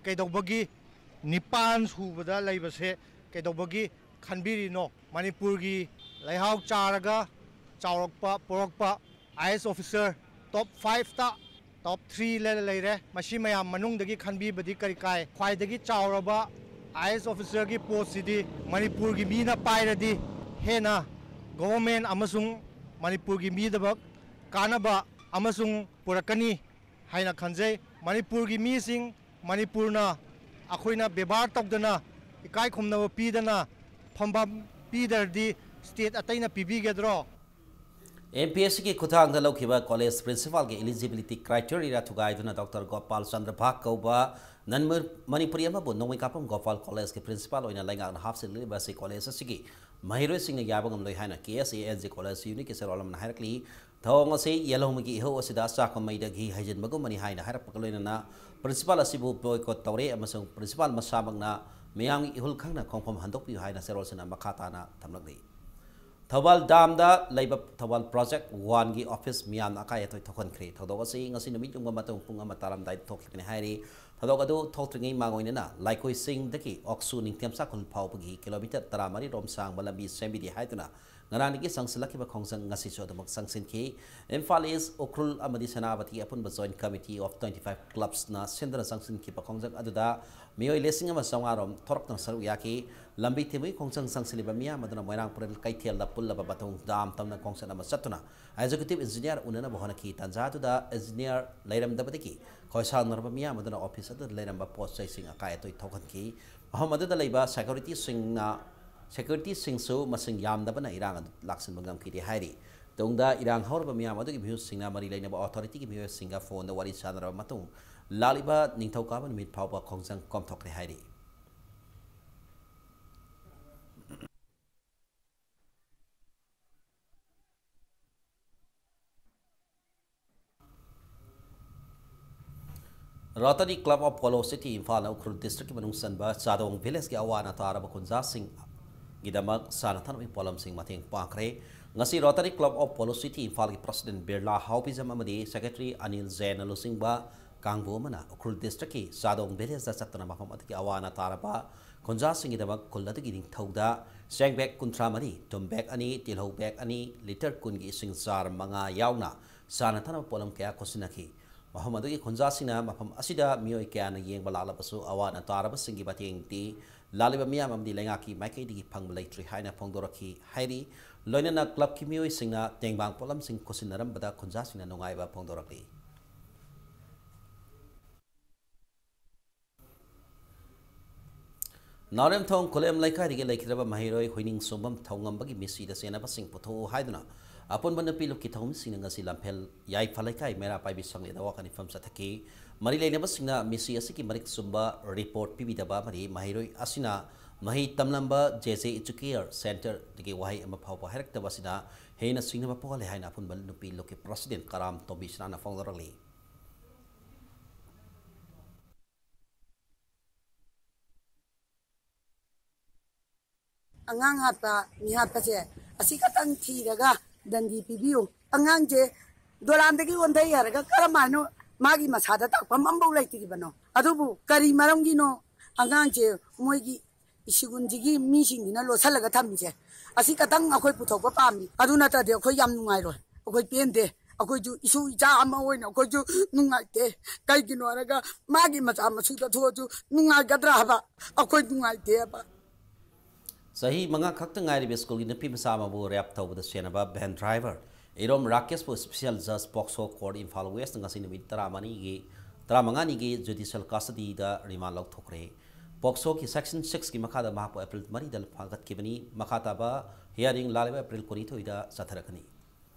ꯀꯩꯗꯧꯕꯒꯤ ꯅꯤꯄꯥꯟ ꯁꯨꯕꯗ ꯂꯩꯕꯁꯦ ꯀꯩꯗꯧꯕꯒꯤ ꯈꯟꯕꯤꯔꯤꯅꯣ? ꯃꯅꯤꯄꯨꯔꯒꯤ ꯂꯩꯍꯥꯎ ꯆꯥꯔꯒ ꯆꯥꯎꯔꯛꯄ, ꯄꯣꯔꯛꯄ IAS officer top fiveꯇ, top threeꯗ ꯂꯩꯔꯦ꯫ ꯃꯁꯤ ꯃꯌꯥꯝ ꯃꯅꯨꯡꯗꯒꯤ ꯈꯟꯕꯤꯕꯗꯤ ꯀꯔꯤ ꯀꯥꯏ? ꯈ꯭ꯋꯥꯏꯗꯒꯤ ꯆꯥꯎꯔꯕ IAS officerꯒꯤ postꯁꯤꯗꯤ ꯃꯅꯤꯄꯨꯔꯒꯤ ꯃꯤꯅ ꯄꯥꯏꯔꯗꯤ ꯍꯦꯟꯅ government ꯑꯃꯁꯨꯡ ꯃꯅꯤꯄꯨꯔꯒꯤ ꯃꯤꯗꯃꯛ ꯀꯥꯟꯅꯕ ꯑꯃꯁꯨꯡ ꯄꯨꯔꯛꯀꯅꯤ ꯍꯥꯏꯅ ꯈꯟꯖꯩ꯫ ꯃꯅꯤꯄꯨꯔꯒꯤ ꯃꯤꯁꯤꯡ, ꯃꯅꯤꯄꯨꯔꯅ ꯑꯩꯈꯣꯏꯅ ꯕꯦꯕꯥꯔ ꯇꯧꯗꯅ, ꯏꯀꯥꯏ ꯈꯨꯝꯅꯕ ꯄꯤꯗꯅ, ꯐꯝꯐꯝ ꯄꯤꯗ꯭ꯔꯗꯤ state ꯑꯇꯩꯅ ꯄꯤꯕꯤꯒꯗ꯭ꯔꯣ? ꯑꯦꯝ ꯄꯤ ꯑꯦꯁ ꯁꯤꯒꯤ ꯈꯨꯠꯊꯥꯡꯗ ꯂꯧꯈꯤꯕ ꯀꯣꯂꯦꯖ ꯄ꯭ꯔꯤꯟꯁꯤꯄꯥꯜꯒꯤ ꯏꯂꯤꯖꯤꯕꯤꯂꯤꯇꯤ ꯀ꯭ꯔꯥꯏꯇꯦꯔꯤꯌꯥ ꯊꯨꯒꯥꯏꯗꯨꯅ ꯗꯣꯛꯇꯔ ꯒꯣꯄꯥꯜ ꯆꯟꯗ꯭ꯔ ꯚꯥꯒ ꯀꯧꯕ ꯅꯟ ꯃꯅꯤꯄꯨꯔꯤ ꯑꯃꯕꯨ ꯅꯣꯡꯃꯩꯀꯥꯞꯄꯝ ꯒꯣꯄꯥꯜ ꯀꯣꯂꯦꯖꯀꯤ ꯄ꯭ꯔꯤꯟꯁꯤꯄꯥꯜ ꯑꯣꯏꯅ ꯂꯩꯉꯥꯛꯅ ꯍꯥꯞꯆꯤꯜꯂꯤꯕ ꯑꯁꯤ ꯀꯣꯂꯦꯖ ꯑꯁꯤꯒꯤ ꯃꯍꯩꯔꯣꯏꯁꯤꯡꯅ ꯌꯥꯕ ꯉꯝꯂꯣꯏ ꯍꯥꯏꯅ ꯀꯦ ꯑꯦꯁ ꯑꯦ ꯑꯦꯟ ꯖꯤ ꯀꯣꯂꯦꯖ ꯌꯨꯅꯤꯠꯀꯤ ꯆꯦꯔꯣꯜ ꯑꯃꯅ ꯍꯥꯏꯔꯛꯂꯤ꯫ ꯊꯧꯑꯣꯡ ꯑꯁꯤ ꯌꯦꯜꯍꯧꯃꯤꯒꯤ ꯏꯍꯧ ꯑꯁꯤꯗ ꯑꯆꯥꯛꯄ ꯃꯩꯗꯒꯤ ꯍꯩꯖꯤꯟꯕꯒꯨꯝꯕꯅꯤ ꯍꯥꯏꯅ ꯍꯥꯏꯔꯛꯄꯒ ꯂꯣꯏꯅꯅ ꯄ꯭ꯔꯤꯟꯁꯤꯄꯥꯜ ꯑꯁꯤꯕꯨ ꯕꯣꯏꯀꯣꯠ ꯇꯧꯔꯦ ꯑꯃꯁꯨꯡ ꯄ꯭ꯔꯤꯟꯁꯤꯄꯥꯜ ꯃꯁꯥꯃꯛꯅ ꯃꯤꯌꯥꯝꯒꯤ ꯏꯍꯨꯜ ꯈꯪꯅ ꯈꯣꯡꯐꯝ ꯍꯟꯗꯣꯛꯄꯤꯌꯨ ꯍꯥꯏꯅ ꯆꯦꯔꯣꯜꯁꯤꯅ ꯃꯈꯥ ꯇꯥꯅ ꯊꯝꯂꯛꯂꯤ꯫ ꯊꯧꯕꯥꯜ ꯗꯥꯝꯗ ꯂꯩꯕ ꯊꯧꯕꯥꯜ ꯄ꯭ꯔꯣꯖꯦꯛ ꯋꯥꯟꯒꯤ ꯑꯣꯐꯤꯁ ꯃꯤꯌꯥꯝꯅ ꯑꯀꯥꯏ ꯑꯇꯣꯏ ꯊꯣꯛꯍꯟꯈ꯭ꯔꯦ꯫ ꯊꯧꯗꯣꯛ ꯑꯁꯤ ꯉꯁꯤ ꯅꯨꯃꯤꯠ ꯌꯨꯡꯕ ꯃꯇꯨꯡ ꯄꯨꯡ ꯑꯃ ꯇꯥꯔꯝꯗꯥꯏꯗ ꯊꯣꯛꯈꯤꯕꯅꯤ ꯍꯥꯏꯔꯤ꯫ ꯊꯧꯗꯣꯛ ꯑꯗꯨ ꯊꯣꯛꯇ꯭ꯔꯤꯉꯩ ꯃꯥꯡꯑꯣꯏꯅꯅ ꯂꯥꯏꯀꯣꯏ ꯆꯤꯡꯗꯒꯤ ꯑꯣꯛꯁꯨ ꯅꯤꯡꯊꯦꯝꯆꯥ ꯈꯨꯜ ꯐꯥꯎꯕꯒꯤ ꯀꯤꯂꯣꯃꯤꯇꯔ ꯇꯔꯥꯃꯔꯤ ꯔꯣꯝ ꯁꯥꯡꯕ ꯂꯝꯕꯤ ꯁꯦꯝꯕꯤꯔꯤ ꯍꯥꯏꯗꯨꯅ ꯉꯔꯥꯡꯗꯒꯤ ꯆꯪꯁꯤꯜꯂꯛꯈꯤꯕ ꯈꯣꯡꯖꯪ ꯉꯁꯤꯁꯨ ꯑꯗꯨꯃꯛ ꯆꯪꯁꯤꯟꯈꯤ꯫ ꯏꯝꯐꯥꯜ ꯏꯁ, ꯎꯈ꯭ꯔꯨꯜ ꯑꯃꯗꯤ ꯁꯦꯅꯥꯄꯇꯤ ꯑꯄꯨꯟꯕ joint committee of twenty five ꯀ꯭ꯂꯕꯁꯅ ꯁꯤꯟꯗꯨꯅ ꯆꯪꯁꯤꯟꯈꯤꯕ ꯈꯣꯡꯖꯪ ꯑꯗꯨꯗ ꯃꯤꯑꯣꯏ ꯂꯤꯁꯤꯡ ꯑꯃ ꯆꯥꯝꯃꯉꯥ ꯔꯣꯝ ꯊꯣꯔꯛꯇꯨꯅ ꯁꯔꯨꯛ ꯌꯥꯈꯤ꯫ ꯂꯝꯕꯤ ꯊꯤꯡꯕꯒꯤ ꯈꯣꯡꯖꯪ ꯆꯪꯁꯤꯜꯂꯤꯕ ꯃꯤꯌꯥꯝ ꯑꯗꯨꯅ ꯃꯣꯏꯔꯥꯡ ꯄꯨꯔꯦꯜ ꯀꯩꯊꯦꯜꯗ ꯄꯨꯜꯂꯕ ꯃꯇꯨꯡ ꯗꯥꯝ ꯇꯝꯅ ꯈꯣꯡꯆꯠ ꯑꯃ ꯆꯠꯇꯨꯅ ꯑꯦꯛꯖꯤꯀ꯭ꯌꯨꯇꯤꯚ ꯏꯟꯖꯤꯅꯤꯌꯥꯔ ꯎꯅꯅꯕ ꯍꯣꯠꯅꯈꯤ꯫ ꯇꯥꯟꯖꯥ ꯑꯗꯨꯗ ꯏꯟꯖꯤꯅꯤꯌꯥꯔ ꯂꯩꯔꯝꯗꯕꯗꯒꯤ ꯈꯣꯏꯁꯥꯎꯅꯔꯕ ꯃꯤꯌꯥꯝ ꯑꯗꯨꯅ ꯑꯣꯐꯤꯁ ꯑꯗꯨꯗ ꯂꯩꯔꯝꯕ ꯄꯣꯠ ꯆꯩꯁꯤꯡ ꯑꯀꯥꯏ ꯑꯇꯣꯏ ꯊꯣꯛꯍꯟꯈꯤ꯫ ꯃꯐꯝ ꯑꯗꯨꯗ ꯂꯩꯕ ꯁꯦꯀ꯭ꯌꯨꯔꯤꯇꯤꯁꯤꯡꯅ, ꯁꯦꯀ꯭ꯌꯨꯔꯤꯇꯤꯁꯤꯡꯁꯨ ꯃꯁꯤꯡ ꯌꯥꯝꯗꯕꯅ ꯏꯔꯥꯡ ꯑꯗꯨ ꯂꯥꯛꯁꯤꯟꯕ ꯉꯝꯈꯤꯗꯦ ꯍꯥꯏꯔꯤ꯫ ꯇꯨꯡꯗ ꯏꯔꯥꯡ ꯍꯧꯔꯕ ꯃꯤꯌꯥꯝ ꯑꯗꯨꯒꯤ ꯃꯤꯍꯨꯠꯁꯤꯡꯅ ꯃꯔꯤ ꯂꯩꯅꯕ ꯑꯣꯊꯣꯔꯤꯇꯤꯒꯤ ꯃꯤꯑꯣꯏꯁꯤꯡꯒ ꯐꯣꯟꯗ ꯋꯥꯔꯤ ꯁꯥꯅꯔꯕ ꯃꯇꯨꯡ ꯂꯥꯛꯂꯤꯕ ꯅꯤꯡꯊꯧꯀꯥꯕ ꯅꯨꯃꯤꯠ ꯐꯥꯎꯕ ꯈꯣꯡꯖꯪ ꯀꯣꯝꯊꯣꯛꯈ꯭ꯔꯦ ꯍꯥꯏꯔꯤ꯫ Rotary club of polo city ꯏꯝꯐꯥꯜꯅ ꯎꯈ꯭ꯔꯨꯜ ꯗꯤꯁꯇ꯭ꯔꯤꯛꯀꯤ ꯃꯅꯨꯡ ꯆꯟꯕ ꯆꯥꯗꯣꯡ ꯚꯤꯂꯦꯖꯀꯤ ꯑꯋꯥ ꯑꯅꯥ ꯇꯥꯔꯕ ꯈꯨꯟꯖꯥꯁꯤꯡꯒꯤꯗꯃꯛ ꯆꯥꯅ ꯊꯛꯅꯕꯒꯤ ꯄꯣꯠꯂꯝꯁꯤꯡ ꯃꯇꯦꯡ ꯄꯥꯡꯈ꯭ꯔꯦ꯫ ꯉꯁꯤ rotary club of polo city ꯏꯝꯐꯥꯜꯒꯤ ꯄ꯭ꯔꯁꯤꯗꯦꯟꯠ ꯕꯤꯔꯂꯥ ꯍꯥꯎꯄꯤꯖꯝ ꯑꯃꯗꯤ ꯁꯦꯀ꯭ꯔꯦꯇꯔꯤ ꯑꯅꯤꯜ ꯖꯦꯟꯅ ꯂꯨꯆꯤꯡꯕ ꯀꯥꯡꯕꯨ ꯑꯃꯅ ꯎꯈ꯭ꯔꯨꯜ ꯗꯤꯁꯇ꯭ꯔꯤꯛꯀꯤ ꯆꯥꯗꯣꯡ ꯚꯤꯂꯦꯖꯇ ꯆꯠꯇꯨꯅ ꯃꯐꯝ ꯑꯗꯨꯒꯤ ꯑꯋꯥ ꯑꯅꯥ ꯇꯥꯔꯕ ꯈꯨꯟꯖꯥꯁꯤꯡꯒꯤꯗꯃꯛ ꯈꯨꯜ ꯑꯗꯨꯒꯤ ꯅꯤꯡꯊꯧꯗ ꯆꯦꯡ ꯕꯦꯒ ꯀꯨꯟꯊ꯭ꯔꯥ ꯃꯔꯤ, ꯊꯨꯝ ꯕꯦꯒ ꯑꯅꯤ, ꯇꯤꯜꯍꯧ ꯕꯦꯒ ꯑꯅꯤ, ꯂꯤꯇꯔ ꯀꯨꯟꯒꯤ ꯏꯁꯤꯡ ꯖꯥꯔ ꯃꯉꯥ ꯌꯥꯎꯅ ꯆꯥꯅ ꯊꯛꯅꯕ ꯄꯣꯠꯂꯝ ꯀꯌꯥ ꯈꯨꯠꯁꯤꯟꯅꯈꯤ꯫ ꯃꯐꯝ ꯑꯗꯨꯒꯤ ꯈꯨꯟꯖꯥꯁꯤꯡꯅ ꯃꯐꯝ ꯑꯁꯤꯗ ꯃꯤꯑꯣꯏ ꯀꯌꯥꯅ ꯌꯦꯡꯕ ꯂꯥꯛꯂꯕꯁꯨ ꯑꯋꯥ ꯑꯅꯥ ꯇꯥꯔꯕꯁꯤꯡꯒꯤ ꯃꯇꯦꯡꯗꯤ ꯂꯥꯛꯂꯤꯕ ꯃꯤꯌꯥꯝ ꯑꯃꯗꯤ ꯂꯩꯉꯥꯛꯀꯤ ꯃꯥꯏꯀꯩꯗꯒꯤ ꯐꯪꯕ ꯂꯩꯇ꯭ꯔꯤ ꯍꯥꯏꯅ ꯐꯣꯡꯗꯣꯔꯛꯈꯤ ꯍꯥꯏꯔꯤ꯫ ꯂꯣꯏꯅꯅ ꯀ꯭ꯂꯕꯀꯤ ꯃꯤꯑꯣꯏꯁꯤꯡꯅ ꯇꯦꯡꯕꯥꯡ ꯄꯣꯠꯂꯝꯁꯤꯡ ꯈꯨꯠꯁꯤꯟꯅꯔꯝꯕꯗ ꯈꯨꯟꯖꯥꯁꯤꯡꯅ ꯅꯨꯡꯉꯥꯏꯕ ꯐꯣꯡꯗꯣꯔꯛꯂꯤ꯫ ꯅꯥꯎꯔꯦꯝꯊꯣꯡ ꯈꯨꯂꯦꯝ ꯂꯩꯀꯥꯏꯗꯒꯤ ꯂꯩꯈꯤꯗ꯭ꯔꯕ ꯃꯍꯩꯔꯣꯏ ꯍꯣꯏꯅꯤꯡ ꯁꯣꯝꯕꯝ ꯊꯧꯉꯝꯕꯒꯤ ꯃꯤꯁꯤꯗ ꯆꯦꯟꯅꯕꯁꯤꯡ ꯄꯨꯊꯣꯛꯎ ꯍꯥꯏꯗꯨꯅ ꯑꯄꯨꯟꯕ ꯅꯨꯄꯤ ꯂꯨꯞꯀꯤ ꯊꯧꯃꯤꯁꯤꯡꯅ ꯉꯁꯤ ꯂꯝꯐꯦꯜ ꯌꯥꯏꯐ ꯂꯩꯀꯥꯏ ꯃꯩꯔꯥ ꯄꯥꯏꯕꯤ ꯁꯪꯂꯦꯟꯗ ꯋꯥꯀꯠ ꯃꯤꯐꯝ ꯆꯠꯊꯈꯤ꯫ ꯃꯔꯤ ꯂꯩꯅꯕꯁꯤꯡꯅ ꯃꯤꯁꯤ ꯑꯁꯤꯒꯤ ꯃꯔꯤꯛ ꯆꯨꯝꯕ ꯔꯤꯄꯣꯔꯠ ꯄꯤꯕꯤꯗꯕ ꯑꯃꯗꯤ ꯃꯍꯩꯔꯣꯏ ꯑꯁꯤꯅ ꯃꯍꯩ ꯇꯝꯂꯝꯕ ꯖꯦ ꯖꯦ ꯏꯖꯨꯀꯦꯌꯔ ꯁꯦꯟꯇꯔꯗꯒꯤ ꯋꯥꯍꯩ ꯑꯃ ꯐꯥꯎꯕ ꯍꯥꯏꯔꯛꯇꯕ ꯑꯁꯤꯅ ꯍꯦꯟꯅ ꯆꯤꯡꯅꯕ ꯄꯣꯛꯍꯜꯂꯦ ꯍꯥꯏꯅ ꯑꯄꯨꯟꯕ ꯅꯨꯄꯤ ꯂꯨꯞꯀꯤ ꯄ꯭ꯔꯁꯤꯗꯦꯟ ꯀꯔꯥꯝ ꯇꯣꯝꯕꯤꯁꯅꯥꯅ ꯐꯣꯡꯗꯣꯔꯛꯂꯤ꯫ ꯑꯉꯥꯡ ꯍꯥꯠꯄ, ꯃꯤ ꯍꯥꯠꯄꯁꯦ ꯑꯁꯤ ꯈꯛꯇꯪ ꯊꯤꯔꯒ ꯗꯟꯗꯤ ꯄꯤꯕꯤꯌꯨ꯫ ꯑꯉꯥꯡꯁꯦ ꯗꯣꯂꯥꯟꯗꯒꯤ ꯑꯣꯟꯊꯩ ꯍꯥꯏꯔꯒ ꯀꯔꯝ ꯍꯥꯏꯅ ꯃꯥꯒꯤ ꯃꯁꯥꯗ ꯇꯥꯛꯐꯝ ꯑꯃꯐꯥꯎ ꯂꯩꯇ꯭ꯔꯤꯕꯅꯣ? ꯑꯗꯨꯕꯨ ꯀꯔꯤ ꯃꯔꯝꯒꯤꯅꯣ ꯑꯉꯥꯡꯁꯦ ꯃꯣꯏꯒꯤ ꯁꯤꯒꯨꯟꯁꯤꯒꯤ ꯃꯤꯁꯤꯡꯁꯤꯅ ꯂꯣꯠꯁꯤꯜꯂꯒ ꯊꯝꯃꯤꯁꯦ? ꯑꯁꯤ ꯈꯛꯇꯪ ꯑꯩꯈꯣꯏ ꯄꯨꯊꯣꯛꯄ ꯄꯥꯝꯃꯤ꯫ ꯑꯗꯨ ꯅꯠꯇ꯭ꯔꯗꯤ ꯑꯩꯈꯣꯏ ꯌꯥꯝ ꯅꯨꯡꯉꯥꯏꯔꯣꯏ, ꯑꯩꯈꯣꯏ ꯄꯦꯟꯗꯦ꯫ ꯑꯩꯈꯣꯏꯁꯨ ꯏꯁꯨ ꯏꯆꯥ ꯑꯃ ꯑꯣꯏꯅ ꯑꯩꯈꯣꯏꯁꯨ ꯅꯨꯡꯉꯥꯏꯇꯦ꯫ ꯀꯩꯒꯤꯅꯣ ꯍꯥꯏꯔꯒ ꯃꯥꯒꯤ ꯃꯆꯥ ꯃꯁꯨꯗ ꯊꯣꯛꯑꯁꯨ ꯅꯨꯡꯉꯥꯏꯒꯗ꯭ꯔꯥ ꯍꯥꯏꯕ ꯑꯩꯈꯣꯏ ꯅꯨꯡꯉꯥꯏꯇꯦ ꯍꯥꯏꯕ꯫ ꯆꯍꯤ ꯃꯉꯥ ꯈꯛꯇ ꯉꯥꯏꯔꯤꯕ ꯁ꯭ꯀꯨꯜꯒꯤ ꯅꯨꯄꯤ ꯃꯆꯥ ꯑꯃꯕꯨ ꯔꯦꯞ ꯇꯧꯕꯗ ꯁꯦꯟꯅꯕ ꯚꯦꯟ ꯗ꯭ꯔꯥꯏꯚꯔ ꯏꯔꯣꯝ ꯔꯥꯀꯦꯁꯄꯨ ꯁ꯭ꯄꯦꯁꯤꯌꯦꯜ ꯖꯖ ꯄꯣꯛꯁꯣ ꯀꯣꯔꯠ ꯏꯝꯐꯥꯜ ꯋꯦꯁꯅ ꯉꯁꯤ ꯅꯨꯃꯤꯠ ꯇꯔꯥꯃꯔꯤꯒꯤ, ꯇꯔꯥꯃꯉꯥꯅꯤꯒꯤ ꯖꯨꯗꯤꯁꯤꯌꯦꯜ ꯀꯁꯇꯗꯤꯗ ꯔꯤꯃꯥꯟ ꯂꯧꯊꯣꯛꯈ꯭ꯔꯦ꯫ ꯄꯣꯛꯁꯣꯒꯤ ꯁꯦꯛꯁꯟ ꯁꯤꯛꯁꯀꯤ ꯃꯈꯥꯗ ꯃꯍꯥꯛꯄꯨ ꯑꯦꯄ꯭ꯔꯤꯜ ꯃꯔꯤꯗ ꯐꯥꯒꯠꯈꯤꯕꯅꯤ꯫ ꯃꯈꯥ ꯇꯥꯕ ꯍꯤꯌꯥꯔꯤꯡ ꯂꯥꯛꯂꯤꯕ ꯑꯦꯄ꯭ꯔꯤꯜ ꯀꯨꯟꯅꯤꯊꯣꯏꯗ ꯆꯠꯊꯔꯛꯀꯅꯤ꯫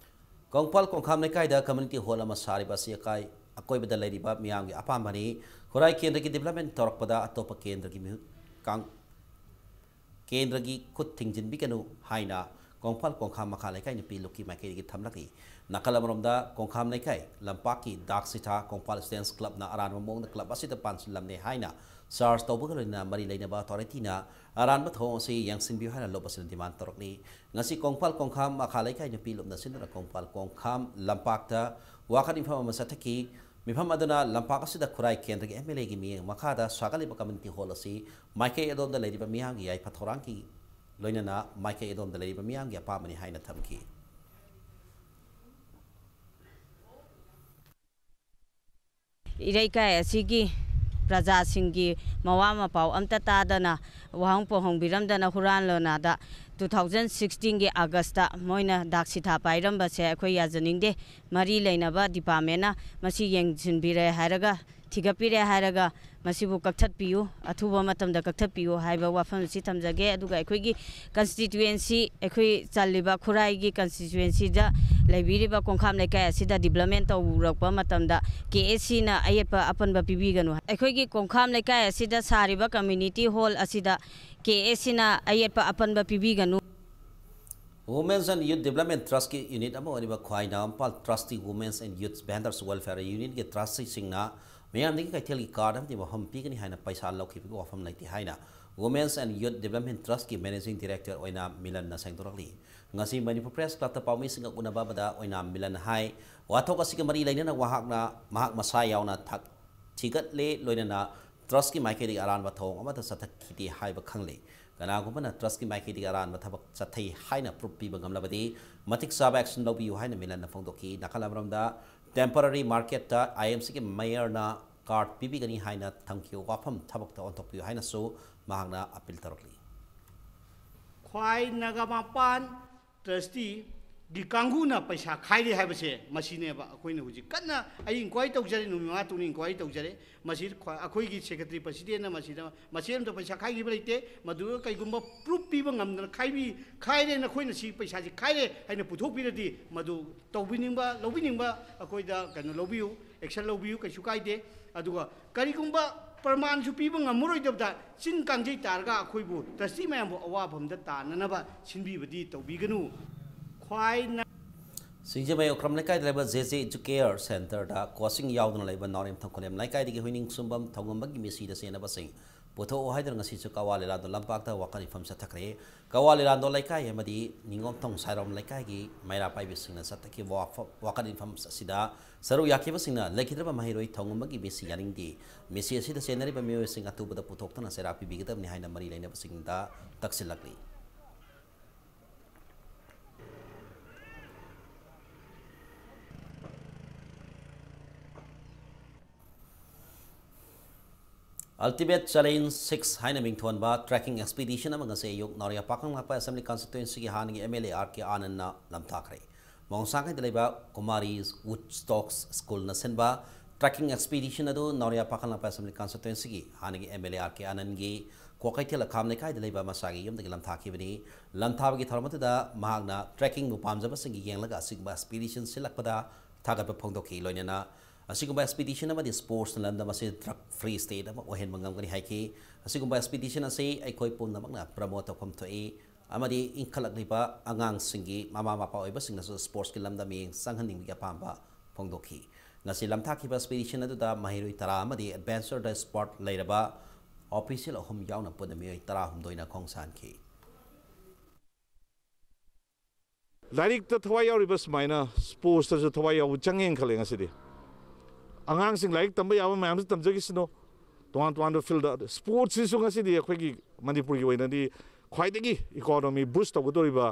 ꯀꯣꯡꯄꯥꯜ ꯀꯣꯡꯈꯥꯝ ꯂꯩꯀꯥꯏꯗ ꯀꯝꯃ꯭ꯌꯨꯅꯤꯇꯤ ꯍꯣꯜ ꯑꯃ ꯁꯥꯔꯤꯕ ꯑꯁꯤ ꯑꯀꯥꯏ-, ꯑꯀꯣꯏꯕꯗ ꯂꯩꯔꯤꯕ ꯃꯤꯌꯥꯝꯒꯤ ꯑꯄꯥꯝꯕꯅꯤ꯫ ꯈꯨꯔꯥꯏ ꯀꯦꯟꯗ꯭ꯔꯒꯤ ꯗꯤꯕ꯭ꯂꯞꯃꯦꯟ ꯇꯧꯔꯛꯄꯗ ꯑꯇꯣꯞꯄ ꯀꯦꯟꯗ꯭ꯔꯒꯤ ꯃꯤꯍꯨꯠ ꯀꯥꯡ-, ꯀꯦꯟꯗ꯭ꯔꯒꯤ ꯈꯨꯠ ꯊꯤꯡꯖꯤꯟꯕꯤꯒꯅꯨ ꯍꯥꯏꯅ ꯀꯣꯡꯄꯥꯜ ꯀꯣꯡꯈꯥꯝ ꯃꯈꯥ ꯂꯩꯀꯥꯏ ꯅꯨꯄꯤ ꯂꯨꯞꯀꯤ ꯃꯥꯏꯀꯩꯗꯒꯤ ꯊꯝꯂꯛꯂꯤ꯫ ꯅꯥꯀꯜ ꯑꯃꯔꯣꯝꯗ ꯀꯣꯡꯈꯥꯝ ꯂꯩꯀꯥꯏ ꯂꯝꯄꯥꯛꯀꯤ ꯗꯥꯛ ꯁꯤꯊꯥ ꯀꯣꯡꯄꯥꯜ ꯁ꯭ꯇꯨꯗꯦꯟꯠꯁ ꯀ꯭ꯂꯕꯅ ꯑꯔꯥꯟꯕ ꯃꯑꯣꯡꯗ ꯀ꯭ꯂꯕ ꯑꯁꯤꯗ ꯄꯥꯟꯁꯤꯜꯂꯝꯂꯦ ꯍꯥꯏꯅ ꯆꯥꯔꯖ ꯇꯧꯕꯒ ꯂꯣꯏꯅꯅ ꯃꯔꯤ ꯂꯩꯅꯕ ꯑꯣꯊꯣꯔꯤꯇꯤꯅ ꯑꯔꯥꯟꯕ ꯊꯧꯑꯣꯡ ꯑꯁꯤ ꯌꯦꯡꯁꯤꯟꯕꯤꯌꯨ ꯍꯥꯏꯅ ꯂꯨꯞ ꯑꯁꯤꯅ ꯗꯤꯃꯥꯟ ꯇꯧꯔꯛꯂꯤ꯫ ꯉꯁꯤ ꯀꯣꯡꯄꯥꯜ ꯀꯣꯡꯈꯥꯝ ꯃꯈꯥ ꯂꯩꯀꯥꯏ ꯅꯨꯄꯤ ꯂꯨꯞꯅ ꯁꯤꯟꯗꯨꯅ ꯀꯣꯡꯄꯥꯜ ꯀꯣꯡꯈꯥꯝ ꯂꯝꯄꯥꯛꯇ ꯋꯥꯀꯠ ꯃꯤꯐꯝ ꯑꯃ ꯆꯠꯊꯈꯤ꯫ ꯃꯤꯐꯝ ꯑꯗꯨꯅ ꯂꯝꯄꯥꯛ ꯑꯁꯤꯗ ꯈꯨꯔꯥꯏ ꯀꯦꯟꯗ꯭ꯔꯒꯤ ꯑꯦꯝ ꯑꯦꯜ ꯑꯦꯒꯤ ꯃꯤꯠꯌꯦꯡ ꯃꯈꯥꯗ ꯁꯥꯒꯠꯂꯤꯕ ꯀꯝꯃ꯭ꯌꯨꯅꯤꯇꯤ ꯍꯣꯜ ꯑꯁꯤ ꯃꯥꯏꯀꯩ ꯑꯗꯣꯝꯗ ꯂꯩꯔꯤꯕ ꯃꯤꯌꯥꯝꯒꯤ ꯌꯥꯏꯐ ꯊꯧꯔꯥꯡꯒꯤ ꯂꯣꯏꯅꯅ ꯃꯥꯏꯀꯩ ꯑꯗꯣꯝꯗ ꯂꯩꯔꯤꯕ ꯃꯤꯌꯥꯝꯒꯤ ꯑꯄꯥꯝꯕꯅꯤ ꯍꯥꯏꯅ ꯊꯝꯈꯤ꯫ ꯏꯔꯩꯀꯥꯏ ꯑꯁꯤꯒꯤ ꯄ꯭ꯔꯖꯥꯁꯤꯡꯒꯤ ꯃꯋꯥ ꯃꯄꯥꯎ ꯑꯝꯇ ꯇꯥꯗꯅ, ꯋꯥꯍꯪ ꯄꯥꯎꯍꯪꯕꯤꯔꯝꯗꯅ ꯍꯨꯔꯥꯟ ꯂꯣꯟꯅꯥꯗ two thousand sixteen-ꯒꯤ ꯑꯥꯒꯁꯇ ꯃꯣꯏꯅ ꯗꯥꯛ ꯁꯤꯊꯥ ꯄꯥꯏꯔꯝꯕꯁꯦ ꯑꯩꯈꯣꯏ ꯌꯥꯖꯅꯤꯡꯗꯦ꯫ ꯃꯔꯤ ꯂꯩꯅꯕ ꯗꯤꯄꯥꯔꯠꯃꯦꯟꯅ ꯃꯁꯤ ꯌꯦꯡꯁꯤꯟꯕꯤꯔꯦ ꯍꯥꯏꯔꯒ ꯊꯤꯒꯠꯄꯤꯔꯦ ꯍꯥꯏꯔꯒ ꯃꯁꯤꯕꯨ ꯀꯛꯊꯠꯄꯤꯌꯨ, ꯑꯊꯨꯕ ꯃꯇꯝꯗ ꯀꯛꯊꯠꯄꯤꯌꯨ ꯍꯥꯏꯕ ꯋꯥꯐꯝ ꯑꯁꯤ ꯊꯝꯖꯒꯦ꯫ ꯑꯗꯨꯒ ꯑꯩꯈꯣꯏꯒꯤ ꯀꯟꯁꯇꯤꯇ꯭ꯋꯦꯟꯁꯤ, ꯑꯩꯈꯣꯏ ꯆꯜꯂꯤꯕ ꯈꯨꯔꯥꯏꯒꯤ ꯀꯟꯁꯇꯤꯇ꯭ꯋꯦꯟꯁꯤꯗ ꯂꯩꯕꯤꯔꯤꯕ ꯀꯣꯡꯈꯥꯝ ꯂꯩꯀꯥꯏ ꯑꯁꯤꯗ ꯗꯤꯕ꯭ꯂꯞꯃꯦꯟ ꯇꯧꯔꯛꯄ ꯃꯇꯝꯗ ꯀꯦ ꯑꯦꯁ ꯁꯤꯅ ꯑꯌꯦꯠꯄ ꯑꯄꯟꯕ ꯄꯤꯕꯤꯒꯅꯨ꯫ ꯑꯩꯈꯣꯏꯒꯤ ꯀꯣꯡꯈꯥꯝ ꯂꯩꯀꯥꯏ ꯑꯁꯤꯗ ꯁꯥꯔꯤꯕ ꯀꯝꯃ꯭ꯌꯨꯅꯤꯇꯤ ꯍꯣꯜ ꯑꯁꯤꯗ ꯀꯦ ꯑꯦꯁ ꯁꯤꯅ ꯑꯌꯦꯠꯄ ꯑꯄꯟꯕ ꯄꯤꯕꯤꯒꯅꯨ꯫ Women's and Youth Development Trustꯀꯤ unit ꯑꯃ ꯑꯣꯏꯔꯤꯕ ꯈ꯭ꯋꯥꯏ Nagampal Trustee Women's and Youth Vendors Welfare Unitꯀꯤ trusteeꯁꯤꯡꯅ ꯃꯤꯌꯥꯝꯗꯒꯤ ꯀꯩꯊꯦꯜꯒꯤ card ꯑꯃꯗꯤ ꯃꯐꯝ ꯄꯤꯒꯅꯤ ꯍꯥꯏꯅ ꯄꯩꯁꯥ ꯂꯧꯈꯤꯕꯒꯤ ꯋꯥꯐꯝ ꯂꯩꯇꯦ ꯍꯥꯏꯅ Women's and Youth Development Trustꯀꯤ managing director ꯑꯣꯏꯅ ꯃꯤꯂꯟꯅ ꯁꯦꯡꯗꯣꯔꯛꯂꯤ꯫ ꯉꯁꯤ ꯃꯅꯤꯄꯨꯔ Press Clubꯇ ꯄꯥꯎꯃꯤꯁꯤꯡꯒ ꯎꯅꯕꯗ ꯑꯣꯏꯅ ꯃꯤꯂꯟꯅ ꯍꯥꯏ, ꯋꯥꯊꯣꯛ ꯑꯁꯤꯒ ꯃꯔꯤ ꯂꯩꯅꯅ ꯋꯥꯍꯥꯛꯅ, ꯃꯍꯥꯛ ꯃꯁꯥ ꯌꯥꯎꯅ ꯊꯛ-, ꯊꯤꯒꯠꯂꯦ, ꯂꯣꯏꯅꯅ Trustꯀꯤ ꯃꯥꯏꯀꯩꯗꯒꯤ ꯑꯔꯥꯟꯕ ꯊꯧꯑꯣꯡ ꯑꯃꯠꯇ ꯆꯠꯊꯈꯤꯗꯦ ꯍꯥꯏꯕ ꯈꯪꯂꯦ꯫ ꯀꯅꯥꯒꯨꯝꯕꯅ Trustꯀꯤ ꯃꯥꯏꯀꯩꯗꯒꯤ ꯑꯔꯥꯟꯕ ꯊꯕꯛ ꯆꯠꯊꯩ ꯍꯥꯏꯅ proof ꯄꯤꯕ ꯉꯝꯂꯕꯗꯤ ꯃꯇꯤꯛ ꯆꯥꯕ action ꯂꯧꯕꯤꯌꯨ ꯍꯥꯏꯅ ꯃꯤꯂꯟꯅ ꯐꯣꯡꯗꯣꯛꯈꯤ꯫ ꯅꯥꯀꯜ ꯑꯃꯔꯣꯝꯗ temporary marketꯇ IMCꯒꯤ mayorꯅ card ꯄꯤꯕꯤꯒꯅꯤ ꯍꯥꯏꯅ ꯊꯝꯈꯤꯕ ꯋꯥꯐꯝ ꯊꯕꯛꯇ ꯑꯣꯟꯊꯣꯛꯄꯤꯌꯨ ꯍꯥꯏꯅꯁꯨ ꯃꯍꯥꯛꯅ appeal ꯇꯧꯔꯛꯂꯤ꯫ ꯈ꯭ꯋꯥꯏ ꯅꯥꯒꯥꯃꯄꯥꯜ Trusteeꯒꯤ ꯀꯥꯡꯕꯨꯅ ꯄꯩꯁꯥ ꯈꯥꯏꯔꯦ ꯍꯥꯏꯕꯁꯦ ꯃꯁꯤꯅꯦꯕ꯫ ꯑꯩꯈꯣꯏꯅ ꯍꯧꯖꯤꯛ ꯀꯟꯅ, ꯑꯩ inquiry ꯇꯧꯖꯔꯦ, ꯅꯨꯃꯤꯠ ꯃꯉꯥ ꯇꯨꯡꯗ inquiry ꯇꯧꯖꯔꯦ꯫ ꯃꯁꯤ ꯈ꯭ꯋꯥ-, ꯑꯩꯈꯣꯏꯒꯤ secretary presidentꯅ ꯃꯁꯤꯗ ꯃꯁꯦꯟ ꯑꯝꯇ ꯄꯩꯁꯥ ꯈꯥꯏꯈꯤꯕ ꯂꯩꯇꯦ꯫ ꯃꯗꯨ ꯀꯩꯒꯨꯝꯕ proof ꯄꯤꯕ ꯉꯝꯗꯅ ꯈꯥꯏꯕꯤ-, ꯈꯥꯏꯔꯦ, ꯅꯈꯣꯏꯅ ꯁꯤ ꯄꯩꯁꯥꯁꯤ ꯈꯥꯏꯔꯦ ꯍꯥꯏꯅ ꯄꯨꯊꯣꯛꯄꯤꯔꯗꯤ ꯃꯗꯨ ꯇꯧꯕꯤꯅꯤꯡꯕ, ꯂꯧꯕꯤꯅꯤꯡꯕ ꯑꯩꯈꯣꯏꯗ ꯀꯩꯅꯣ ꯂꯧꯕꯤꯌꯨ, action ꯂꯧꯕꯤꯌꯨ, ꯀꯩꯁꯨ ꯀꯥꯏꯗꯦ꯫ ꯑꯗꯨꯒ ꯀꯔꯤꯒꯨꯝꯕ ꯄ꯭ꯔꯃꯥꯟꯁꯨ ꯄꯤꯕ ꯉꯝꯃꯔꯣꯏꯗꯕꯗ ꯆꯤꯟ ꯀꯥꯡꯖꯩ ꯇꯥꯔꯒ ꯑꯩꯈꯣꯏꯕꯨ trustee ꯃꯌꯥꯝꯕꯨ ꯑꯋꯥꯐꯝꯗ ꯇꯥꯅꯅꯕ ꯁꯤꯟꯕꯤꯕꯗꯤ ꯇꯧꯕꯤꯒꯅꯨ꯫ ꯈ꯭ꯋꯥꯏ ꯅ- ꯁꯤꯡꯖꯃꯩ ꯑꯣꯀ꯭ꯔꯝ ꯂꯩꯀꯥꯏꯗ ꯂꯩꯕ JJ Educare Centreꯗ coaching ꯌꯥꯎꯗꯨꯅ ꯂꯩꯕ ꯅꯥꯎꯔꯦꯝꯊꯣꯡ ꯈꯨꯂꯦꯝ ꯂꯩꯀꯥꯏꯗꯒꯤ ꯍꯨꯏꯅꯤꯡꯁꯨꯝꯕꯝ ꯊꯧꯉꯝꯕꯒꯤ ꯃꯤꯁꯤꯗ ꯆꯦꯟꯅꯕꯁꯤꯡ ꯄꯨꯊꯣꯛꯑꯣ ꯍꯥꯏꯗꯨꯅ ꯉꯁꯤꯁꯨ ꯀꯋꯥ ꯂꯤꯂꯥꯟꯗꯣ ꯂꯝꯄꯥꯛꯇ ꯋꯥꯀꯠ ꯃꯤꯐꯝ ꯆꯠꯊꯈ꯭ꯔꯦ꯫ ꯀꯋꯥ ꯂꯤꯂꯥꯟꯗꯣ ꯂꯩꯀꯥꯏ ꯑꯃꯗꯤ ꯅꯤꯉꯣꯝꯊꯣꯡ ꯁꯥꯏꯔꯣꯝ ꯂꯩꯀꯥꯏꯒꯤ ꯃꯩꯔꯥ ꯄꯥꯏꯕꯤꯁꯤꯡꯅ ꯆꯠꯊꯈꯤꯕ ꯋꯥꯐ-, ꯋꯥꯀꯠ ꯃꯤꯐꯝ ꯑꯁꯤꯗ ꯁꯔꯨꯛ ꯌꯥꯈꯤꯕꯁꯤꯡꯅ ꯂꯩꯈꯤꯗ꯭ꯔꯕ ꯃꯍꯩꯔꯣꯏ ꯊꯧꯉꯝꯕꯒꯤ ꯃꯤꯁꯤ ꯌꯥꯅꯤꯡꯗꯦ, ꯃꯤꯁꯤ ꯑꯁꯤꯗ ꯆꯦꯟꯅꯔꯤꯕ ꯃꯤꯑꯣꯏꯁꯤꯡ ꯑꯊꯨꯕꯗ ꯄꯨꯊꯣꯛꯇꯨꯅ ꯆꯩꯔꯥꯛ ꯄꯤꯕꯤꯒꯗꯕꯅꯤ ꯍꯥꯏꯅ ꯃꯔꯤ ꯂꯩꯅꯕꯁꯤꯡꯗ ꯇꯛꯁꯤꯜꯂꯛꯂꯤ꯫ Ultimate Challenge six ꯍꯥꯏꯅ ꯃꯤꯡꯊꯣꯟꯕ trekking expedition ꯑꯃ ꯉꯁꯤ ꯑꯌꯨꯛ ꯅꯥꯎꯔꯤꯌꯥ ꯄꯥꯈꯪ ꯂꯥꯛꯄ Assembly Constituencyꯒꯤ ꯍꯥꯟꯅꯒꯤ MLA R K Anandꯅ ꯂꯝꯇꯥꯛꯈ꯭ꯔꯦ꯫ ꯃꯣꯡꯁꯥꯡꯈꯩꯗ ꯂꯩꯕ Kumari's Woodstocks Schoolꯅ ꯁꯤꯟꯕ Trekking expedition ꯑꯗꯨ ꯅꯥꯎꯔꯤꯌꯥ ꯄꯥꯈꯪꯂꯥꯛꯄ Assembly Constituencyꯒꯤ ꯍꯥꯟꯅꯒꯤ MLA R K Anandꯒꯤ ꯀ꯭ꯋꯥꯀꯩꯊꯦꯜ ꯑꯈꯥꯝ ꯂꯩꯀꯥꯏꯗ ꯂꯩꯕ ꯃꯁꯥꯒꯤ ꯌꯨꯝꯗꯒꯤ ꯂꯝꯊꯥꯈꯤꯕꯅꯤ꯫ ꯂꯝꯊꯥꯕꯒꯤ ꯊꯧꯔꯝ ꯑꯗꯨꯗ ꯃꯍꯥꯛꯅ trekkingꯕꯨ ꯄꯥꯝꯖꯕꯁꯤꯡꯒꯤ ꯌꯦꯡꯂꯒ ꯑꯁꯤꯒꯨꯝꯕ expedition ꯁꯤꯜꯂꯛꯄꯗ ꯊꯥꯒꯠꯄ ꯐꯣꯡꯗꯣꯛꯈꯤ꯫ ꯂꯣꯏꯅꯅ ꯑꯁꯤꯒꯨꯝꯕ expedition ꯑꯃꯗꯤ sportsꯅ ꯂꯝꯗꯝ ꯑꯁꯤ drug free state ꯑꯃ ꯑꯣꯏꯍꯟꯕ ꯉꯝꯒꯅꯤ ꯍꯥꯏꯈꯤ꯫ ꯑꯁꯤꯒꯨꯝꯕ expedition ꯑꯁꯤ ꯑꯩꯈꯣꯏ ꯄꯨꯝꯅꯃꯛꯅ promote ꯇꯧꯐꯝ ꯊꯣꯛꯏ꯫ ꯑꯃꯗꯤ ꯏꯟꯈꯠꯂꯛꯂꯤꯕ ꯑꯉꯥꯡꯁꯤꯡꯒꯤ ꯃꯃꯥ ꯃꯄꯥ ꯑꯣꯏꯕꯁꯤꯡꯅꯁꯨ sportsꯀꯤ ꯂꯝꯗ ꯃꯤꯠꯌꯦꯡ ꯆꯪꯍꯟꯅꯤꯡꯕꯒꯤ ꯑꯄꯥꯝꯕ ꯐꯣꯡꯗꯣꯛꯈꯤ꯫ ꯉꯁꯤ ꯂꯝꯊꯥꯈꯤꯕ expedition ꯑꯗꯨꯗ ꯃꯍꯩꯔꯣꯏ ꯇꯔꯥ ꯑꯃꯗꯤ adventureꯗ expert ꯂꯩꯔꯕ official ꯑꯍꯨꯝ ꯌꯥꯎꯅ ꯄꯨꯟꯅ ꯃꯤꯑꯣꯏ ꯇꯔꯥꯍꯨꯝꯗꯣꯏꯅ ꯈꯣꯡ ꯁꯥꯟꯈꯤ꯫ ꯂꯥꯏꯔꯤꯛꯇ ꯊꯋꯥꯏ ꯌꯥꯎꯔꯤꯕ ꯁꯨꯃꯥꯏꯅ sportsꯇꯁꯨ ꯊꯋꯥꯏ ꯌꯥꯎꯕ ꯆꯪꯉꯦꯅ ꯈꯜꯂꯦ ꯉꯁꯤꯗꯤ꯫ ꯑꯉꯥꯡꯁꯤꯡ ꯂꯥꯏꯔꯤꯛ ꯇꯝꯕ ꯌꯥꯕ ꯃꯌꯥꯝꯁꯨ ꯇꯝꯖꯈꯤꯁꯅꯨ꯫ ꯇꯣꯉꯥꯟ ꯇꯣꯉꯥꯟꯕ fieldꯇ sportsꯁꯤꯁꯨ ꯉꯁꯤꯗꯤ ꯑꯩꯈꯣꯏꯒꯤ ꯃꯅꯤꯄꯨꯔꯒꯤ ꯑꯣꯏꯅꯗꯤ ꯈ꯭ꯋꯥꯏꯗꯒꯤ economy boost ꯇꯧꯒꯗꯧꯔꯤꯕ,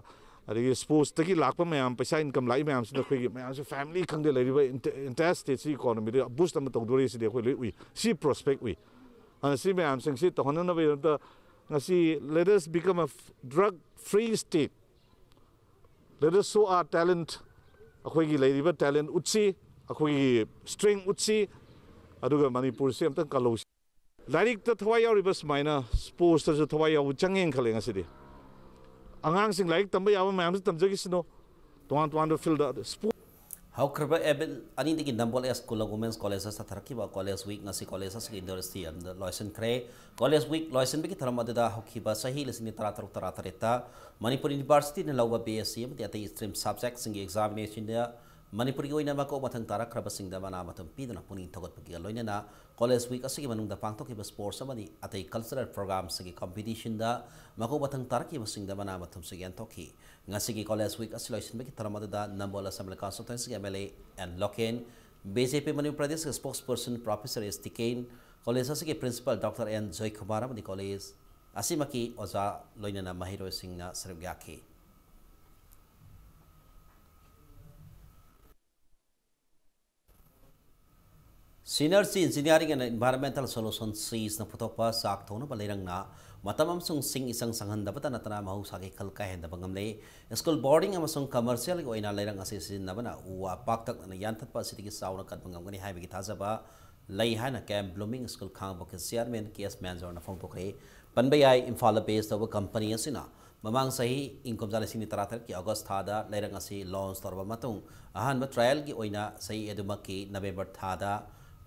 ꯑꯗꯒꯤ sportsꯇꯒꯤ ꯂꯥꯛꯄ ꯃꯌꯥꯝ, ꯄꯩꯁꯥ income ꯂꯥꯛꯏ ꯃꯌꯥꯝꯁꯤꯅ ꯑꯩꯈꯣꯏꯒꯤ ꯃꯌꯥꯝꯁꯦ family ꯈꯪꯗꯦ, ꯂꯩꯔꯤꯕ entire stateꯁꯤ economyꯗ boost ꯑꯃ ꯇꯧꯗꯣꯔꯤ꯫ ꯁꯤꯗꯤ ꯑꯩꯈꯣꯏ ꯂꯣꯏ ꯎꯏ, ꯁꯤ prospect ꯎꯏ꯫ ꯑꯗꯨꯅ ꯁꯤ ꯃꯌꯥꯝꯁꯤꯡꯁꯤ ꯇꯧꯍꯟꯅꯅꯕꯒꯤꯗꯃꯛꯇ ꯉꯁꯤ let us become a drug free state, let us show our talent, ꯑꯩꯈꯣꯏꯒꯤ ꯂꯩꯔꯤꯕ talent ꯎꯠꯁꯤ, ꯑꯩꯈꯣꯏꯒꯤ strength ꯎꯠꯁꯤ, ꯑꯗꯨꯒ ꯃꯅꯤꯄꯨꯔꯁꯤ ꯑꯝꯇꯪ ꯀꯜꯍꯧꯁꯤ꯫ ꯂꯥꯏꯔꯤꯛꯇ ꯊꯋꯥꯏ ꯌꯥꯎꯔꯤꯕ ꯁꯨꯃꯥꯏꯅ sportsꯇꯁꯨ ꯊꯋꯥꯏ ꯌꯥꯎꯕ ꯆꯪꯉꯦꯅ ꯈꯜꯂꯦ ꯉꯁꯤꯗꯤ꯫ ꯑꯉꯥꯡꯁꯤꯡ ꯂꯥꯏꯔꯤꯛ ꯇꯝꯕ ꯌꯥꯕ ꯃꯌꯥꯝꯁꯨ ꯇꯝꯖꯈꯤꯁꯅꯨ, ꯇꯣꯉꯥꯟ ꯇꯣꯉꯥꯟꯕ fieldꯇ sport ꯍꯧꯈ꯭ꯔꯕ April ꯑꯅꯤꯗꯒꯤ ꯅꯝꯕꯣꯜ S School of Women's Collegeꯇ ꯆꯠꯊꯔꯛꯈꯤꯕ College Week ꯉꯁꯤ college ꯑꯁꯤꯒꯤ indoor stadiumꯗ ꯂꯣꯏꯁꯤꯟꯈ꯭ꯔꯦ꯫ College Week ꯂꯣꯏꯁꯤꯟꯕꯒꯤ ꯊꯧꯔꯝ ꯑꯗꯨꯗ ꯍꯧꯈꯤꯕ ꯆꯍꯤ ꯂꯤꯁꯤꯡ ꯑꯅꯤ ꯇꯔꯥꯇꯔꯨꯛ ꯇꯔꯥꯇꯔꯦꯠꯇ ꯃꯅꯤꯄꯨꯔ Universityꯅ ꯂꯧꯕ B S C ꯑꯃꯗꯤ ꯑꯇꯩ stream subjectꯁꯤꯡꯒꯤ examinationꯗ ꯃꯅꯤꯄꯨꯔꯒꯤ ꯑꯣꯏꯅ ꯃꯀꯣꯛ ꯃꯊꯪ ꯇꯥꯔꯛꯈ꯭ꯔꯕꯁꯤꯡꯗ ꯃꯅꯥ ꯃꯊꯨꯝ ꯄꯤꯗꯨꯅ ꯄꯨꯛꯅꯤꯡ ꯊꯧꯒꯠꯄꯒ ꯂꯣꯏꯅꯅ College Week ꯑꯁꯤꯒꯤ ꯃꯅꯨꯡꯗ ꯄꯥꯡꯊꯣꯛꯈꯤꯕ sports ꯑꯃꯗꯤ ꯑꯇꯩ cultural programꯁꯤꯡꯒꯤ competitionꯗ ꯃꯀꯣꯛ ꯃꯊꯪ ꯇꯥꯔꯛꯈꯤꯕꯁꯤꯡꯗ ꯃꯅꯥ ꯃꯊꯨꯝꯁꯨ ꯌꯦꯟꯊꯣꯛꯈꯤ꯫ ꯉꯁꯤꯒꯤ College Week ꯑꯁꯤ ꯂꯣꯏꯁꯤꯟꯕꯒꯤ ꯊꯧꯔꯝ ꯑꯗꯨꯗ ꯅꯝꯕꯣꯜ Assembly Constituencyꯒꯤ MLA N Loken, BJP Manipur Pradeshꯀꯤ spokesperson Professor S T Kein, college ꯑꯁꯤꯒꯤ principal Doctor N Joykumar ꯑꯃꯗꯤ college ꯑꯁꯤꯃꯛꯀꯤ ꯑꯣꯖꯥ ꯂꯣꯏꯅꯅ ꯃꯍꯩꯔꯣꯏꯁꯤꯡꯅ ꯁꯔꯨꯛ ꯌꯥꯈꯤ꯫ Synergy Engineering and Environmental Solution, ꯁꯤꯁꯅ ꯄꯨꯊꯣꯛꯄ ꯆꯥꯛ ꯊꯣꯡꯅꯕ ꯂꯩꯔꯪꯅ ꯃꯇꯝ ꯑꯃꯁꯨꯡ ꯁꯤꯡ ꯏꯆꯪ ꯆꯪꯍꯟꯗꯕꯇ ꯅꯠꯇꯅ ꯃꯍꯧꯁꯥꯒꯤ ꯏꯈꯜ ꯀꯥꯏꯍꯟꯗꯕ ꯉꯝꯂꯦ꯫ ꯁ꯭ꯀꯨꯜ ꯕꯣꯔꯗꯤꯡ ꯑꯃꯁꯨꯡ ꯀꯃꯔꯁꯤꯌꯦꯜꯒꯤ ꯑꯣꯏꯅ ꯂꯩꯔꯪ ꯑꯁꯤ ꯁꯤꯖꯤꯟꯅꯕꯅ ꯎ ꯋꯥ ꯄꯥꯛꯇꯛꯅꯅ ꯌꯥꯟꯊꯠꯄ ꯑꯁꯤꯗꯒꯤ ꯆꯥꯎꯅ ꯀꯟꯕ ꯉꯝꯒꯅꯤ ꯍꯥꯏꯕꯒꯤ ꯊꯥꯖꯕ ꯂꯩ ꯍꯥꯏꯅ ꯀꯦꯝ ꯕ꯭ꯂꯨꯃꯤꯡ ꯁ꯭ꯀꯨꯜ ꯈꯥꯡꯉꯕꯣꯛꯀꯤ ꯆꯤꯌꯥꯔꯃꯦꯟ ꯀꯦ ꯑꯦꯁ ꯃꯦꯟꯖꯣꯔꯅ ꯐꯣꯡꯗꯣꯛꯈ꯭ꯔꯦ꯫ ꯄꯟꯕ ꯌꯥꯏ, ꯏꯝꯐꯥꯜꯗ ꯕꯦꯁ ꯇꯧꯕ ꯀꯝꯄꯅꯤ ꯑꯁꯤꯅ ꯃꯃꯥꯡ ꯆꯍꯤ ꯏꯪ ꯀꯨꯝꯖꯥ ꯂꯤꯁꯤꯡ ꯑꯅꯤ ꯇꯔꯥꯇꯔꯦꯠꯀꯤ ꯑꯣꯒꯁ ꯊꯥꯗ ꯂꯩꯔꯪ ꯑꯁꯤ ꯂꯣꯟꯆ ꯇꯧꯔꯕ ꯃꯇꯨꯡ, ꯑꯍꯥꯟꯕ ꯇ꯭ꯔꯥꯌꯦꯜꯒꯤ ꯑꯣꯏꯅ ꯆꯍꯤ ꯑꯗꯨꯃꯛꯀꯤ ꯅꯕꯦꯝꯕꯔ ꯊꯥꯗ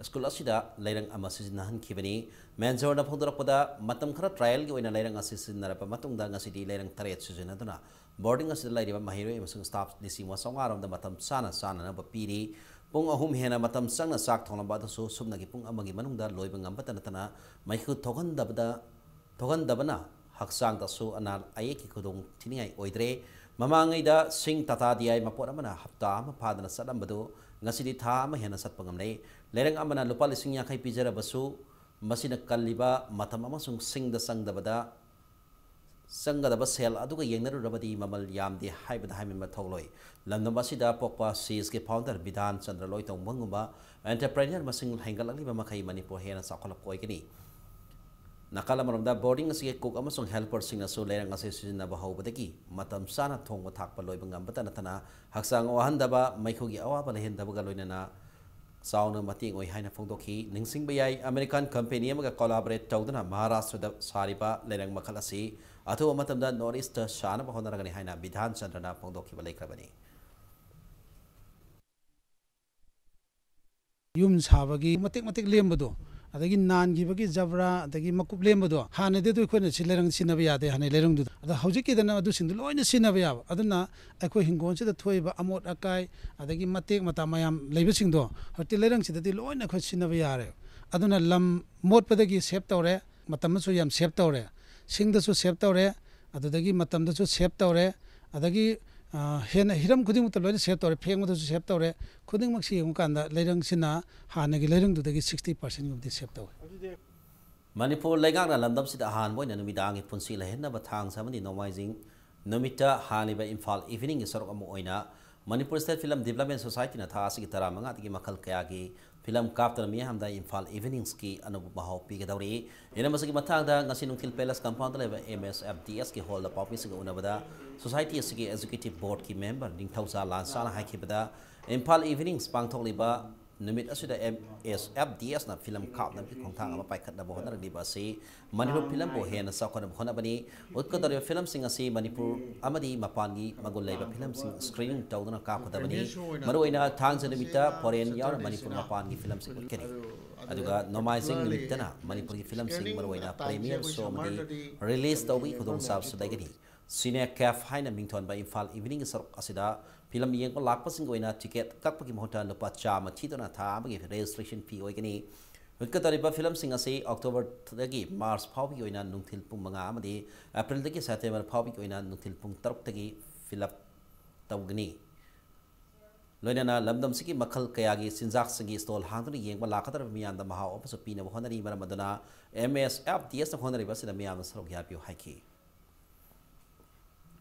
ꯁ꯭ꯀꯨꯜ ꯑꯁꯤꯗ ꯂꯩꯔꯪ ꯑꯃ ꯁꯤꯖꯤꯟꯅꯍꯟꯈꯤꯕꯅꯤ꯫ ꯃꯦꯟꯖꯣꯔꯅ ꯐꯣꯡꯗꯣꯔꯛꯄꯗ, ꯃꯇꯝ ꯈꯔ ꯇ꯭ꯔꯥꯌꯦꯜꯒꯤ ꯑꯣꯏꯅ ꯂꯩꯔꯪ ꯑꯁꯤ ꯁꯤꯖꯤꯟꯅꯔꯕ ꯃꯇꯨꯡꯗ ꯉꯁꯤꯗꯤ ꯂꯩꯔꯪ ꯇꯔꯦꯠ ꯁꯤꯖꯤꯟꯅꯗꯨꯅ ꯕꯣꯔꯗꯤꯡ ꯑꯁꯤꯗ ꯂꯩꯔꯤꯕ ꯃꯍꯩꯔꯣꯏ ꯑꯃꯁꯨꯡ ꯁ꯭ꯇꯥꯐ ꯂꯤꯁꯤꯡ ꯑꯃ ꯆꯥꯝꯃꯉꯥ ꯔꯣꯝꯗ ꯃꯇꯝ ꯆꯥꯅ ꯆꯥꯅꯅꯕ ꯄꯤꯔꯤ꯫ ꯄꯨꯡ ꯑꯍꯨꯝ ꯍꯦꯟꯅ ꯃꯇꯝ ꯆꯪꯅ ꯆꯥꯛ ꯊꯣꯡꯂꯝꯕ ꯑꯗꯨꯁꯨ ꯁꯨꯞꯅꯒꯤ ꯄꯨꯡ ꯑꯃꯒꯤ ꯃꯅꯨꯡꯗ ꯂꯣꯏꯕ ꯉꯝꯕꯇ ꯅꯠꯇꯅ ꯃꯩꯈꯨ ꯊꯣꯛꯍꯟꯗꯕꯗ, ꯊꯣꯛꯍꯟꯗꯕꯅ ꯍꯛꯆꯥꯡꯗꯁꯨ ꯑꯅꯥ ꯑꯌꯦꯛꯀꯤ ꯈꯨꯗꯣꯡ ꯊꯤꯅꯤꯡꯉꯥꯏ ꯑꯣꯏꯗ꯭ꯔꯦ꯫ ꯃꯃꯥꯡꯉꯩꯗ ꯁꯤꯡ ꯇꯥꯇꯥ ꯗꯤ ꯑꯥꯏ ꯃꯄꯣꯠ ꯑꯃꯅ ꯍꯞꯇꯥ ꯑꯃ ꯐꯥꯗꯅ ꯆꯠꯂꯝꯕꯗꯨ ꯉꯁꯤꯗꯤ ꯊꯥ ꯑꯃ ꯍꯦꯟꯅ ꯆꯠꯄ ꯉꯝꯂꯦ꯫ ꯂꯩꯔꯪ ꯑꯃꯅ ꯂꯨꯄꯥ ꯂꯤꯁꯤꯡ ꯌꯥꯡꯈꯩ ꯄꯤꯖꯔꯕꯁꯨ, ꯃꯁꯤꯅ ꯀꯜꯂꯤꯕ ꯃꯇꯝ ꯑꯃꯁꯨꯡ ꯁꯤꯡꯗ ꯆꯪꯗꯕꯗ, ꯆꯪꯒꯗꯕ ꯁꯦꯜ ꯑꯗꯨꯒ ꯌꯦꯡꯅꯔꯨꯔꯕꯗꯤ ꯃꯃꯜ ꯌꯥꯝꯗꯦ ꯍꯥꯏꯕꯗ ꯍꯥꯏꯃꯟꯕ ꯊꯣꯛꯂꯣꯏ꯫ ꯂꯝꯗꯝ ꯑꯁꯤꯗ ꯄꯣꯛꯄ ꯁꯤꯁꯀꯤ ꯐꯥꯎꯟꯗꯔ ꯕꯤꯙꯥꯟ ꯆꯟꯗ꯭ꯔ ꯂꯣꯏꯇꯣꯡꯕꯝꯒꯨꯝꯕ ꯑꯦꯟꯇꯔꯄ꯭ꯔꯦꯅꯔ ꯃꯁꯤꯡ ꯍꯦꯟꯒꯠꯂꯛꯂꯤꯕ ꯃꯈꯩ ꯃꯅꯤꯄꯨꯔ ꯍꯦꯟꯅ ꯆꯥꯎꯈꯠꯂꯛꯄ ꯑꯣꯏꯒꯅꯤ꯫ ꯅꯥꯀꯜ ꯑꯃꯔꯣꯝꯗ, ꯕꯣꯔꯗꯤꯡ ꯑꯁꯤꯒꯤ ꯀꯨꯛ ꯑꯃꯁꯨꯡ ꯍꯦꯜꯄꯔꯁꯤꯡꯅꯁꯨ ꯂꯩꯔꯪ ꯑꯁꯤ ꯁꯤꯖꯤꯟꯅꯕ ꯍꯧꯕꯗꯒꯤ ꯃꯇꯝ ꯆꯥꯅ ꯊꯣꯡꯕ ꯊꯥꯛꯄ ꯂꯣꯏꯕ ꯉꯝꯕꯇ ꯅꯠꯇꯅ ꯍꯛꯆꯥꯡ ꯋꯥꯍꯟꯗꯕ, ꯃꯩꯈꯨꯒꯤ ꯑꯋꯥꯕ ꯂꯩꯍꯟꯗꯕꯒ ꯂꯣꯏꯅꯅ ꯆꯥꯎꯅ ꯃꯇꯦꯡ ꯑꯣꯏ ꯍꯥꯏꯅ ꯐꯣꯡꯗꯣꯛꯈꯤ꯫ ꯅꯤꯡꯁꯤꯡꯕ ꯌꯥꯏ, ꯑꯃꯦꯔꯤꯀꯥꯟ ꯀꯝꯄꯦꯅꯤ ꯑꯃꯒ ꯀꯣꯂꯥꯕꯣꯔꯦꯠ ꯇꯧꯗꯨꯅ ꯃꯍꯥꯔꯥꯁꯇ꯭ꯔꯗ ꯁꯥꯔꯤꯕ ꯂꯩꯔꯪ ꯃꯈꯜ ꯑꯁꯤ ꯑꯊꯨꯕ ꯃꯇꯝꯗ ꯅꯣꯔꯠ ꯏꯁꯇ ꯁꯥꯅꯕ ꯍꯣꯠꯅꯔꯒꯅꯤ ꯍꯥꯏꯅ ꯕꯤꯙꯥꯟ ꯆꯟꯗ꯭ꯔꯅ ꯐꯣꯡꯗꯣꯛꯈꯤꯕ ꯂꯩꯈ꯭ꯔꯕꯅꯤ꯫ ꯌꯨꯝ ꯁꯥꯕꯒꯤ ꯃꯇꯦꯛ ꯃꯇꯦꯛ ꯂꯦꯝꯕꯗꯣ, ꯑꯗꯒꯤ ꯅꯥꯟꯈꯤꯕꯒꯤ ꯖꯕ꯭ꯔꯥ, ꯑꯗꯒꯤ ꯃꯀꯨꯞ ꯂꯦꯝꯕꯗꯣ, ꯍꯥꯟꯅꯗꯤ ꯑꯗꯨ ꯑꯩꯈꯣꯏꯅ ꯁꯤ ꯂꯩꯔꯪ ꯁꯤꯖꯤꯟꯅꯕ ꯌꯥꯗꯦ, ꯍꯥꯟꯅꯩ ꯂꯩꯔꯪꯗꯨꯗ꯫ ꯑꯗꯣ ꯍꯧꯖꯤꯛꯀꯤꯗꯅ ꯑꯗꯨꯁꯤꯡꯗꯣ ꯂꯣꯏꯅ ꯁꯤꯖꯤꯟꯅꯕ ꯌꯥꯕ꯫ ꯑꯗꯨꯅ ꯑꯩꯈꯣꯏ ꯍꯤꯡꯒꯣꯜꯁꯤꯗ ꯊꯣꯛꯏꯕ ꯑꯃꯣꯠ ꯑꯀꯥꯏ, ꯑꯗꯒꯤ ꯃꯇꯦꯛ ꯃꯇꯥ ꯃꯌꯥꯝ ꯂꯩꯕꯁꯤꯡꯗꯣ ꯍꯧꯖꯤꯛꯇꯤ ꯂꯩꯔꯪꯁꯤꯗꯗꯤ ꯂꯣꯏꯅ ꯑꯩꯈꯣꯏ ꯁꯤꯖꯤꯟꯅꯕ ꯌꯥꯔꯦ꯫ ꯑꯗꯨꯅ ꯂꯝ ꯃꯣꯠꯄꯗꯒꯤ ꯁꯦꯞ ꯇꯧꯔꯦ, ꯃꯇꯝꯗꯁꯨ ꯌꯥꯝ ꯁꯦꯞ ꯇꯧꯔꯦ, ꯁꯤꯡꯗꯁꯨ ꯁꯦꯞ ꯇꯧꯔꯦ, ꯑꯗꯨꯗꯒꯤ ꯃꯇꯝꯗꯁꯨ ꯁꯦꯞ ꯇꯧꯔꯦ, ꯑꯗꯒꯤ, ꯑ, ꯍꯦꯟꯅ ꯍꯤꯔꯝ ꯈꯨꯗꯤꯡꯃꯛꯇ ꯂꯣꯏꯅ ꯁꯦꯞ ꯇꯧꯔꯦ, ꯐꯦꯡꯕꯗꯁꯨ ꯁꯦꯞ ꯇꯧꯔꯦ꯫ ꯈꯨꯗꯤꯡꯃꯛꯁꯤ ꯌꯦꯡꯉꯨꯀꯥꯟꯗ ꯂꯩꯔꯪꯁꯤꯅ ꯍꯥꯟꯅꯒꯤ ꯂꯩꯔꯪꯗꯨꯗꯒꯤ sixty percent ꯒꯨꯝꯕꯗꯤ ꯁꯦꯞ ꯇꯧꯋꯦ꯫ ꯃꯅꯤꯄꯨꯔ ꯂꯩꯉꯥꯛꯅ ꯂꯝꯗꯝꯁꯤꯗ ꯑꯍꯥꯟꯕ ꯑꯣꯏꯅ ꯅꯨꯃꯤꯗꯥꯡꯒꯤ ꯄꯨꯟꯁꯤ ꯂꯩꯍꯟꯅꯕ ꯊꯥꯡꯖ ꯑꯃꯗꯤ ꯅꯣꯡꯃꯥꯏꯖꯤꯡ ꯅꯨꯃꯤꯠꯇ ꯍꯥꯡꯂꯤꯕ ꯏꯝꯐꯥꯜ ꯏꯚꯤꯅꯤꯡꯒꯤ ꯁꯔꯨꯛ ꯑꯃ ꯑꯣꯏꯅ ꯃꯅꯤꯄꯨꯔ ꯁ꯭ꯇꯦꯠ ꯐꯤꯂꯝ ꯗꯤꯕ꯭ꯂꯞꯃꯦꯟ ꯁꯣꯁꯥꯏꯇꯤꯅ ꯊꯥ ꯑꯁꯤꯒꯤ ꯇꯔꯥꯃꯉꯥꯗꯒꯤ ꯃꯈꯜ ꯀꯌꯥꯒꯤ ꯐꯤꯂꯝ ꯀꯥꯞꯇꯨꯅ ꯃꯤꯌꯥꯝꯗ ꯏꯝꯐꯥꯜ ꯏꯚꯤꯅꯤꯡꯁꯀꯤ ꯑꯅꯧꯕ ꯃꯍꯥꯎ ꯄꯤꯒꯗꯧꯔꯤ꯫ ꯍꯦꯟꯅ ꯃꯁꯤꯒꯤ ꯃꯇꯥꯡꯗ ꯉꯁꯤ ꯅꯨꯡꯊꯤꯜ ꯄꯦꯂꯦꯁ ꯀꯝꯄꯥꯎꯟꯗ ꯂꯩꯕ ꯑꯦꯝ ꯑꯦꯁ ꯑꯦꯐ ꯗꯤ ꯑꯦꯁꯀꯤ ꯍꯣꯜꯗ ꯄꯥꯎꯃꯤꯁꯤꯡꯒ ꯎꯅꯕꯗ ꯁꯣꯁꯥꯏꯇꯤ ꯑꯁꯤꯒꯤ ꯑꯦꯛꯖꯤꯀ꯭ꯌꯨꯇꯤꯚ ꯕꯣꯔꯗꯀꯤ ꯃꯦꯝꯕꯔ ꯅꯤꯡꯊꯧꯖꯥ ꯂꯥꯟꯁꯥꯅ ꯍꯥꯏꯈꯤꯕꯗ, ꯏꯝꯐꯥꯜ ꯏꯚꯤꯅꯤꯡꯁ ꯄꯥꯡꯊꯣꯛꯂꯤꯕ ꯅꯨꯃꯤꯠ ꯑꯁꯤꯗ ꯑꯦꯝ ꯑꯦꯁ ꯑꯦꯐ ꯗꯤ ꯑꯦꯁꯅ ꯐꯤꯂꯝ ꯀꯥꯞꯅꯕꯒꯤ ꯈꯣꯡꯊꯥꯡ ꯑꯃ ꯄꯥꯏꯈꯠꯅꯕ ꯍꯣꯠꯅꯔꯛꯂꯤꯕ ꯑꯁꯤ ꯃꯅꯤꯄꯨꯔ ꯐꯤꯂꯝꯕꯨ ꯍꯦꯟꯅ ꯆꯥꯎꯈꯠꯅꯕ ꯍꯣꯠꯅꯕꯅꯤ꯫ ꯎꯠꯀꯗꯧꯔꯤꯕ ꯐꯤꯂꯝꯁꯤꯡ ꯑꯁꯤ ꯃꯅꯤꯄꯨꯔ ꯑꯃꯗꯤ ꯃꯄꯥꯟꯒꯤ ꯃꯒꯨꯟ ꯂꯩꯕ ꯐꯤꯂꯝꯁꯤꯡ ꯁ꯭ꯀ꯭ꯔꯤꯅꯤꯡ ꯇꯧꯗꯨꯅ ꯀꯥꯞꯀꯗꯕꯅꯤ꯫ ꯃꯔꯨꯑꯣꯏꯅ ꯊꯥꯡꯖ ꯅꯨꯃꯤꯠꯇ ꯐꯣꯔꯦꯟ ꯌꯥꯎꯅ ꯃꯅꯤꯄꯨꯔ ꯃꯄꯥꯟꯒꯤ ꯐꯤꯂꯝꯁꯤꯡ ꯎꯠꯀꯅꯤ꯫ ꯑꯗꯨꯒ ꯅꯣꯡꯃꯥꯏꯖꯤꯡ ꯅꯨꯃꯤꯠꯇꯅ ꯃꯅꯤꯄꯨꯔꯒꯤ ꯐꯤꯂꯝꯁꯤꯡ ꯃꯔꯨꯑꯣꯏꯅ ꯄ꯭ꯔꯤꯃꯤꯌꯔ ꯁꯣ ꯑꯃꯗꯤ ꯔꯤꯂꯤꯖ ꯇꯧꯕꯒꯤ ꯈꯨꯗꯣꯡꯆꯥꯕꯁꯨ ꯂꯩꯒꯅꯤ꯫ ꯁꯤꯅꯦ ꯀꯦꯐ ꯍꯥꯏꯅ ꯃꯤꯡꯊꯣꯟꯕ ꯏꯝꯐꯥꯜ ꯏꯚꯤꯅꯤꯡꯒꯤ ꯁꯔꯨꯛ ꯑꯁꯤꯗ ꯐꯤꯂꯝ ꯌꯦꯡꯕ ꯂꯥꯛꯄꯁꯤꯡꯒꯤ ꯑꯣꯏꯅ ꯇꯤꯀꯦꯠ ꯀꯛꯄꯒꯤ ꯃꯍꯨꯠꯇ ꯂꯨꯄꯥ ꯆꯥꯝꯃ ꯊꯤꯗꯨꯅ ꯊꯥ ꯑꯃꯒꯤ ꯔꯦꯖꯤꯁꯇ꯭ꯔꯦꯁꯟ ꯐꯤ ꯑꯣꯏꯒꯅꯤ꯫ ꯎꯠꯀꯗꯧꯔꯤꯕ ꯐꯤꯂꯝꯁꯤꯡ ꯑꯁꯤ ꯑꯣꯛꯇꯣꯕꯔꯗꯒꯤ ꯃꯥꯔꯆ ꯐꯥꯎꯕꯒꯤ ꯑꯣꯏꯅ ꯅꯨꯡꯊꯤꯜ ꯄꯨꯡ ꯃꯉꯥ ꯑꯃꯗꯤ ꯑꯦꯄ꯭ꯔꯤꯜꯗꯒꯤ ꯁꯦꯞꯇꯦꯝꯕꯔ ꯐꯥꯎꯕꯒꯤ ꯑꯣꯏꯅ ꯅꯨꯡꯊꯤꯜ ꯄꯨꯡ ꯇꯔꯨꯛꯇꯒꯤ ꯐꯤꯂꯞ ꯇꯧꯒꯅꯤ꯫ ꯂꯣꯏꯅꯅ ꯂꯝꯗꯝꯁꯤꯒꯤ ꯃꯈꯜ ꯀꯌꯥꯒꯤ ꯆꯤꯟꯖꯥꯛꯁꯤꯡꯒꯤ ꯁ꯭ꯇꯣꯜ ꯍꯥꯡꯗꯨꯅ ꯌꯦꯡꯕ ꯂꯥꯛꯀꯗꯧꯔꯤꯕ ꯃꯤꯌꯥꯝꯗ ꯃꯍꯥꯎ ꯑꯃꯁꯨ ꯄꯤꯅꯕ ꯍꯣꯠꯅꯔꯤ꯫ ꯃꯔꯝ ꯑꯗꯨꯅ ꯑꯦꯝ ꯑꯦꯁ ꯑꯦꯐ ꯗꯤ ꯑꯦꯁꯅ ꯍꯣꯠꯅꯔꯤꯕ ꯑꯁꯤꯗ ꯃꯤꯌꯥꯝꯅ ꯁꯔꯨꯛ ꯌꯥꯕꯤꯌꯨ ꯍꯥꯏꯈꯤ꯫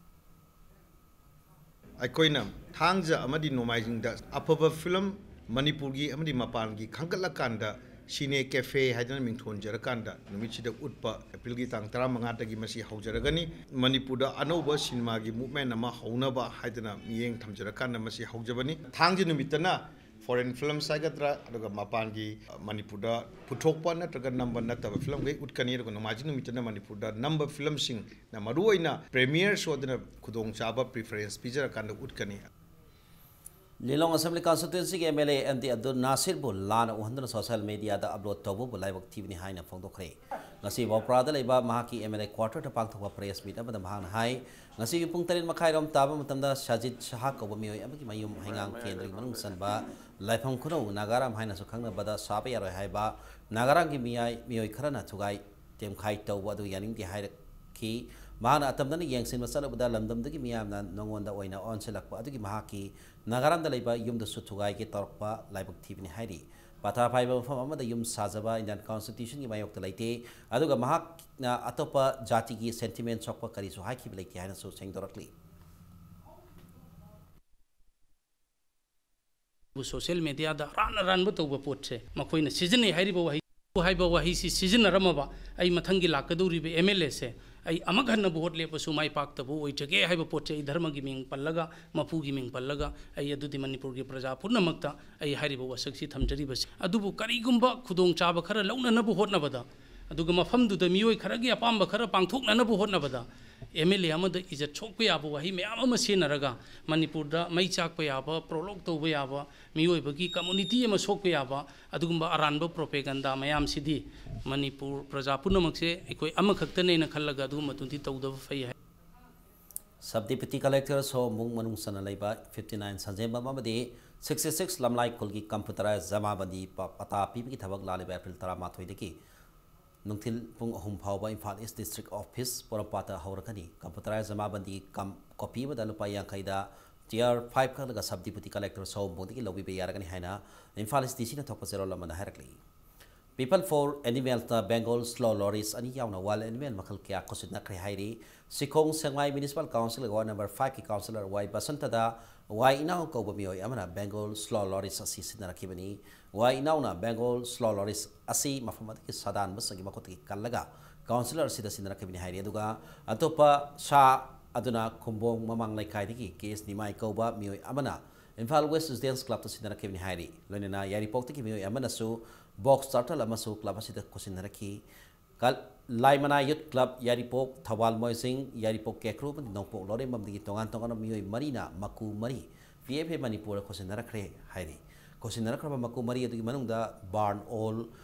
ꯑꯩꯈꯣꯏꯅ ꯊꯥꯡꯖ ꯑꯃꯗꯤ ꯅꯣꯡꯃꯥꯏꯖꯤꯡꯗ ꯑꯐꯕ ꯐꯤꯂꯝ ꯃꯅꯤꯄꯨꯔꯒꯤ ꯑꯃꯗꯤ ꯃꯄꯥꯟꯒꯤ ꯈꯟꯒꯠꯂꯀꯥꯟꯗ ꯁꯤꯅꯦ ꯀꯦꯐꯦ ꯍꯥꯏꯗꯅ ꯃꯤꯡꯊꯣꯟꯖꯔꯀꯥꯟꯗ ꯅꯨꯃꯤꯠꯁꯤꯗ ꯎꯠꯄ ꯑꯦꯄ꯭ꯔꯤꯜꯒꯤ ꯇꯥꯡ ꯇꯔꯥꯃꯉꯥꯗꯒꯤ ꯃꯁꯤ ꯍꯧꯖꯔꯒꯅꯤ꯫ ꯃꯅꯤꯄꯨꯔꯗ ꯑꯅꯧꯕ ꯁꯤꯅꯦꯃꯥꯒꯤ ꯃꯨꯚꯃꯦꯟ ꯑꯃ ꯍꯧꯅꯕ ꯍꯥꯏꯗꯅ ꯃꯤꯠꯌꯦꯡ ꯊꯝꯖꯔꯀꯥꯟꯗ ꯃꯁꯤ ꯍꯧꯖꯕꯅꯤ꯫ ꯊꯥꯡꯖ ꯅꯨꯃꯤꯠꯇꯅ ꯐꯣꯔꯦꯟ ꯐꯤꯂꯝꯁ ꯍꯥꯏꯒꯗ꯭ꯔꯥ, ꯑꯗꯨꯒ ꯃꯄꯥꯟꯒꯤ, ꯑ, ꯃꯅꯤꯄꯨꯔꯗ ꯄꯨꯊꯣꯛꯄ ꯅꯠꯇ꯭ꯔꯒ ꯅꯝꯕ ꯅꯠꯇꯕ ꯐꯤꯂꯝꯈꯩ ꯎꯠꯀꯅꯤ꯫ ꯑꯗꯨꯒ ꯅꯣꯡꯃꯥꯏꯖꯤꯡ ꯅꯨꯃꯤꯠꯇꯅ ꯃꯅꯤꯄꯨꯔꯗ ꯅꯝꯕ ꯐꯤꯂꯝꯁꯤꯡꯅ ꯃꯔꯨꯑꯣꯏꯅ ꯄ꯭ꯔꯤꯃꯤꯌꯔ ꯁꯣꯗꯅ ꯈꯨꯗꯣꯡꯆꯥꯕ ꯄ꯭ꯔꯤꯐꯔꯦꯟꯁ ꯄꯤꯖꯔꯀꯥꯟꯗ ꯎꯠꯀꯅꯤ꯫ ꯂꯤꯂꯣꯡ ꯑꯦꯁꯦꯝꯕ꯭ꯂꯤ ꯀꯟꯁꯇꯤꯇ꯭ꯋꯦꯟꯁꯤꯒꯤ M L A M D Abdul ꯅꯥꯁꯤꯔꯕꯨ ꯂꯥꯟꯅ ꯎꯍꯟꯗꯨꯅ ꯁꯣꯁꯤꯌꯦꯜ ꯃꯤꯗꯤꯌꯥꯗ ꯑꯞꯂꯣꯗ ꯇꯧꯕꯕꯨ ꯂꯥꯏꯕꯛ ꯊꯤꯕꯅꯤ ꯍꯥꯏꯅ ꯐꯣꯡꯗꯣꯛꯈ꯭ꯔꯦ꯫ ꯉꯁꯤ ꯕꯣꯄ꯭ꯔꯥꯗ ꯂꯩꯕ ꯃꯍꯥꯛꯀꯤ ꯑꯦꯝ ꯑꯦꯜ ꯑꯦ ꯀ꯭ꯋꯥꯔꯇꯔꯗ ꯄꯥꯡꯊꯣꯛꯄ ꯄ꯭ꯔꯦꯁ ꯃꯤꯠ ꯑꯃꯗ ꯃꯍꯥꯛꯅ ꯍꯥꯏ, ꯉꯁꯤꯒꯤ ꯄꯨꯡ ꯇꯔꯦꯠ ꯃꯈꯥꯏꯔꯣꯝ ꯇꯥꯕ ꯃꯇꯝꯗ ꯁꯥꯖꯤꯗ ꯁꯍꯥ ꯀꯧꯕ ꯃꯤꯑꯣꯏ ꯑꯃꯒꯤ ꯃꯌꯨꯝ ꯍꯩꯉꯥꯡ ꯀꯦꯟꯗ꯭ꯔꯒꯤ ꯃꯅꯨꯡ ꯆꯟꯕ ꯂꯥꯏꯐꯝ ꯈꯨꯅꯧ ꯅꯥꯒꯥꯔꯥꯝ ꯍꯥꯏꯅꯁꯨ ꯈꯪꯅꯕꯗ ꯁꯥꯕ ꯌꯥꯔꯣꯏ ꯍꯥꯏꯕ ꯅꯥꯒꯥꯔꯥꯝꯒꯤ ꯃꯤꯌꯥꯏ, ꯃꯤꯑꯣꯏ ꯈꯔꯅ ꯊꯨꯒꯥꯏ ꯇꯦꯝꯈꯥꯏ ꯇꯧꯕ ꯑꯗꯨ ꯌꯥꯅꯤꯡꯗꯦ ꯍꯥꯏꯔꯛꯈꯤ꯫ ꯃꯍꯥꯛꯅ ꯑꯇꯝꯅꯅ ꯌꯦꯡꯁꯤꯟꯕ ꯆꯠꯂꯨꯕꯗ ꯂꯝꯗꯝꯗꯨꯒꯤ ꯃꯤꯌꯥꯝꯅ ꯅꯉꯣꯟꯗ ꯑꯣꯏꯅ ꯑꯣꯟꯁꯤꯜꯂꯛꯄ ꯑꯗꯨꯒꯤ ꯃꯍꯥꯛꯀꯤ ꯅꯥꯒꯥꯔꯥꯝꯗ ꯂꯩꯕ ꯌꯨꯝꯗꯁꯨ ꯊꯨꯒꯥꯏꯒꯦ ꯇꯧꯔꯛꯄ ꯂꯥꯏꯕꯛ ꯊꯤꯕꯅꯤ ꯍꯥꯏꯔꯤ꯫ ꯄꯊꯥ ꯄꯥꯏꯕ ꯃꯐꯝ ꯑꯃꯗ ꯌꯨꯝ ꯁꯥꯖꯕ ꯏꯟꯗꯤꯌꯥꯟ ꯀꯟꯁꯇꯤꯇ꯭ꯌꯨꯁꯟꯒꯤ ꯃꯥꯌꯣꯛꯇ ꯂꯩꯇꯦ, ꯑꯗꯨꯒ ꯃꯍꯥꯛꯅ ꯑꯇꯣꯞꯄ ꯖꯥꯇꯤꯒꯤ ꯁꯦꯟꯇꯤꯃꯦꯟ ꯁꯣꯛꯄ ꯀꯔꯤꯁꯨ ꯍꯥꯏꯈꯤꯕ ꯂꯩꯇꯦ ꯍꯥꯏꯅꯁꯨ ꯁꯦꯡꯗꯣꯔꯛꯂꯤ꯫ ꯁꯣꯁꯤꯌꯦꯜ ꯃꯦꯗꯤꯌꯥꯗ ꯑꯔꯥꯟ ꯑꯔꯥꯟꯕ ꯇꯧꯕ ꯄꯣꯠꯁꯦ ꯃꯈꯣꯏꯅ ꯁꯤꯖꯤꯟꯅꯩ ꯍꯥꯏꯔꯤꯕ ꯋꯥꯍꯩ ꯍꯥꯏꯕ ꯋꯥꯍꯩꯁꯤ ꯁꯤꯖꯤꯟꯅꯔꯝꯃꯕ ꯑꯩ ꯃꯊꯪꯒꯤ ꯂꯥꯛꯀꯗꯧꯔꯤꯕ ꯑꯦꯝ ꯑꯦꯜ ꯑꯦꯁꯦ ꯑꯩ ꯑꯃꯨꯛ ꯍꯟꯅ ꯚꯣꯠ ꯂꯦꯞꯄꯁꯨ ꯃꯥꯏ ꯄꯥꯛꯇꯕ ꯑꯣꯏꯖꯒꯦ ꯍꯥꯏꯕ ꯄꯣꯠꯁꯦ ꯑꯩ ꯙꯔꯃꯒꯤ ꯃꯤꯡ ꯄꯜꯂꯒ, ꯃꯄꯨꯒꯤ ꯃꯤꯡ ꯄꯜꯂꯒ, ꯑꯩ ꯑꯗꯨꯗꯤ ꯃꯅꯤꯄꯨꯔꯒꯤ ꯄ꯭ꯔꯖꯥ ꯄꯨꯝꯅꯃꯛꯇ ꯑꯩ ꯍꯥꯏꯔꯤꯕ ꯋꯥꯁꯛꯁꯤ ꯊꯝꯖꯔꯤꯕꯁꯤ꯫ ꯑꯗꯨꯕꯨ ꯀꯔꯤꯒꯨꯝꯕ ꯈꯨꯗꯣꯡꯆꯥꯕ ꯈꯔ ꯂꯧꯅꯅꯕ ꯍꯣꯠꯅꯕꯗ, ꯑꯗꯨꯒ ꯃꯐꯝꯗꯨꯗ ꯃꯤꯑꯣꯏ ꯈꯔꯒꯤ ꯑꯄꯥꯝꯕ ꯈꯔ ꯄꯥꯡꯊꯣꯛꯅꯅꯕ ꯍꯣꯠꯅꯕꯗ ꯑꯦꯝ ꯑꯦꯜ ꯑꯦ ꯑꯃꯗ ꯏꯖꯠ ꯁꯣꯛꯄ ꯌꯥꯕ ꯋꯥꯍꯩ ꯃꯌꯥꯝ ꯑꯃ ꯁꯤꯖꯤꯟꯅꯔꯒ ꯃꯅꯤꯄꯨꯔꯗ ꯃꯩ ꯆꯥꯛꯄ ꯌꯥꯕ, ꯄ꯭ꯔꯣꯂꯣꯛ ꯇꯧꯕ ꯌꯥꯕ, ꯃꯤꯑꯣꯏꯕꯒꯤ ꯀꯝꯃꯨꯅꯤꯇꯤ ꯑꯃ ꯁꯣꯛꯄ ꯌꯥꯕ ꯑꯗꯨꯒꯨꯝꯕ ꯑꯔꯥꯟꯕ ꯄ꯭ꯔꯣꯄꯦꯒꯟꯗꯥ ꯃꯌꯥꯝꯁꯤꯗꯤ ꯃꯅꯤꯄꯨꯔ ꯄ꯭ꯔꯖꯥ ꯄꯨꯝꯅꯃꯛꯁꯦ ꯑꯩꯈꯣꯏ ꯑꯃꯈꯛꯇꯅꯦꯅ ꯈꯜꯂꯒ ꯑꯗꯨꯒꯨꯝꯕꯗꯨꯗꯤ ꯇꯧꯗꯕ ꯐꯩ ꯍꯥꯏ꯫ ꯁꯕ ꯗꯤꯄ꯭ꯌꯨꯇꯤ ꯀꯂꯦꯛꯇꯔ ꯁꯑꯣꯝꯕꯨꯡ ꯃꯅꯨꯡ ꯆꯟꯅ ꯂꯩꯕ ꯐꯤꯐꯇꯤ ꯅꯥꯏꯟ ꯁꯟꯖꯦꯝꯕꯝ ꯑꯃꯗꯤ ꯁꯤꯛꯁꯇꯤ ꯁꯤꯛꯁ ꯂꯝꯂꯥꯏ ꯈꯨꯜꯒꯤ ꯀꯝꯄ꯭ꯌꯨꯇꯔꯥꯏꯖ ꯖꯃꯥꯕꯟꯗꯤ ꯄ-, ꯄꯇꯥ ꯄꯤꯕꯒꯤ ꯊꯕꯛ ꯂꯥꯛꯂꯤꯕ ꯑꯦꯄ꯭ꯔꯤꯜ ꯇꯔꯥꯃꯥꯊꯣꯏꯗꯒꯤ ꯅꯨꯡꯊꯤꯜ ꯄꯨꯡ ꯑꯍꯨꯝ ꯐꯥꯎꯕ ꯏꯝꯐꯥꯜ ꯏꯁ ꯗꯤꯁꯇ꯭ꯔꯤꯛ ꯑꯣꯐꯤꯁ ꯄꯣꯔꯣꯝꯄꯥꯠꯇ ꯍꯧꯔꯒꯅꯤ꯫ ꯀꯝꯄ꯭ꯌꯨꯇꯔꯥꯏꯖ ꯖꯃꯥꯕꯟꯗꯤ ꯀꯝ-, ꯀꯣꯄꯤ ꯑꯃꯗ ꯂꯨꯄꯥ ꯌꯥꯡꯈꯩꯗ ꯇꯤꯌꯔ ꯐꯥꯏꯚ ꯈꯛꯂꯒ ꯁꯕ ꯗꯤꯄ꯭ꯌꯨꯇꯤ ꯀꯂꯦꯛꯇꯔ ꯁꯑꯣꯝꯕꯨꯡꯗꯒꯤ ꯂꯧꯕꯤꯕ ꯌꯥꯔꯒꯅꯤ ꯍꯥꯏꯅ ꯏꯝꯐꯥꯜ ꯏꯁ ꯗꯤ ꯁꯤꯅ ꯊꯣꯛꯄ ꯆꯦꯔꯣꯜ ꯑꯃꯗ ꯍꯥꯏꯔꯛꯂꯤ꯫ ꯄꯤꯄꯜ ꯐꯣꯔ ꯑꯦꯅꯤꯃꯦꯜꯁꯇ ꯕꯦꯡꯒꯣꯜ ꯁ꯭ꯂꯣ ꯂꯣꯔꯤꯁ ꯑꯅꯤ ꯌꯥꯎꯅ ꯋꯥꯏꯜ ꯑꯦꯅꯤꯃꯦꯜ ꯃꯈꯜ ꯀꯌꯥ ꯈꯣꯠꯆꯤꯟꯅꯈ꯭ꯔꯦ ꯍꯥꯏꯔꯤ꯫ ꯁꯤꯈꯣꯡ ꯁꯦꯡꯃꯥꯏ ꯃ꯭ꯌꯨꯅꯤꯁꯤꯄꯥꯜ ꯀꯥꯎꯟꯁꯤꯜꯒꯤ ꯋꯥꯔꯗ ꯅꯝꯕꯔ ꯐꯥꯏꯚꯀꯤ ꯀꯥꯎꯟꯁꯤꯂꯔ ꯋꯥꯏ ꯕꯁꯟꯇꯗ ꯋꯥꯏ ꯏꯅꯥꯎ ꯀꯧꯕ ꯃꯤꯑꯣꯏ ꯑꯃꯅ ꯕꯦꯡꯒꯣꯜ ꯁ꯭ꯂꯣ ꯂꯣꯔꯤꯁ ꯑꯁꯤ ꯁꯤꯖꯤꯟꯅꯔꯛꯈꯤꯕꯅꯤ꯫ ꯋꯥꯏ ꯏꯅꯥꯎꯅ ꯕꯦꯡꯒꯣꯜ ꯁ꯭ꯂꯣ ꯂꯣꯔꯤꯁ ꯑꯁꯤ ꯃꯐꯝ ꯑꯗꯨꯒꯤ ꯁꯥꯗꯥꯟꯕꯁꯤꯡꯒꯤ ꯃꯈꯨꯠꯇꯒꯤ ꯀꯜꯂꯒ ꯀꯥꯎꯟꯁꯤꯂꯔ ꯑꯁꯤꯗ ꯁꯤꯖꯤꯟꯅꯔꯛꯈꯤꯕꯅꯤ ꯍꯥꯏꯔꯤ꯫ ꯑꯗꯨꯒ ꯑꯇꯣꯞꯄ ꯁꯥ ꯑꯗꯨꯅ ꯈꯨꯝꯕꯣꯡ ꯃꯃꯥꯡ ꯂꯩꯀꯥꯏꯗꯒꯤ ꯀꯦ ꯑꯦꯁ ꯅꯤꯃꯥꯏ ꯀꯧꯕ ꯃꯤꯑꯣꯏ ꯑꯃꯅ ꯏꯝꯐꯥꯜ ꯋꯦꯁ ꯔꯦꯁꯤꯗꯦꯟꯁ ꯀ꯭ꯂꯕꯇ ꯁꯤꯖꯤꯟꯅꯔꯛꯈꯤꯕꯅꯤ ꯍꯥꯏꯔꯤ꯫ ꯂꯣꯏꯅꯅ ꯌꯥꯏꯔꯤꯄꯣꯛꯇꯒꯤ ꯃꯤꯑꯣꯏ ꯑꯃꯅꯁꯨ ꯕꯣꯛꯁ ꯇꯥꯔꯇꯜ ꯑꯃꯁꯨ ꯀ꯭ꯂꯕ ꯑꯁꯤꯗ ꯈꯨꯠꯁꯤꯟꯅꯔꯛꯈꯤ꯫ ꯀꯜ-, ꯂꯥꯏꯃꯅꯥ ꯌꯨꯠ ꯀ꯭ꯂꯕ ꯌꯥꯏꯔꯤꯄꯣꯛ, ꯊꯧꯕꯥꯜ ꯃꯣꯏꯖꯤꯡ, ꯌꯥꯏꯔꯤꯄꯣꯛ ꯀꯦꯈ꯭ꯔꯨ ꯑꯃꯗꯤ ꯅꯣꯡꯄꯣꯛ ꯂꯧꯔꯦꯝꯕꯝꯗꯒꯤ ꯇꯣꯉꯥꯟ ꯇꯣꯉꯥꯟꯕ ꯃꯤꯑꯣꯏ ꯃꯔꯤꯅ ꯃꯀꯨ ꯃꯔꯤ ꯄꯤ ꯑꯦꯐ ꯑꯦ ꯃꯅꯤꯄꯨꯔꯗ ꯈꯣꯠꯆꯤꯟꯅꯔꯛꯈ꯭ꯔꯦ ꯍꯥꯏꯔꯤ꯫ ꯈꯣꯠꯆꯤꯟꯅꯔꯛꯈ꯭ꯔꯕ ꯃꯀꯨ ꯃꯔꯤ ꯑꯗꯨꯒꯤ ꯃꯅꯨꯡꯗ ꯕꯥꯔꯟ ꯑꯣꯜ,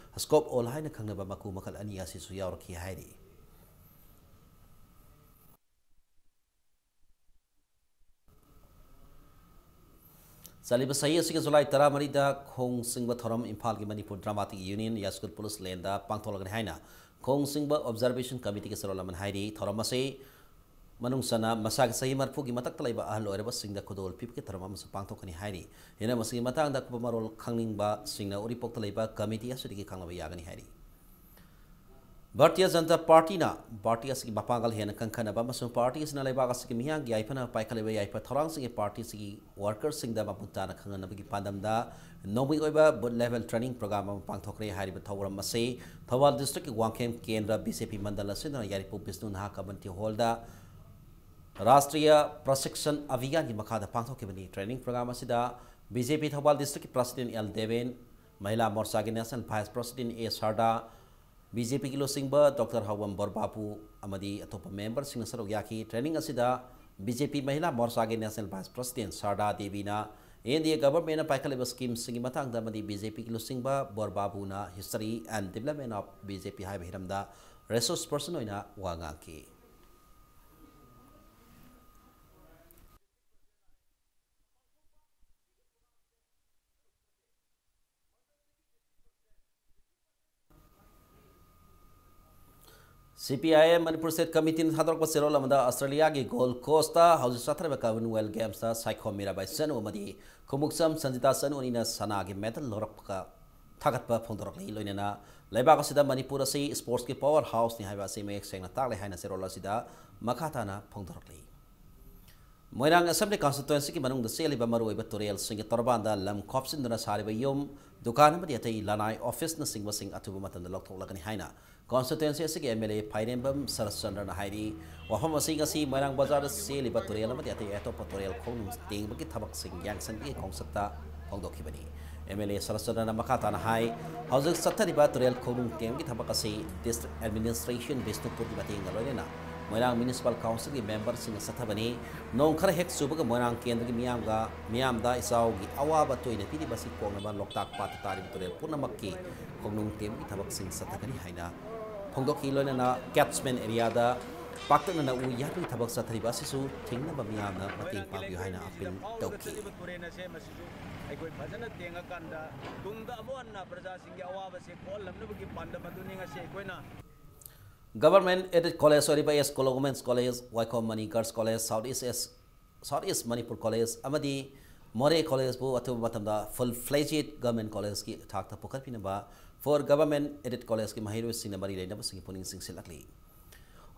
ꯁ꯭ꯀꯣꯞ ꯑꯣꯜ ꯍꯥꯏꯅ ꯈꯪꯅꯕ ꯃꯀꯨ ꯃꯈꯜ ꯑꯅꯤ ꯑꯁꯤꯁꯨ ꯌꯥꯎꯔꯛꯈꯤ ꯍꯥꯏꯔꯤ꯫ ꯆꯠꯂꯤꯕ ꯆꯍꯤ ꯑꯁꯤꯒꯤ ꯖꯨꯂꯥꯏ ꯇꯔꯥꯃꯔꯤꯗ ꯈꯣꯡ ꯆꯤꯡꯕ ꯊꯧꯔꯝ ꯏꯝꯐꯥꯜꯒꯤ ꯃꯅꯤꯄꯨꯔ ꯗ꯭ꯔꯃꯥꯇꯤꯛ ꯌꯨꯅꯤꯌꯟ ꯌꯥꯏꯁ꯭ꯀꯨꯜ ꯄꯨꯂꯤꯁ ꯂꯦꯟꯗ ꯄꯥꯡꯊꯣꯛꯂꯒꯅꯤ ꯍꯥꯏꯅ ꯈꯣꯡ ꯆꯤꯡꯕ ꯑꯣꯕꯖꯥꯔꯕꯦꯁꯟ ꯀꯃꯤꯇꯤꯒꯤ ꯆꯦꯔꯣꯜ ꯑꯃꯅ ꯍꯥꯏꯔꯤ꯫ ꯊꯧꯔꯝ ꯑꯁꯤ ꯃꯅꯨꯡ ꯆꯟꯅ ꯃꯁꯥꯒꯤ ꯆꯍꯤ ꯃꯔꯤꯐꯨꯒꯤ ꯃꯊꯛꯇ ꯂꯩꯕ ꯑꯍꯜ ꯑꯣꯏꯔꯕꯁꯤꯡꯗ ꯈꯨꯗꯣꯜ ꯄꯤꯕꯒꯤ ꯊꯧꯔꯝ ꯑꯃꯁꯨ ꯄꯥꯡꯊꯣꯛꯀꯅꯤ ꯍꯥꯏꯔꯤ꯫ ꯍꯦꯟꯅ ꯃꯁꯤꯒꯤ ꯃꯇꯥꯡꯗ ꯑꯀꯨꯞꯄ ꯃꯔꯣꯜ ꯈꯪꯅꯤꯡꯕꯁꯤꯡꯅ ꯎꯔꯤꯄꯣꯛꯇ ꯂꯩꯕ ꯀꯃꯤꯇꯤ ꯑꯁꯤꯗꯒꯤ ꯈꯪꯅꯕ ꯌꯥꯒꯅꯤ ꯍꯥꯏꯔꯤ꯫ ꯚꯥꯔꯇꯤꯌ ꯖꯅꯇꯥ ꯄꯥꯔꯇꯤꯅ ꯄꯥꯔꯇꯤ ꯑꯁꯤꯒꯤ ꯃꯄꯥꯡꯒꯜ ꯍꯦꯟꯅ ꯀꯟꯈꯠꯅꯕ ꯑꯃꯁꯨꯡ ꯄꯥꯔꯇꯤ ꯑꯁꯤꯅ ꯂꯩꯕꯥꯛ ꯑꯁꯤꯒꯤ ꯃꯤꯌꯥꯝꯒꯤ ꯌꯥꯏꯐꯅ ꯄꯥꯏꯈꯠꯂꯤꯕ ꯌꯥꯏꯐ ꯊꯧꯔꯥꯡꯁꯤꯡꯒꯤ ꯄꯥꯔꯇꯤ ꯑꯁꯤꯒꯤ ꯋꯥꯔꯀꯔꯁꯤꯡꯗ ꯃꯃꯨꯠ ꯇꯥꯅ ꯈꯪꯍꯟꯅꯕꯒꯤ ꯄꯥꯟꯗꯝꯗ ꯅꯣꯡꯃꯒꯤ ꯑꯣꯏꯕ ꯕꯨꯊ ꯂꯦꯚꯦꯜ ꯇ꯭ꯔꯦꯅꯤꯡ ꯄ꯭ꯔꯣꯒ꯭ꯔꯥꯝ ꯑꯃ ꯄꯥꯡꯊꯣꯛꯈ꯭ꯔꯦ꯫ ꯍꯥꯏꯔꯤꯕ ꯊꯧꯔꯝ ꯑꯁꯤ ꯊꯧꯕꯥꯜ ꯗꯤꯁꯇ꯭ꯔꯤꯛꯀꯤ ꯋꯥꯡꯈꯦꯝ ꯀꯦꯟꯗ꯭ꯔ ꯕꯤ ꯖꯦ ꯄꯤ ꯃꯟꯗꯜ ꯑꯁꯤꯅ ꯌꯥꯏꯔꯤꯄꯣꯛ ꯕꯤꯁꯅꯨ ꯅꯍꯥ ꯀꯝꯃ꯭ꯌꯨꯅꯤꯇꯤ ꯍꯣꯜꯗ ꯔꯥꯁꯇ꯭ꯔꯤꯌ ꯄ꯭ꯔꯁꯤꯛꯁꯟ ꯑꯚꯤꯌꯥꯟꯒꯤ ꯃꯈꯥꯗ ꯄꯥꯡꯊꯣꯛꯈꯤꯕꯅꯤ꯫ ꯇ꯭ꯔꯦꯅꯤꯡ ꯄ꯭ꯔꯣꯒ꯭ꯔꯥꯝ ꯑꯁꯤꯗ ꯕꯤ ꯖꯦ ꯄꯤ ꯊꯧꯕꯥꯜ ꯗꯤꯁꯇ꯭ꯔꯤꯛꯀꯤ ꯄ꯭ꯔꯁꯤꯗꯦꯟ ꯑꯦꯜ ꯗꯦꯕꯦꯟ, ꯃꯍꯤꯂꯥ ꯃꯣꯔꯆꯥꯒꯤ national vice president A Sarada, B J ꯄꯤꯒꯤ ꯂꯨꯆꯤꯡꯕ ꯗꯣꯛꯇꯔ ꯍꯥꯎꯕꯝ ꯕꯣꯔꯕꯥꯕꯨ ꯑꯃꯗꯤ ꯑꯇꯣꯞꯄ ꯃꯦꯝꯕꯔꯁꯤꯡꯅ ꯁꯔꯨꯛ ꯌꯥꯈꯤ꯫ ꯇ꯭ꯔꯦꯅꯤꯡ ꯑꯁꯤꯗ ꯕꯤ ꯖꯦ ꯄꯤ ꯃꯍꯤꯂꯥ ꯃꯣꯔꯆꯥꯒꯤ ꯅꯦꯁꯅꯦꯜ ꯚꯥꯏꯁ ꯄ꯭ꯔꯁꯤꯗꯦꯟ ꯁꯥꯔꯗꯥ ꯗꯦꯕꯤꯅ ꯑꯦꯟ ꯗꯤ ꯑꯦ ꯒꯚꯔꯟꯃꯦꯟꯠꯅ ꯄꯥꯏꯈꯠꯂꯤꯕ ꯁ꯭ꯀꯤꯝꯁꯤꯡꯒꯤ ꯃꯇꯥꯡꯗ ꯑꯃꯗꯤ ꯕꯤ ꯖꯦ ꯄꯤꯒꯤ ꯂꯨꯆꯤꯡꯕ ꯕꯣꯔꯕꯥꯕꯨꯅ History and Development of B J P ꯍꯥꯏꯕ ꯍꯤꯔꯝꯗ ꯔꯤꯁꯣꯔꯁ ꯄꯔꯁꯟ ꯑꯣꯏꯅ ꯋꯥ ꯉꯥꯡꯈꯤ꯫ C P I M Manipur state ꯀꯃꯤꯇꯤꯅ ꯊꯥꯗꯣꯔꯛꯄ ꯆꯦꯔꯣꯜ ꯑꯃꯗ ꯑꯁꯇ꯭ꯔꯦꯂꯤꯌꯥꯒꯤ ꯒꯣꯜ ꯀꯣꯁꯇ ꯍꯧꯖꯤꯛ ꯆꯠꯊꯔꯤꯕ ꯀꯃꯟꯋꯦꯜꯊ ꯒꯦꯝꯁꯇ ꯁꯥꯏꯈꯣꯝ ꯃꯤꯔꯥꯕꯥꯏ ꯆꯅꯨ ꯑꯃꯗꯤ ꯈꯨꯃꯨꯛꯆꯝ ꯁꯟꯖꯤꯇꯥ ꯆꯅꯨ ꯑꯅꯤꯅ ꯁꯅꯥꯒꯤ ꯃꯦꯗꯜ ꯂꯧꯔꯛꯄꯒ ꯊꯥꯒꯠꯄ ꯐꯣꯡꯗꯣꯔꯛꯂꯤ꯫ ꯂꯣꯏꯅꯅ ꯂꯩꯕꯥꯛ ꯑꯁꯤꯗ ꯃꯅꯤꯄꯨꯔ ꯑꯁꯤ ꯁ꯭ꯄꯣꯔꯠꯁꯀꯤ ꯄꯥꯋꯔ ꯍꯥꯎꯁꯅꯤ ꯍꯥꯏꯕ ꯑꯁꯤ ꯃꯌꯦꯛ ꯁꯦꯡꯅ ꯇꯥꯛꯂꯦ ꯍꯥꯏꯅ ꯆꯦꯔꯣꯜ ꯑꯁꯤꯗ ꯃꯈꯥ ꯇꯥꯅ ꯐꯣꯡꯗꯣꯔꯛꯂꯤ꯫ ꯃꯣꯏꯔꯥꯡ ꯑꯦꯁꯦꯝꯕ꯭ꯂꯤ ꯀꯟꯁꯇꯤꯇ꯭ꯋꯦꯟꯁꯤꯒꯤ ꯃꯅꯨꯡꯗ ꯆꯦꯜꯂꯤꯕ ꯃꯔꯨꯑꯣꯏꯕ ꯇꯨꯔꯦꯜꯁꯤꯡꯒꯤ ꯇꯣꯔꯕꯥꯟꯗ ꯂꯝ ꯈꯣꯞꯆꯤꯟꯗꯨꯅ ꯁꯥꯔꯤꯕ ꯌꯨꯝ, ꯗꯨꯀꯥꯟ ꯑꯃꯗꯤ ꯑꯇꯩ ꯂꯅꯥꯏ ꯑꯣꯐꯤꯁꯅꯆꯤꯡꯕꯁꯤꯡ ꯑꯊꯨꯕ ꯃꯇꯝꯗ ꯂꯧꯊꯣꯛꯂꯒꯅꯤ ꯍꯥꯏꯅ ꯀꯟꯁꯇꯤꯇ꯭ꯋꯦꯟꯁꯤ ꯑꯁꯤꯒꯤ ꯑꯦꯝ ꯑꯦꯜ ꯑꯦ ꯐꯥꯏꯔꯦꯝꯕꯝ ꯁꯔꯠꯆꯟꯗ꯭ꯔꯅ ꯍꯥꯏꯔꯤ꯫ ꯋꯥꯐꯝ ꯑꯁꯤ ꯉꯁꯤ ꯃꯣꯏꯔꯥꯡ ꯕꯖꯥꯔꯗ ꯆꯦꯜꯂꯤꯕ ꯇꯨꯔꯦꯜ ꯑꯃꯗꯤ ꯑꯇꯩ ꯑꯇꯣꯞꯄ ꯇꯨꯔꯦꯜ ꯈꯣꯡꯅꯨꯡ ꯇꯦꯡꯕꯒꯤ ꯊꯕꯛꯁꯤꯡ ꯌꯦꯡꯁꯤꯟꯕꯒꯤ ꯈꯣꯡꯆꯠꯇ ꯐꯣꯡꯗꯣꯛꯈꯤꯕꯅꯤ꯫ ꯑꯦꯝ ꯑꯦꯜ ꯑꯦ ꯁꯔꯠꯆꯟꯗ꯭ꯔꯅ ꯃꯈꯥ ꯇꯥꯅ ꯍꯥꯏ, ꯍꯧꯖꯤꯛ ꯆꯠꯊꯔꯤꯕ ꯇꯨꯔꯦꯜ ꯈꯣꯡꯅꯨꯡ ꯇꯦꯡꯕꯒꯤ ꯊꯕꯛ ꯑꯁꯤ ꯗꯤꯁꯇ꯭ꯔꯤꯛ ꯑꯦꯗꯃꯤꯅꯤꯁꯇ꯭ꯔꯦꯁꯟ ꯕꯤꯁꯅꯨꯄꯨꯔꯒꯤ ꯃꯇꯦꯡꯒ ꯂꯣꯏꯅꯅ ꯃꯣꯏꯔꯥꯡ ꯃ꯭ꯌꯨꯅꯤꯁꯤꯄꯥꯜ ꯀꯥꯎꯟꯁꯤꯜꯒꯤ ꯃꯦꯝꯕꯔꯁꯤꯡꯅ ꯆꯠꯊꯕꯅꯤ꯫ ꯅꯣꯡ ꯈꯔ ꯍꯦꯛ ꯆꯨꯕꯒ ꯃꯣꯏꯔꯥꯡ ꯀꯦꯟꯗ꯭ꯔꯒꯤ ꯃꯤꯌꯥꯝꯒ, ꯃꯤꯌꯥꯝꯗ ꯏꯆꯥꯎꯒꯤ ꯑꯋꯥꯕ ꯇꯣꯏꯅ ꯄꯤꯔꯤꯕ ꯑꯁꯤ ꯀꯣꯛꯅꯕ ꯂꯣꯛꯇꯥꯛ ꯄꯥꯠꯇ ꯇꯥꯔꯤꯕ ꯇꯨꯔꯦꯜ ꯄꯨꯝꯅꯃꯛꯀꯤ ꯈꯣꯡꯅꯨꯡ ꯇꯦꯝꯕꯒꯤ ꯊꯕꯛꯁꯤꯡ ꯆꯠꯊꯒꯅꯤ ꯍꯥꯏꯅ ꯐꯣꯡꯗꯣꯛꯈꯤ꯫ ꯂꯣꯏꯅꯅ ꯀꯦꯠꯁꯃꯦꯟ ꯑꯦꯔꯤꯌꯥꯗ ꯄꯥꯛꯇꯛꯅꯅ ꯎ ꯌꯥꯟꯕꯒꯤ ꯊꯕꯛ ꯆꯠꯊꯔꯤꯕ ꯑꯁꯤꯁꯨ ꯊꯤꯡꯅꯕ ꯃꯤꯌꯥꯝꯅ ꯃꯇꯦꯡ ꯄꯥꯡꯕꯤꯌꯨ ꯍꯥꯏꯅ ꯑꯥꯄꯤꯜ ꯇꯧꯈꯤ꯫ ꯇꯨꯔꯦꯜ ꯑꯁꯦ ꯃꯁꯤꯁꯨ ꯑꯩꯈꯣꯏ ꯐꯖꯅ ꯇꯦꯡꯉꯀꯥꯟꯗ ꯇꯨꯡꯗ ꯑꯃꯨꯛ ꯍꯟꯅ ꯄ꯭ꯔꯖꯥꯁꯤꯡꯒꯤ ꯑꯋꯥꯕꯁꯦ ꯀꯣꯛꯍꯜꯂꯝꯅꯕꯒꯤ ꯄꯥꯟꯗꯝ ꯑꯗꯨꯅꯤ ꯉꯁꯤ ꯑꯩꯈꯣꯏꯅ ꯒꯚꯔꯟꯃꯦꯟꯠ ꯑꯦꯗꯦꯗ ꯀꯣꯂꯦꯖ ꯑꯣꯏꯔꯤꯕ ꯑꯦꯁ ꯀꯣꯂꯣ ꯋꯨꯃꯦꯟꯁ ꯀꯣꯂꯦꯖ, ꯋꯥꯏꯈꯣꯝ ꯃꯅꯤ ꯒꯔꯜꯁ ꯀꯣꯂꯦꯖ, ꯁꯥꯎꯠ ꯏꯁ ꯑꯦꯁ, ꯁꯥꯎꯠ ꯏꯁ ꯃꯅꯤꯄꯨꯔ ꯀꯣꯂꯦꯖ ꯑꯃꯗꯤ ꯃꯣꯔꯦ ꯀꯣꯂꯦꯖꯄꯨ ꯑꯊꯨꯕ ꯃꯇꯝꯗ ꯐꯨꯜ ꯐ꯭ꯂꯦꯖꯦꯗ ꯒꯚꯔꯟꯃꯦꯟꯠ ꯀꯣꯂꯦꯖꯀꯤ ꯊꯥꯛꯇ ꯄꯨꯈꯠꯄꯤꯅꯕ ꯐꯣꯔ ꯒꯚꯔꯟꯃꯦꯟꯠ ꯑꯦꯗꯦꯗ ꯀꯣꯂꯦꯖꯀꯤ ꯃꯍꯩꯔꯣꯏꯁꯤꯡꯅ ꯃꯔꯤ ꯂꯩꯅꯕꯁꯤꯡꯒꯤ ꯄꯨꯛꯅꯤꯡ ꯆꯤꯡꯁꯤꯜꯂꯛꯂꯤ꯫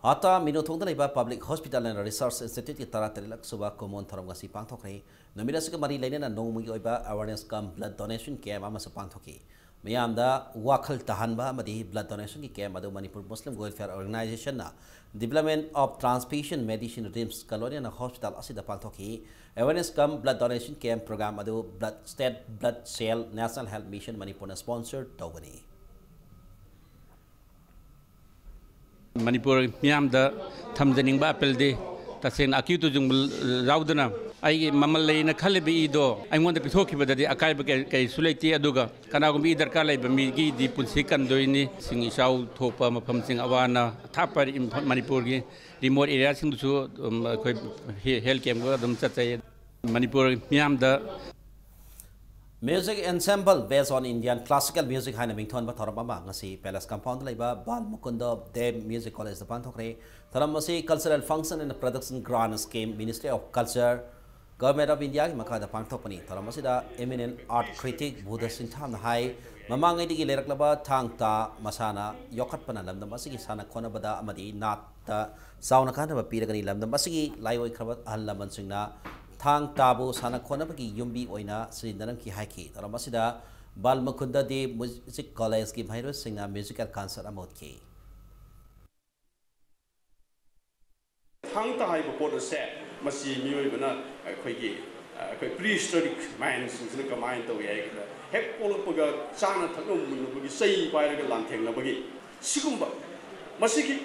ꯍꯥꯇꯥ ꯃꯤꯅꯣꯊꯣꯡꯗ ꯂꯩꯕ Public Hospital and Research Instituteꯀꯤ ꯇꯔꯥꯇꯔꯦꯠꯂꯛ ꯁꯨꯕ ꯀꯨꯃꯣꯟ ꯊꯧꯔꯝ ꯉꯁꯤ ꯄꯥꯡꯊꯣꯛꯈ꯭ꯔꯦ꯫ ꯅꯨꯃꯤꯠ ꯑꯁꯤꯒ ꯃꯔꯤ ꯂꯩꯅꯅ ꯅꯣꯡꯃꯒꯤ ꯑꯣꯏꯕ awareness cum blood donation camp ꯑꯃꯁꯨ ꯄꯥꯡꯊꯣꯛꯈꯤ꯫ ꯃꯤꯌꯥꯝꯗ ꯋꯥꯈꯜ ꯇꯥꯍꯟꯕ ꯑꯃꯗꯤ blood donationꯒꯤ camp ꯑꯗꯨ Manipur Muslim Welfare Organizationꯅ Development of Transfusion Medicine RIMSꯀ ꯂꯣꯏꯅꯅ hospital ꯑꯁꯤꯗ ꯄꯥꯡꯊꯣꯛꯈꯤ꯫ Awareness cum blood donation camp program ꯑꯗꯨ blood, State Blood Cell, National Health Mission ꯃꯅꯤꯄꯨꯔꯅ sponsor ꯇꯧꯕꯅꯤ꯫ ꯃꯅꯤꯄꯨꯔ ꯃꯤꯌꯥꯝꯗ ꯊꯝꯖꯅꯤꯡꯕ appealꯗꯤ, ꯇꯁꯦꯡꯅ ꯑꯀꯤꯌꯨ ꯇꯨꯖꯨꯡꯕ ꯌꯥꯎꯗꯅ ꯑꯩꯒꯤ ꯃꯃꯜ ꯂꯩꯅ ꯈꯜꯂꯤꯕ ꯏꯗꯣ ꯑꯩꯉꯣꯟꯗ ꯄꯤꯊꯣꯛꯈꯤꯕꯗꯗꯤ ꯑꯀꯥꯏꯕ ꯀꯩ-, ꯀꯩꯁꯨ ꯂꯩꯇꯦ꯫ ꯑꯗꯨꯒ ꯀꯅꯥꯒꯨꯝꯕ ꯏ ꯗꯔꯀꯥꯔ ꯂꯩꯕ ꯃꯤꯒꯤꯗꯤ ꯄꯨꯟꯁꯤ ꯀꯟꯗꯣꯏꯅꯤ꯫ ꯏꯁꯤꯡ ꯏꯆꯥꯎ ꯊꯣꯛꯄ ꯃꯐꯝꯁꯤꯡ, ꯑꯋꯥ ꯑꯅꯥ ꯑꯊꯥꯞꯄ ꯏꯝꯐꯥꯜ, ꯃꯅꯤꯄꯨꯔꯒꯤ remote areaꯁꯤꯡꯗꯁꯨ, ꯎꯝ, ꯑꯩꯈꯣꯏ ꯍꯦ-, health campꯀ ꯑꯗꯨꯝ ꯆꯠꯆꯩ꯫ ꯃꯅꯤꯄꯨꯔ ꯃꯤꯌꯥꯝꯗ Music Ensemble Based on Indian Classical Music ꯍꯥꯏꯅ ꯃꯤꯡꯊꯣꯟꯕ ꯊꯧꯔꯝ ꯑꯃ ꯉꯁꯤ Palace Compoundꯗ ꯂꯩꯕ ꯕꯥꯜ ꯃꯨꯀꯨꯟꯗ ꯗꯦꯕ Music Collegeꯇ ꯄꯥꯡꯊꯣꯛꯈ꯭ꯔꯦ꯫ ꯊꯧꯔꯝ ꯑꯁꯤ Cultural Function and Production Grant Scheme, Ministry of Culture, Government of Indiaꯒꯤ ꯃꯈꯥꯗ ꯄꯥꯡꯊꯣꯛꯄꯅꯤ꯫ ꯊꯧꯔꯝ ꯑꯁꯤꯗ eminent art critic ꯕꯨꯙ ꯁꯤꯡꯊꯥꯝꯅ ꯍꯥꯏ, ꯃꯃꯥꯡꯉꯩꯗꯒꯤ ꯂꯩꯔꯛꯂꯕ ꯊꯥꯡ ꯇꯥ ꯃꯁꯥꯟꯅ ꯌꯣꯛꯈꯠꯄꯅ ꯂꯝꯗꯝ ꯑꯁꯤꯒꯤ ꯁꯥꯟꯅ ꯈꯣꯠꯅꯕꯗ ꯑꯃꯗꯤ ꯅꯥꯠꯇ ꯆꯥꯎꯅ ꯀꯥꯟꯅꯕ ꯄꯤꯔꯒꯅꯤ꯫ ꯂꯝꯗꯝ ꯑꯁꯤꯒꯤ ꯂꯥꯏꯑꯣꯏꯈ꯭ꯔꯕ ꯑꯍꯜ ꯂꯃꯟꯁꯤꯡꯅ ꯊꯥꯡ ꯇꯥꯕꯨ ꯁꯥꯟꯅ ꯈꯣꯠꯅꯕꯒꯤ ꯌꯨꯝꯕꯤ ꯑꯣꯏꯅ ꯁꯤꯖꯤꯟꯅꯔꯝꯈꯤ ꯍꯥꯏꯈꯤ꯫ ꯊꯧꯔꯝ ꯑꯁꯤꯗ ꯕꯥꯜ ꯃꯨꯀꯨꯟꯗ ꯗꯦꯕ Music Collegeꯀꯤ ꯃꯍꯩꯔꯣꯏꯁꯤꯡꯅ musical concert ꯑꯃ ꯎꯠꯈꯤ꯫ ꯊꯥꯡ ꯇꯥ ꯍꯥꯏꯕ ꯄꯣꯠ ꯑꯁꯦ ꯃꯁꯤ ꯃꯤꯑꯣꯏꯕꯅ ꯑꯩꯈꯣꯏꯒꯤ, ꯑ, ꯑꯩꯈꯣꯏ prehistoric mindꯁꯤꯡꯁꯤꯅ ꯀꯃꯥꯏꯅ ꯇꯧꯏ ꯍꯥꯏꯕꯗ, ꯍꯦꯛ ꯄꯣꯛꯂꯛꯄꯒ ꯆꯥꯅ ꯊꯛꯅꯕ ꯃꯨꯟꯅꯕꯒꯤ ꯆꯩ ꯄꯥꯏꯔꯒ ꯂꯥꯟꯊꯦꯡꯅꯕꯒꯤ ꯁꯤꯒꯨꯝꯕ ꯃꯁꯤꯒꯤ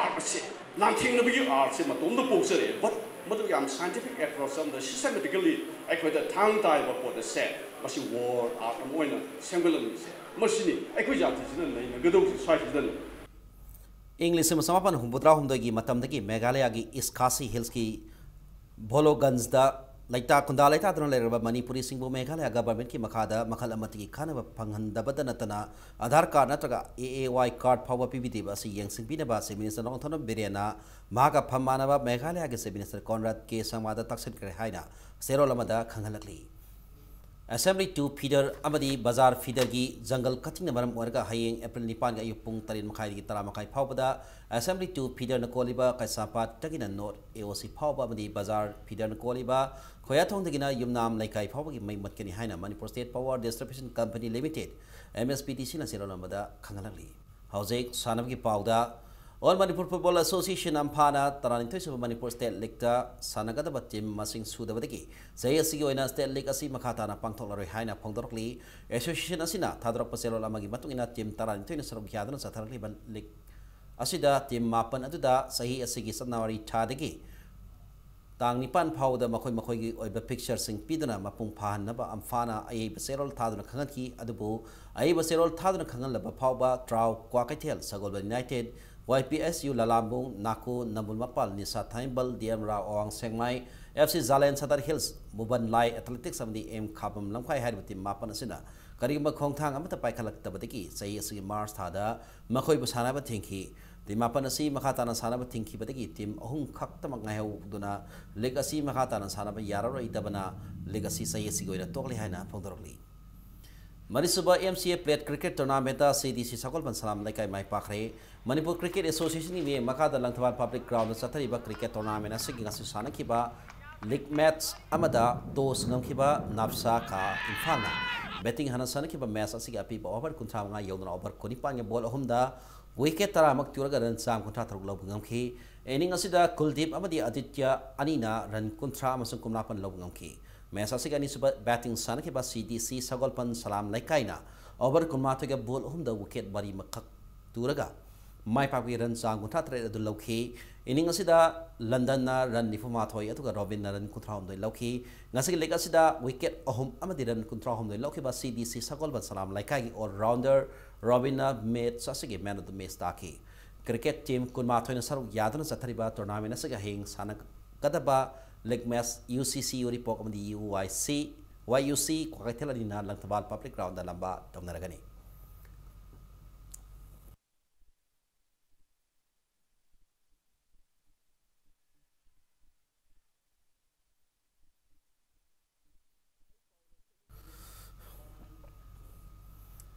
art ꯑꯁꯦ, ꯂꯥꯟꯊꯦꯡꯅꯕꯒꯤ artꯁꯦ ꯃꯇꯣꯝꯇ ꯄꯣꯛꯆꯔꯛꯑꯦ꯫ But ꯃꯗꯨ ꯌꯥꯝ scientific approach ꯑꯃꯗ systematically ꯑꯩꯈꯣꯏꯗ ꯊꯥꯡ ꯇꯥ ꯍꯥꯏꯕ ꯄꯣꯠ ꯑꯁꯦ ꯃꯁꯤ war art ꯑꯃ ꯑꯣꯏꯅ ꯁꯦꯝꯒꯠꯂꯝꯃꯤꯁꯦ ꯃꯁꯤꯅꯤ꯫ ꯑꯩꯈꯣꯏ ꯖꯥꯇꯤꯁꯤꯅ ꯅꯩꯅꯒꯗꯧꯕꯁꯦ ꯁ꯭ꯋꯥꯏꯁꯤꯗꯅꯤ꯫ ꯏꯪ ꯂꯤꯁꯤꯡ ꯑꯃ ꯆꯃꯥꯄꯟ ꯍꯨꯝꯐꯨꯇꯔꯥ ꯍꯨꯝꯗꯣꯏꯒꯤ ꯃꯇꯝꯗꯒꯤ ꯃꯦꯘꯥꯂꯌꯥꯒꯤ ꯏꯁ ꯈꯥꯁꯤ ꯍꯤꯜꯁꯀꯤ ꯚꯣꯂꯣꯒꯟꯖꯗ ꯂꯩꯇꯥ ꯈꯨꯟꯗꯥ ꯂꯩꯇꯥꯗꯨꯅ ꯂꯩꯔꯕ ꯃꯅꯤꯄꯨꯔꯤꯁꯤꯡꯕꯨ ꯃꯦꯘꯥꯂꯌꯥ ꯒꯚꯔꯟꯃꯦꯟꯠꯀꯤ ꯃꯈꯥꯗ ꯃꯈꯜ ꯑꯃꯠꯇꯒꯤ ꯀꯥꯟꯅꯕ ꯐꯪꯍꯟꯗꯕꯇ ꯅꯠꯇꯅ ꯑꯙꯥꯔ ꯀꯥꯔꯗ ꯅꯠꯇ꯭ꯔꯒ ꯑꯦ ꯑꯦ ꯋꯥꯏ ꯀꯥꯔꯗ ꯐꯥꯎꯕ ꯄꯤꯕꯤꯗ꯭ꯔꯤꯕ ꯑꯁꯤ ꯌꯦꯡꯁꯤꯟꯕꯤꯅꯕ Chief Minister ꯅꯣꯡꯊꯣꯝꯕꯝ ꯕꯤꯔꯦꯟꯅ ꯃꯍꯥꯛꯀ ꯐꯝ ꯃꯥꯟꯅꯕ ꯃꯦꯘꯥꯂꯌꯥꯒꯤ Chief Minister ꯀꯣꯟꯔꯥꯗ ꯀꯦ ꯁꯪꯃꯥꯗ ꯇꯥꯛꯁꯤꯟꯈ꯭ꯔꯦ ꯍꯥꯏꯅ ꯆꯦꯔꯣꯜ ꯑꯃꯗ ꯈꯪꯍꯜꯂꯛꯂꯤ꯫ Assembly two feeder ꯑꯃꯗꯤ ꯕꯖꯥꯔ feederꯒꯤ jungle cuttingꯅ ꯃꯔꯝ ꯑꯣꯏꯔꯒ ꯍꯌꯦꯡ April ꯅꯤꯄꯥꯟꯒꯤ ꯑꯌꯨꯛ ꯄꯨꯡ ꯇꯔꯦꯠ ꯃꯈꯥꯏꯗꯒꯤ ꯇꯔꯥ ꯃꯈꯥꯏ ꯐꯥꯎꯕꯗ Assembly two feederꯅ ꯀꯣꯜꯂꯤꯕ ꯀꯩꯁꯥꯝꯄꯥꯠꯇꯒꯤꯅ North AOC ꯐꯥꯎꯕ ꯑꯃꯗꯤ ꯕꯖꯥꯔ feederꯅ ꯀꯣꯜꯂꯤꯕ ꯈꯣꯌꯥꯊꯣꯡꯗꯒꯤꯅ ꯌꯨꯝꯅꯥꯝ ꯂꯩꯀꯥꯏ ꯐꯥꯎꯕꯒꯤ ꯃꯩ ꯃꯨꯠꯀꯅꯤ ꯍꯥꯏꯅ Manipur State Power Distribution Company Limited, MSPDCꯅ ꯆꯦꯔꯣꯜ ꯑꯃꯗ ꯈꯪꯍꯜꯂꯛꯂꯤ꯫ ꯍꯧꯖꯤꯛ ꯁꯥꯟꯅꯕꯒꯤ ꯄꯥꯎꯗ꯫ All Manipur Football Association, ꯑꯝꯐꯥꯅ ꯇꯔꯥꯅꯤꯊꯣꯏ ꯁꯨꯕ Manipur State Leagueꯇ ꯁꯥꯟꯅꯒꯗꯕ team ꯃꯁꯤꯡ ꯁꯨꯗꯕꯗꯒꯤ ꯆꯍꯤ ꯑꯁꯤꯒꯤ ꯑꯣꯏꯅ State League ꯑꯁꯤ ꯃꯈꯥ ꯇꯥꯅ ꯄꯥꯡꯊꯣꯛꯂꯔꯣꯏ ꯍꯥꯏꯅ ꯐꯣꯡꯗꯣꯔꯛꯂꯤ꯫ Association ꯑꯁꯤꯅ ꯊꯥꯗꯣꯔꯛꯄ ꯆꯦꯔꯣꯜ ꯑꯃꯒꯤ ꯃꯇꯨꯡ ꯏꯟꯅ team ꯇꯔꯥꯅꯤꯊꯣꯏꯅ ꯁꯔꯨꯛ ꯌꯥꯗꯨꯅ ꯆꯠꯊꯔꯛꯂꯤꯕ league ꯑꯁꯤꯗ team ꯃꯥꯄꯟ ꯑꯗꯨꯗ ꯆꯍꯤ ꯑꯁꯤꯒꯤ January ꯊꯥꯗꯒꯤ ꯇꯥꯡ ꯅꯤꯄꯥꯟ ꯐꯥꯎꯕꯗ ꯃꯈꯣꯏ ꯃꯈꯣꯏꯒꯤ ꯑꯣꯏꯕ fixtureꯁꯤꯡ ꯄꯤꯗꯨꯅ ꯃꯄꯨꯡ ꯐꯥꯍꯟꯅꯕ ꯑꯝꯐꯥꯅ ꯑꯏꯕ ꯆꯦꯔꯣꯜ ꯊꯥꯗꯨꯅ ꯈꯪꯍꯟꯈꯤ꯫ ꯑꯗꯨꯕꯨ ꯑꯏꯕ ꯆꯦꯔꯣꯜ ꯊꯥꯗꯨꯅ ꯈꯪꯍꯜꯂꯕ ꯐꯥꯎꯕ ꯇ꯭ꯔꯥꯎ, ꯀ꯭ꯋꯥꯀꯩꯊꯦꯜ, ꯁꯒꯣꯜꯕꯟ United, YPSU ꯂꯂꯥꯝꯕꯨꯡ, ꯅꯥꯀꯨ, ꯅꯝꯕꯨꯜ ꯃꯄꯥꯜ, ꯅꯤꯁꯥ ꯊꯥꯏꯝꯕꯜ, DM ꯔꯥꯎ, ꯑꯋꯥꯡ ꯁꯦꯡꯃꯥꯏ, FC ꯖꯥꯂꯦꯟ ꯁꯗꯔ ꯍꯤꯜꯁ, ꯃꯨꯕꯟ ꯂꯥꯏ ꯑꯦꯊꯂꯦꯇꯤꯛꯁ ꯑꯃꯗꯤ M ꯈꯥꯕꯝ ꯂꯝꯈꯥꯏ ꯍꯥꯏꯔꯤꯕ team ꯃꯥꯄꯟ ꯑꯁꯤꯅ ꯀꯔꯤꯒꯨꯝꯕ ꯈꯣꯡꯊꯥꯡ ꯑꯃꯠꯇ ꯄꯥꯏꯈꯠꯂꯛꯇꯕꯗꯒꯤ ꯆꯍꯤ ꯑꯁꯤꯒꯤ March ꯊꯥꯗ ꯃꯈꯣꯏꯕꯨ ꯁꯥꯟꯅꯕ ꯊꯤꯡꯈꯤ꯫ Team ꯃꯥꯄꯟ ꯑꯁꯤ ꯃꯈꯥ ꯇꯥꯅ ꯁꯥꯟꯅꯕ ꯊꯤꯡꯈꯤꯕꯗꯒꯤ team ꯑꯍꯨꯝ ꯈꯛꯇꯃꯛ ꯉꯥꯏꯍꯧꯗꯨꯅ league ꯑꯁꯤ ꯃꯈꯥ ꯇꯥꯅ ꯁꯥꯟꯅꯕ ꯌꯥꯔꯔꯣꯏꯗꯕꯅ league ꯑꯁꯤ ꯆꯍꯤ ꯑꯁꯤꯒꯤ ꯑꯣꯏꯅ ꯇꯣꯛꯂꯦ ꯍꯥꯏꯅ ꯐꯣꯡꯗꯣꯔꯛꯂꯤ꯫ ꯃꯔꯤꯁꯨꯕ MCA Plate Cricket Tournamentꯇ CDC ꯁꯒꯣꯜꯕꯟ ꯁꯂꯥꯝ ꯂꯩꯀꯥꯏ ꯃꯥꯏ ꯄꯥꯛꯈ꯭ꯔꯦ꯫ ꯃꯅꯤꯄꯨꯔ Cricket Associationꯒꯤ ꯃꯤꯠꯌꯦꯡ ꯃꯈꯥꯗ ꯂꯪꯊꯕꯥꯜ Public Groundꯗ ꯆꯠꯊꯔꯤꯕ cricket tournament ꯑꯁꯤꯒꯤ ꯉꯁꯤ ꯁꯥꯟꯅꯈꯤꯕ league match ꯑꯃꯗ toss ꯉꯝꯈꯤꯕ ꯅꯥꯞꯁꯥ ꯈꯥ ꯏꯝꯐꯥꯜꯅ batting ꯍꯥꯟꯅ ꯁꯥꯟꯅꯈꯤꯕ match ꯑꯁꯤꯒꯤ ꯑꯄꯤꯕ over ꯀꯨꯟꯊ꯭ꯔꯥ ꯃꯉꯥ ꯌꯧꯗꯨꯅ over ꯀꯨꯟꯅꯤꯄꯥꯟꯒꯤ ball ꯑꯍꯨꯝꯗ wicket ꯇꯔꯥꯃꯛ ꯇꯨꯔꯒ run ꯆꯥꯝ ꯀꯨꯟꯊ꯭ꯔꯥ ꯇꯔꯨꯛ ꯂꯧꯕ ꯉꯝꯈꯤ꯫ Inning ꯑꯁꯤꯗ ꯀꯨꯜꯗꯤꯞ ꯑꯃꯗꯤ ꯑꯗꯤꯇ꯭ꯌ ꯑꯅꯤꯅ run ꯀꯨꯟꯊ꯭ꯔꯥ ꯑꯃꯁꯨꯡ ꯀꯨꯟꯃꯥꯄꯟ ꯂꯧꯕ ꯉꯝꯈꯤ꯫ Match ꯑꯁꯤꯒꯤ ꯑꯅꯤꯁꯨꯕ batting ꯁꯥꯟꯅꯈꯤꯕ CDC ꯁꯒꯣꯜꯕꯟ ꯁꯂꯥꯝ ꯂꯩꯀꯥꯏꯅ over ꯀꯨꯟꯃꯥꯊꯣꯏꯒ ball ꯑꯍꯨꯝꯗ wicket ꯃꯔꯤꯃꯛꯈꯛ ꯇꯨꯔꯒ ꯃꯥꯏ ꯄꯥꯛꯄꯒꯤ run ꯆꯥꯝ ꯀꯨꯟꯊ꯭ꯔꯥ ꯇꯔꯦꯠ ꯑꯗꯨ ꯂꯧꯈꯤ꯫ Inning ꯑꯁꯤꯗ ꯂꯟꯗꯟꯅ run ꯅꯤꯐꯨ ꯃꯥꯊꯣꯏ ꯑꯗꯨꯒ ꯔꯣꯕꯤꯟꯅ run ꯀꯨꯟꯊ꯭ꯔꯥ ꯍꯨꯝꯗꯣꯏ ꯂꯧꯈꯤ꯫ ꯉꯁꯤꯒꯤ league ꯑꯁꯤꯗ wicket ꯑꯍꯨꯝ ꯑꯃꯗꯤ run ꯀꯨꯟꯊ꯭ꯔꯥ ꯍꯨꯝꯗꯣꯏ ꯂꯧꯈꯤꯕ CDC ꯁꯒꯣꯜꯕꯟ ꯁꯂꯥꯝ ꯂꯩꯀꯥꯏꯒꯤ all rounder ꯔꯣꯕꯤꯟꯅ match ꯑꯁꯤꯒꯤ man of the match ꯇꯥꯈꯤ꯫ Cricket team ꯀꯨꯟꯃꯥꯊꯣꯏꯅ ꯁꯔꯨꯛ ꯌꯥꯗꯨꯅ ꯆꯠꯊꯔꯤꯕ tournament ꯑꯁꯤꯒꯤ ꯍꯌꯦꯡ ꯁꯥꯟꯅꯒꯗꯕ league match UCC ꯎꯔꯤꯄꯣꯛ ꯑꯃꯗꯤ UYC, YUC ꯀ꯭ꯋꯥꯀꯩꯊꯦꯜ ꯑꯅꯤꯅ ꯂꯪꯊꯕꯥꯜ Public Groundꯗ ꯂꯝꯕꯥ ꯇꯧꯅꯔꯒꯅꯤ꯫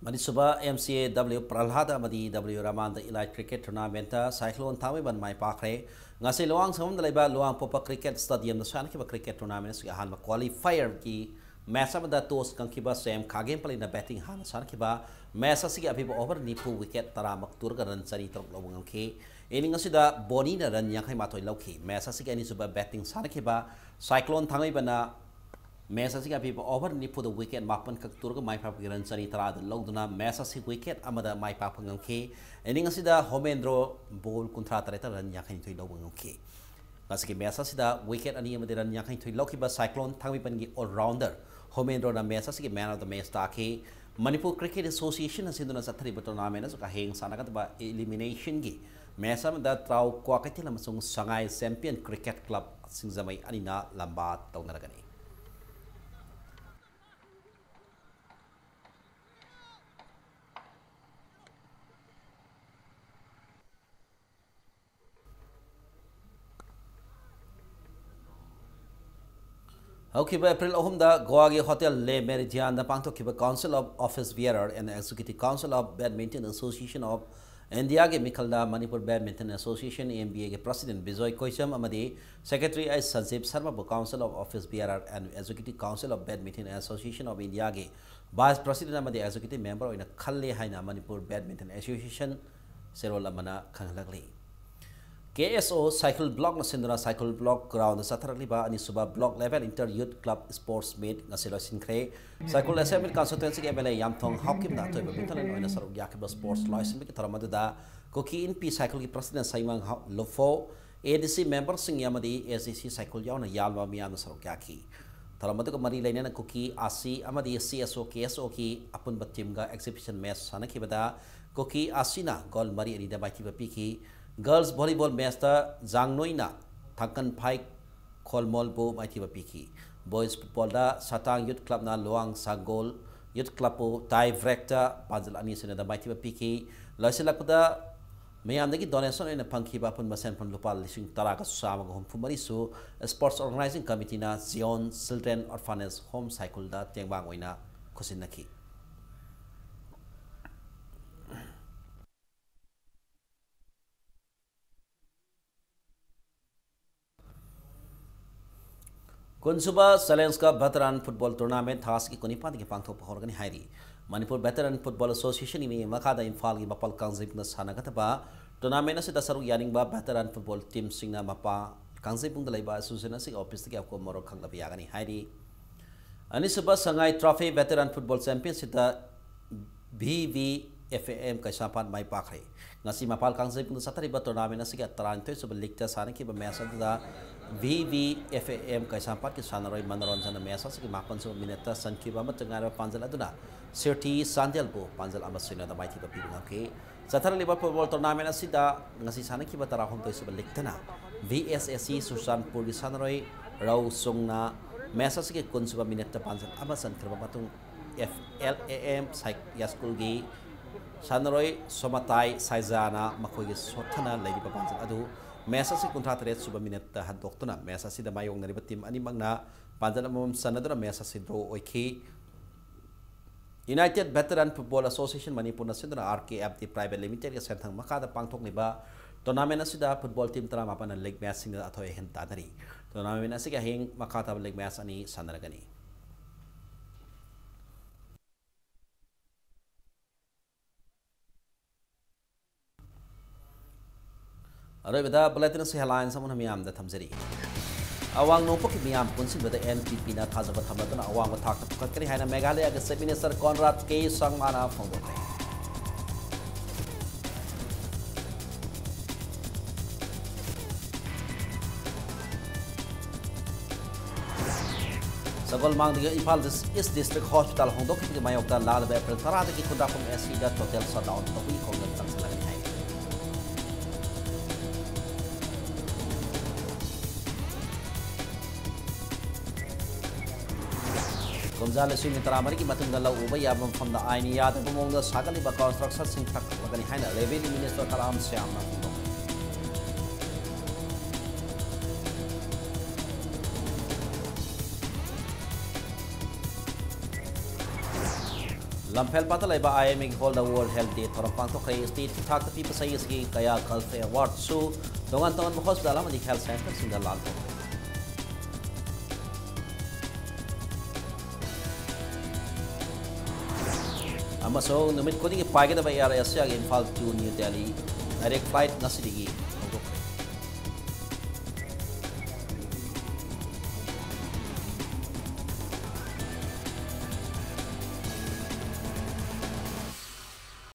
ꯃꯅꯤꯁꯨꯕ M C A W Prahlada ꯑꯃꯗꯤ W Ramanda Elite Cricket Tournamentꯇ Cyclone ꯊꯥꯡꯃꯩꯕꯟ ꯃꯥꯏ ꯄꯥꯛꯈ꯭ꯔꯦ꯫ ꯉꯁꯤ ꯂꯨꯋꯥꯡꯁꯪꯕꯝꯗ ꯂꯩꯕ ꯂꯨꯋꯥꯡꯄꯣꯛꯄ Cricket Stadiumꯗ ꯁꯥꯟꯅꯈꯤꯕ cricket tournament ꯑꯁꯤꯒꯤ ꯑꯍꯥꯟꯕ qualifierꯒꯤ match ꯑꯃꯗ toss ꯉꯝꯈꯤꯕ ꯁꯦꯝ ꯈꯥꯒꯦꯝꯄꯜꯂꯤꯅ batting ꯍꯥꯟꯅ ꯁꯥꯟꯅꯈꯤꯕ match ꯑꯁꯤꯒꯤ ꯑꯄꯤꯕ over ꯅꯤꯐꯨ wicket ꯇꯔꯥꯃꯛ ꯇꯨꯔꯒ run ꯆꯅꯤ ꯇꯔꯨꯛ ꯂꯧꯕ ꯉꯝꯈꯤ꯫ Inning ꯑꯁꯤꯗ ꯕꯣꯅꯤꯅ run ꯌꯥꯡꯈꯩ ꯃꯥꯊꯣꯏ ꯂꯧꯈꯤ꯫ Match ꯑꯁꯤꯒꯤ ꯑꯅꯤꯁꯨꯕ batting ꯁꯥꯟꯅꯈꯤꯕ Cyclone ꯊꯥꯡꯃꯩꯕꯟꯅ match ꯑꯁꯤꯒꯤ ꯑꯄꯤꯕ over ꯅꯤꯐꯨꯗ wicket ꯃꯥꯄꯟ ꯈꯛ ꯇꯨꯔꯒ ꯃꯥꯏ ꯄꯥꯛꯄꯒꯤ run ꯆꯅꯤ ꯇꯔꯥꯗ ꯂꯧꯗꯨꯅ match ꯑꯁꯤ wicket ꯑꯃꯗ ꯃꯥꯏ ꯄꯥꯛꯄ ꯉꯝꯈꯤ꯫ Inning ꯑꯁꯤꯗ ꯍꯣꯃꯦꯟꯗ꯭ꯔꯣ ball ꯀꯨꯟꯊ꯭ꯔꯥ ꯇꯔꯦꯠꯇ run ꯌꯥꯡꯈꯩ ꯅꯤꯊꯣꯏ ꯂꯧꯕ ꯉꯝꯈꯤ꯫ ꯉꯁꯤꯒꯤ match ꯑꯁꯤꯗ wicket ꯑꯅꯤ ꯑꯃꯗꯤ run ꯌꯥꯡꯈꯩ ꯅꯤꯊꯣꯏ ꯂꯧꯈꯤꯕ Cyclone ꯊꯥꯡꯃꯩꯕꯟꯒꯤ all-rounder ꯍꯣꯃꯦꯟꯗ꯭ꯔꯣꯅ match ꯑꯁꯤꯒꯤ man of the match ꯇꯥꯈꯤ꯫ ꯃꯅꯤꯄꯨꯔ Cricket Associationꯅ ꯁꯤꯟꯗꯨꯅ ꯆꯠꯊꯔꯤꯕ tournament ꯑꯁꯤꯒ ꯍꯌꯦꯡ ꯁꯥꯟꯅꯒꯗꯕ eliminationꯒꯤ match ꯑꯃꯗ ꯇ꯭ꯔꯥꯎ ꯀ꯭ꯋꯥꯀꯩꯊꯦꯜ ꯑꯃꯁꯨꯡ ꯁꯉꯥꯏ Champion Cricket Club ꯁꯤꯡꯖꯃꯩ ꯑꯅꯤꯅ ꯂꯝꯕꯥ ꯇꯧꯅꯔꯒꯅꯤ꯫ ꯍꯧꯈꯤꯕ April ꯑꯍꯨꯝꯗ ꯒꯣꯋꯥꯒꯤ Hotel Le Meridianꯗ ꯄꯥꯡꯊꯣꯛꯈꯤꯕ Council of Office Bearer and Executive Council of Badminton Association of Indiaꯒꯤ ꯃꯤꯈꯜꯗ Manipur Badminton Association, M B Aꯒꯤ President Bijoy Koijam ꯑꯃꯗꯤ Secretary ꯑꯩꯆ ꯁꯟꯖꯤꯞ ꯁꯔꯃꯕꯨ Council of Office Bearer and Executive Council of Badminton Association of Indiaꯒꯤ Vice President ꯑꯃꯗꯤ Executive Member ꯑꯣꯏꯅ ꯈꯜꯂꯦ ꯍꯥꯏꯅ Manipur Badminton Association ꯆꯦꯔꯣꯜ ꯑꯃꯅ ꯈꯪꯍꯜꯂꯛꯂꯤ꯫ K S O Cycle Blockꯅ ꯁꯤꯟꯗꯨꯅ Cycle Block groundꯗ ꯆꯠꯊꯔꯛꯂꯤꯕ ꯑꯅꯤꯁꯨꯕ Block Level Inter Youth Club Sports Meet ꯉꯁꯤ ꯂꯣꯏꯁꯤꯟꯈ꯭ꯔꯦ꯫ ꯁꯥꯏꯀꯜ ꯑꯦꯁꯦꯝꯕ꯭ꯂꯤ ꯀꯟꯁꯇꯤꯇ꯭ꯋꯦꯟꯁꯤꯒꯤ M L A ꯌꯥꯝꯊꯣꯡ ꯍꯥꯎꯀꯤꯞꯅ ꯑꯊꯣꯏꯕ ꯃꯤꯊꯂꯦꯟ ꯑꯣꯏꯅ ꯁꯔꯨꯛ ꯌꯥꯈꯤꯕ sports ꯂꯣꯏꯁꯤꯟꯕꯒꯤ ꯊꯧꯔꯝ ꯑꯗꯨꯗ ꯀꯨꯀꯤ ꯏꯟꯄꯤ ꯁꯥꯏꯀꯜꯒꯤ President ꯁꯩꯃꯥꯡ how-, ꯂꯨꯐꯣ, A D C memberꯁꯤꯡ ꯑꯃꯗꯤ S D C ꯁꯥꯏꯀꯜ ꯌꯥꯎꯅ ꯌꯥꯝꯂꯕ ꯃꯤꯌꯥꯝꯅ ꯁꯔꯨꯛ ꯌꯥꯈꯤ꯫ ꯊꯧꯔꯝ ꯑꯗꯨꯒ ꯃꯔꯤ ꯂꯩꯅꯅ ꯀꯨꯀꯤ ꯑꯥꯁꯤ ꯑꯃꯗꯤ C S O K S Oꯒꯤ ꯑꯄꯨꯟꯕ teamꯒ exhibition match ꯁꯥꯟꯅꯈꯤꯕꯗ ꯀꯨꯀꯤ ꯑꯥꯁꯤꯅ goal ꯃꯔꯤ ꯑꯅꯤꯗ ꯃꯥꯏꯊꯤꯕ ꯄꯤꯈꯤ꯫ Girls volleyball matchꯇ ꯖꯥꯡꯅꯣꯏꯅ ꯊꯥꯡꯀꯟꯐꯥꯏ ꯈꯣꯜꯃꯣꯜꯕꯨ ꯃꯥꯏꯊꯤꯕ ꯄꯤꯈꯤ꯫ Boys footballꯗ ꯁꯇꯥꯡ Youth Clubꯅ Luwang ꯁꯥꯒꯣꯜ Youth Clubꯄꯨ tie breakꯇ ꯄꯥꯟꯖꯜ ꯑꯅꯤ ꯁꯤꯅꯣꯗ ꯃꯥꯏꯊꯤꯕ ꯄꯤꯈꯤ꯫ ꯂꯣꯏꯁꯤꯜꯂꯛꯄꯗ ꯃꯌꯥꯝꯗꯒꯤ donation ꯑꯣꯏꯅ ꯐꯪꯈꯤꯕ ꯑꯄꯨꯟꯕ ꯁꯦꯟꯐꯝ ꯂꯨꯄꯥ ꯂꯤꯁꯤꯡ ꯇꯔꯥꯒ ꯆꯥꯝꯃꯒ ꯍꯨꯝꯐꯨ ꯃꯔꯤꯁꯨ Sports Organising Committeeꯅ Zion Children Orphanage Home ꯁꯥꯏꯀꯜꯗ ꯇꯦꯡꯕꯥꯡ ꯑꯣꯏꯅ ꯈꯨꯠꯁꯤꯟꯅꯈꯤ꯫ ꯀꯨꯟꯁꯨꯕ Challenge Cup Veteran Football Tournament ꯊꯥ ꯑꯁꯤꯒꯤ ꯀꯨꯟꯅꯤꯄꯥꯟꯗꯒꯤ ꯄꯥꯡꯊꯣꯛꯄ ꯍꯧꯔꯒꯅꯤ ꯍꯥꯏꯔꯤ꯫ ꯃꯅꯤꯄꯨꯔ Veteran Football Associationꯒꯤ ꯃꯤꯠꯌꯦꯡ ꯃꯈꯥꯗ ꯏꯝꯐꯥꯜꯒꯤ ꯃꯄꯥꯜ ꯀꯥꯡꯖꯩꯕꯨꯡꯗ ꯁꯥꯟꯅꯒꯗꯕ tournament ꯑꯁꯤꯗ ꯁꯔꯨꯛ ꯌꯥꯅꯤꯡꯕ veteran football teamꯁꯤꯡꯅ ꯃꯄꯥꯜ ꯀꯥꯡꯖꯩꯕꯨꯡꯗ ꯂꯩꯕ association ꯑꯁꯤꯒꯤ officeꯇꯒꯤ ꯑꯀꯨꯞꯄ ꯃꯔꯣꯜ ꯈꯪꯅꯕ ꯌꯥꯒꯅꯤ ꯍꯥꯏꯔꯤ꯫ ꯑꯅꯤꯁꯨꯕ ꯁꯉꯥꯏ Trophy Veteran Football Championshipꯇ VVFAM ꯀꯩꯁꯥꯝꯄꯥꯠ ꯃꯥꯏ ꯄꯥꯛꯈ꯭ꯔꯦ꯫ ꯉꯁꯤ ꯃꯄꯥꯜ ꯀꯥꯡꯖꯩꯕꯨꯡꯗ ꯆꯠꯊꯔꯤꯕ tournament ꯑꯁꯤꯒꯤ ꯇꯔꯥꯅꯤꯊꯣꯏꯁꯨꯕ leagueꯇ ꯁꯥꯟꯅꯈꯤꯕ match ꯑꯗꯨꯗ VVFAM ꯀꯩꯁꯥꯝꯄꯥꯠꯀꯤ ꯁꯥꯟꯅꯔꯣꯏ ꯃꯅꯣꯔꯟꯖꯟꯅ match ꯑꯁꯤꯒꯤ ꯃꯥꯄꯟꯁꯨꯕ minuteꯇ ꯆꯟꯈꯤꯕ ꯑꯃꯠꯇ ꯉꯥꯏꯔꯕ ꯄꯥꯟꯖꯜ ꯑꯗꯨꯅ ꯁꯤꯔꯊꯤ ꯆꯥꯟꯗꯦꯜꯕꯨ ꯄꯥꯟꯖꯜ ꯑꯃ ꯁꯤꯅꯣꯗ ꯃꯥꯏꯊꯤꯕ ꯄꯤꯕ ꯉꯝꯈꯤ꯫ ꯆꯠꯊꯔꯛꯂꯤꯕ football tournament ꯑꯁꯤꯗ ꯉꯁꯤ ꯁꯥꯟꯅꯈꯤꯕ ꯇꯔꯥꯍꯨꯝꯗꯣꯏꯁꯨꯕ leagueꯇꯅ VSAC ꯆꯨꯔꯆꯥꯟꯄꯨꯔꯒꯤ ꯁꯥꯟꯅꯔꯣꯏ ꯔꯧ ꯆꯨꯡꯅ match ꯑꯁꯤꯒꯤ ꯀꯨꯟꯁꯨꯕ minuteꯇ ꯄꯥꯟꯖꯜ ꯑꯃ ꯆꯟꯈ꯭ꯔꯕ ꯃꯇꯨꯡ FLAM ꯁꯥꯏ-, ꯌꯥꯏꯁ꯭ꯀꯨꯜꯒꯤ ꯁꯥꯟꯅꯔꯣꯏ ꯁꯣꯃꯥꯇꯥꯏ ꯁꯥꯏꯖꯥꯅ ꯃꯈꯣꯏꯒꯤ ꯁꯣꯠꯊꯅ ꯂꯩꯔꯤꯕ ꯄꯥꯟꯖꯜ ꯑꯗꯨ match ꯑꯁꯤ ꯀꯨꯟꯊ꯭ꯔꯥ ꯇꯔꯦꯠ ꯁꯨꯕ minuteꯇ ꯍꯟꯗꯣꯛꯇꯨꯅ match ꯑꯁꯤꯗ ꯃꯥꯌꯣꯛꯅꯔꯤꯕ team ꯑꯅꯤꯃꯛꯅ ꯄꯥꯟꯖꯜ ꯑꯃꯃꯝ ꯆꯟꯅꯗꯨꯅ match ꯑꯁꯤ draw ꯑꯣꯏꯈꯤ꯫ United Veteran Football Association ꯃꯅꯤꯄꯨꯔꯅ ꯁꯤꯟꯗꯨꯅ RKFD Private Limitedꯀꯤ ꯁꯦꯟꯊꯪ ꯃꯈꯥꯗ ꯄꯥꯡꯊꯣꯛꯂꯤꯕ tournament ꯑꯁꯤꯗ football team ꯇꯔꯥꯃꯥꯄꯟꯅ league matchꯁꯤꯡꯗ ꯑꯊꯣꯏ ꯑꯍꯦꯟ ꯇꯥꯟꯅꯔꯤ꯫ Tournament ꯑꯁꯤꯒꯤ ꯑꯍꯤꯡ ꯃꯈꯥ ꯇꯥꯕ league match ꯑꯅꯤ ꯁꯥꯟꯅꯔꯒꯅꯤ꯫ ꯑꯔꯣꯏꯕꯗ bulletin ꯑꯁꯤ headlines ꯑꯃꯅ ꯃꯤꯌꯥꯝꯗ ꯊꯝꯖꯔꯤ꯫ ꯑꯋꯥꯡ ꯅꯣꯡꯄꯣꯛꯀꯤ ꯃꯤꯌꯥꯝ ꯄꯨꯟꯁꯤꯟꯕꯗ NPPꯅ ꯊꯥꯖꯕ ꯊꯝꯂꯗꯨꯅ ꯑꯋꯥꯡꯕ ꯊꯥꯛꯇ ꯄꯨꯈꯠꯀꯅꯤ ꯍꯥꯏꯅ ꯃꯦꯘꯥꯂꯌꯒꯤ Chief Minister Conrad K ꯁꯪꯃꯥꯅ ꯐꯣꯡꯗꯣꯛꯈ꯭ꯔꯦ꯫ ꯁꯒꯣꯜ ꯃꯥꯡꯗꯒꯤ ꯏꯝꯐꯥꯜ East District Hospital ꯍꯣꯡꯗꯣꯛꯈꯤꯕꯒꯤ ꯃꯥꯌꯣꯛꯇ ꯂꯥꯛꯂꯤꯕ April ꯇꯔꯥꯗꯒꯤ ꯈꯨꯟꯗ꯭ꯔꯥꯛꯄꯝ SCꯗ total shutdown ꯇꯧꯕꯒꯤ ꯈꯣꯡꯖꯪ ꯆꯪꯁꯤꯜꯂꯒꯅꯤ ꯍꯥꯏ꯫ ꯀꯨꯝꯖꯥ ꯂꯤꯁꯤꯡ ꯇꯔꯥꯃꯔꯤꯒꯤ ꯃꯇꯨꯡꯗ ꯂꯧ ꯎꯕ ꯌꯥꯕ ꯃꯐꯝꯗ ꯑꯥꯏꯟ ꯌꯥꯗꯕ ꯃꯑꯣꯡꯗ ꯁꯥꯒꯠꯂꯤꯕ constructionꯁꯤꯡ ꯀꯛꯊꯠꯂꯒꯅꯤ ꯍꯥꯏꯅ Revenue Minister ꯀꯂꯥꯝ ꯁ꯭ꯌꯥꯝꯅ ꯐꯣꯡꯗꯣꯛꯈꯤ꯫ ꯂꯝꯐꯦꯜꯄꯥꯠꯇ ꯂꯩꯕ IMAꯒꯤ hallꯗ World Health Day ꯊꯧꯔꯝ ꯄꯥꯡꯊꯣꯛꯈ꯭ꯔꯦ꯫ State ꯊꯥꯛꯇ ꯄꯤꯕ ꯆꯍꯤ ꯑꯁꯤꯒꯤ ꯀꯌꯥ Culfe Awardꯁꯨ ꯇꯣꯉꯥꯟ ꯇꯣꯉꯥꯟꯕ hospital ꯑꯃꯗꯤ health centreꯁꯤꯡꯗ ꯂꯥꯟꯊꯣꯛꯈ꯭ꯔꯦ꯫ ꯑꯃꯁꯨꯡ ꯅꯨꯃꯤꯠ ꯈꯨꯗꯤꯡꯒꯤ ꯄꯥꯏꯒꯗꯕ Air Asiaꯒꯤ Imphal to New Delhi direct flight ꯉꯁꯤꯗꯒꯤ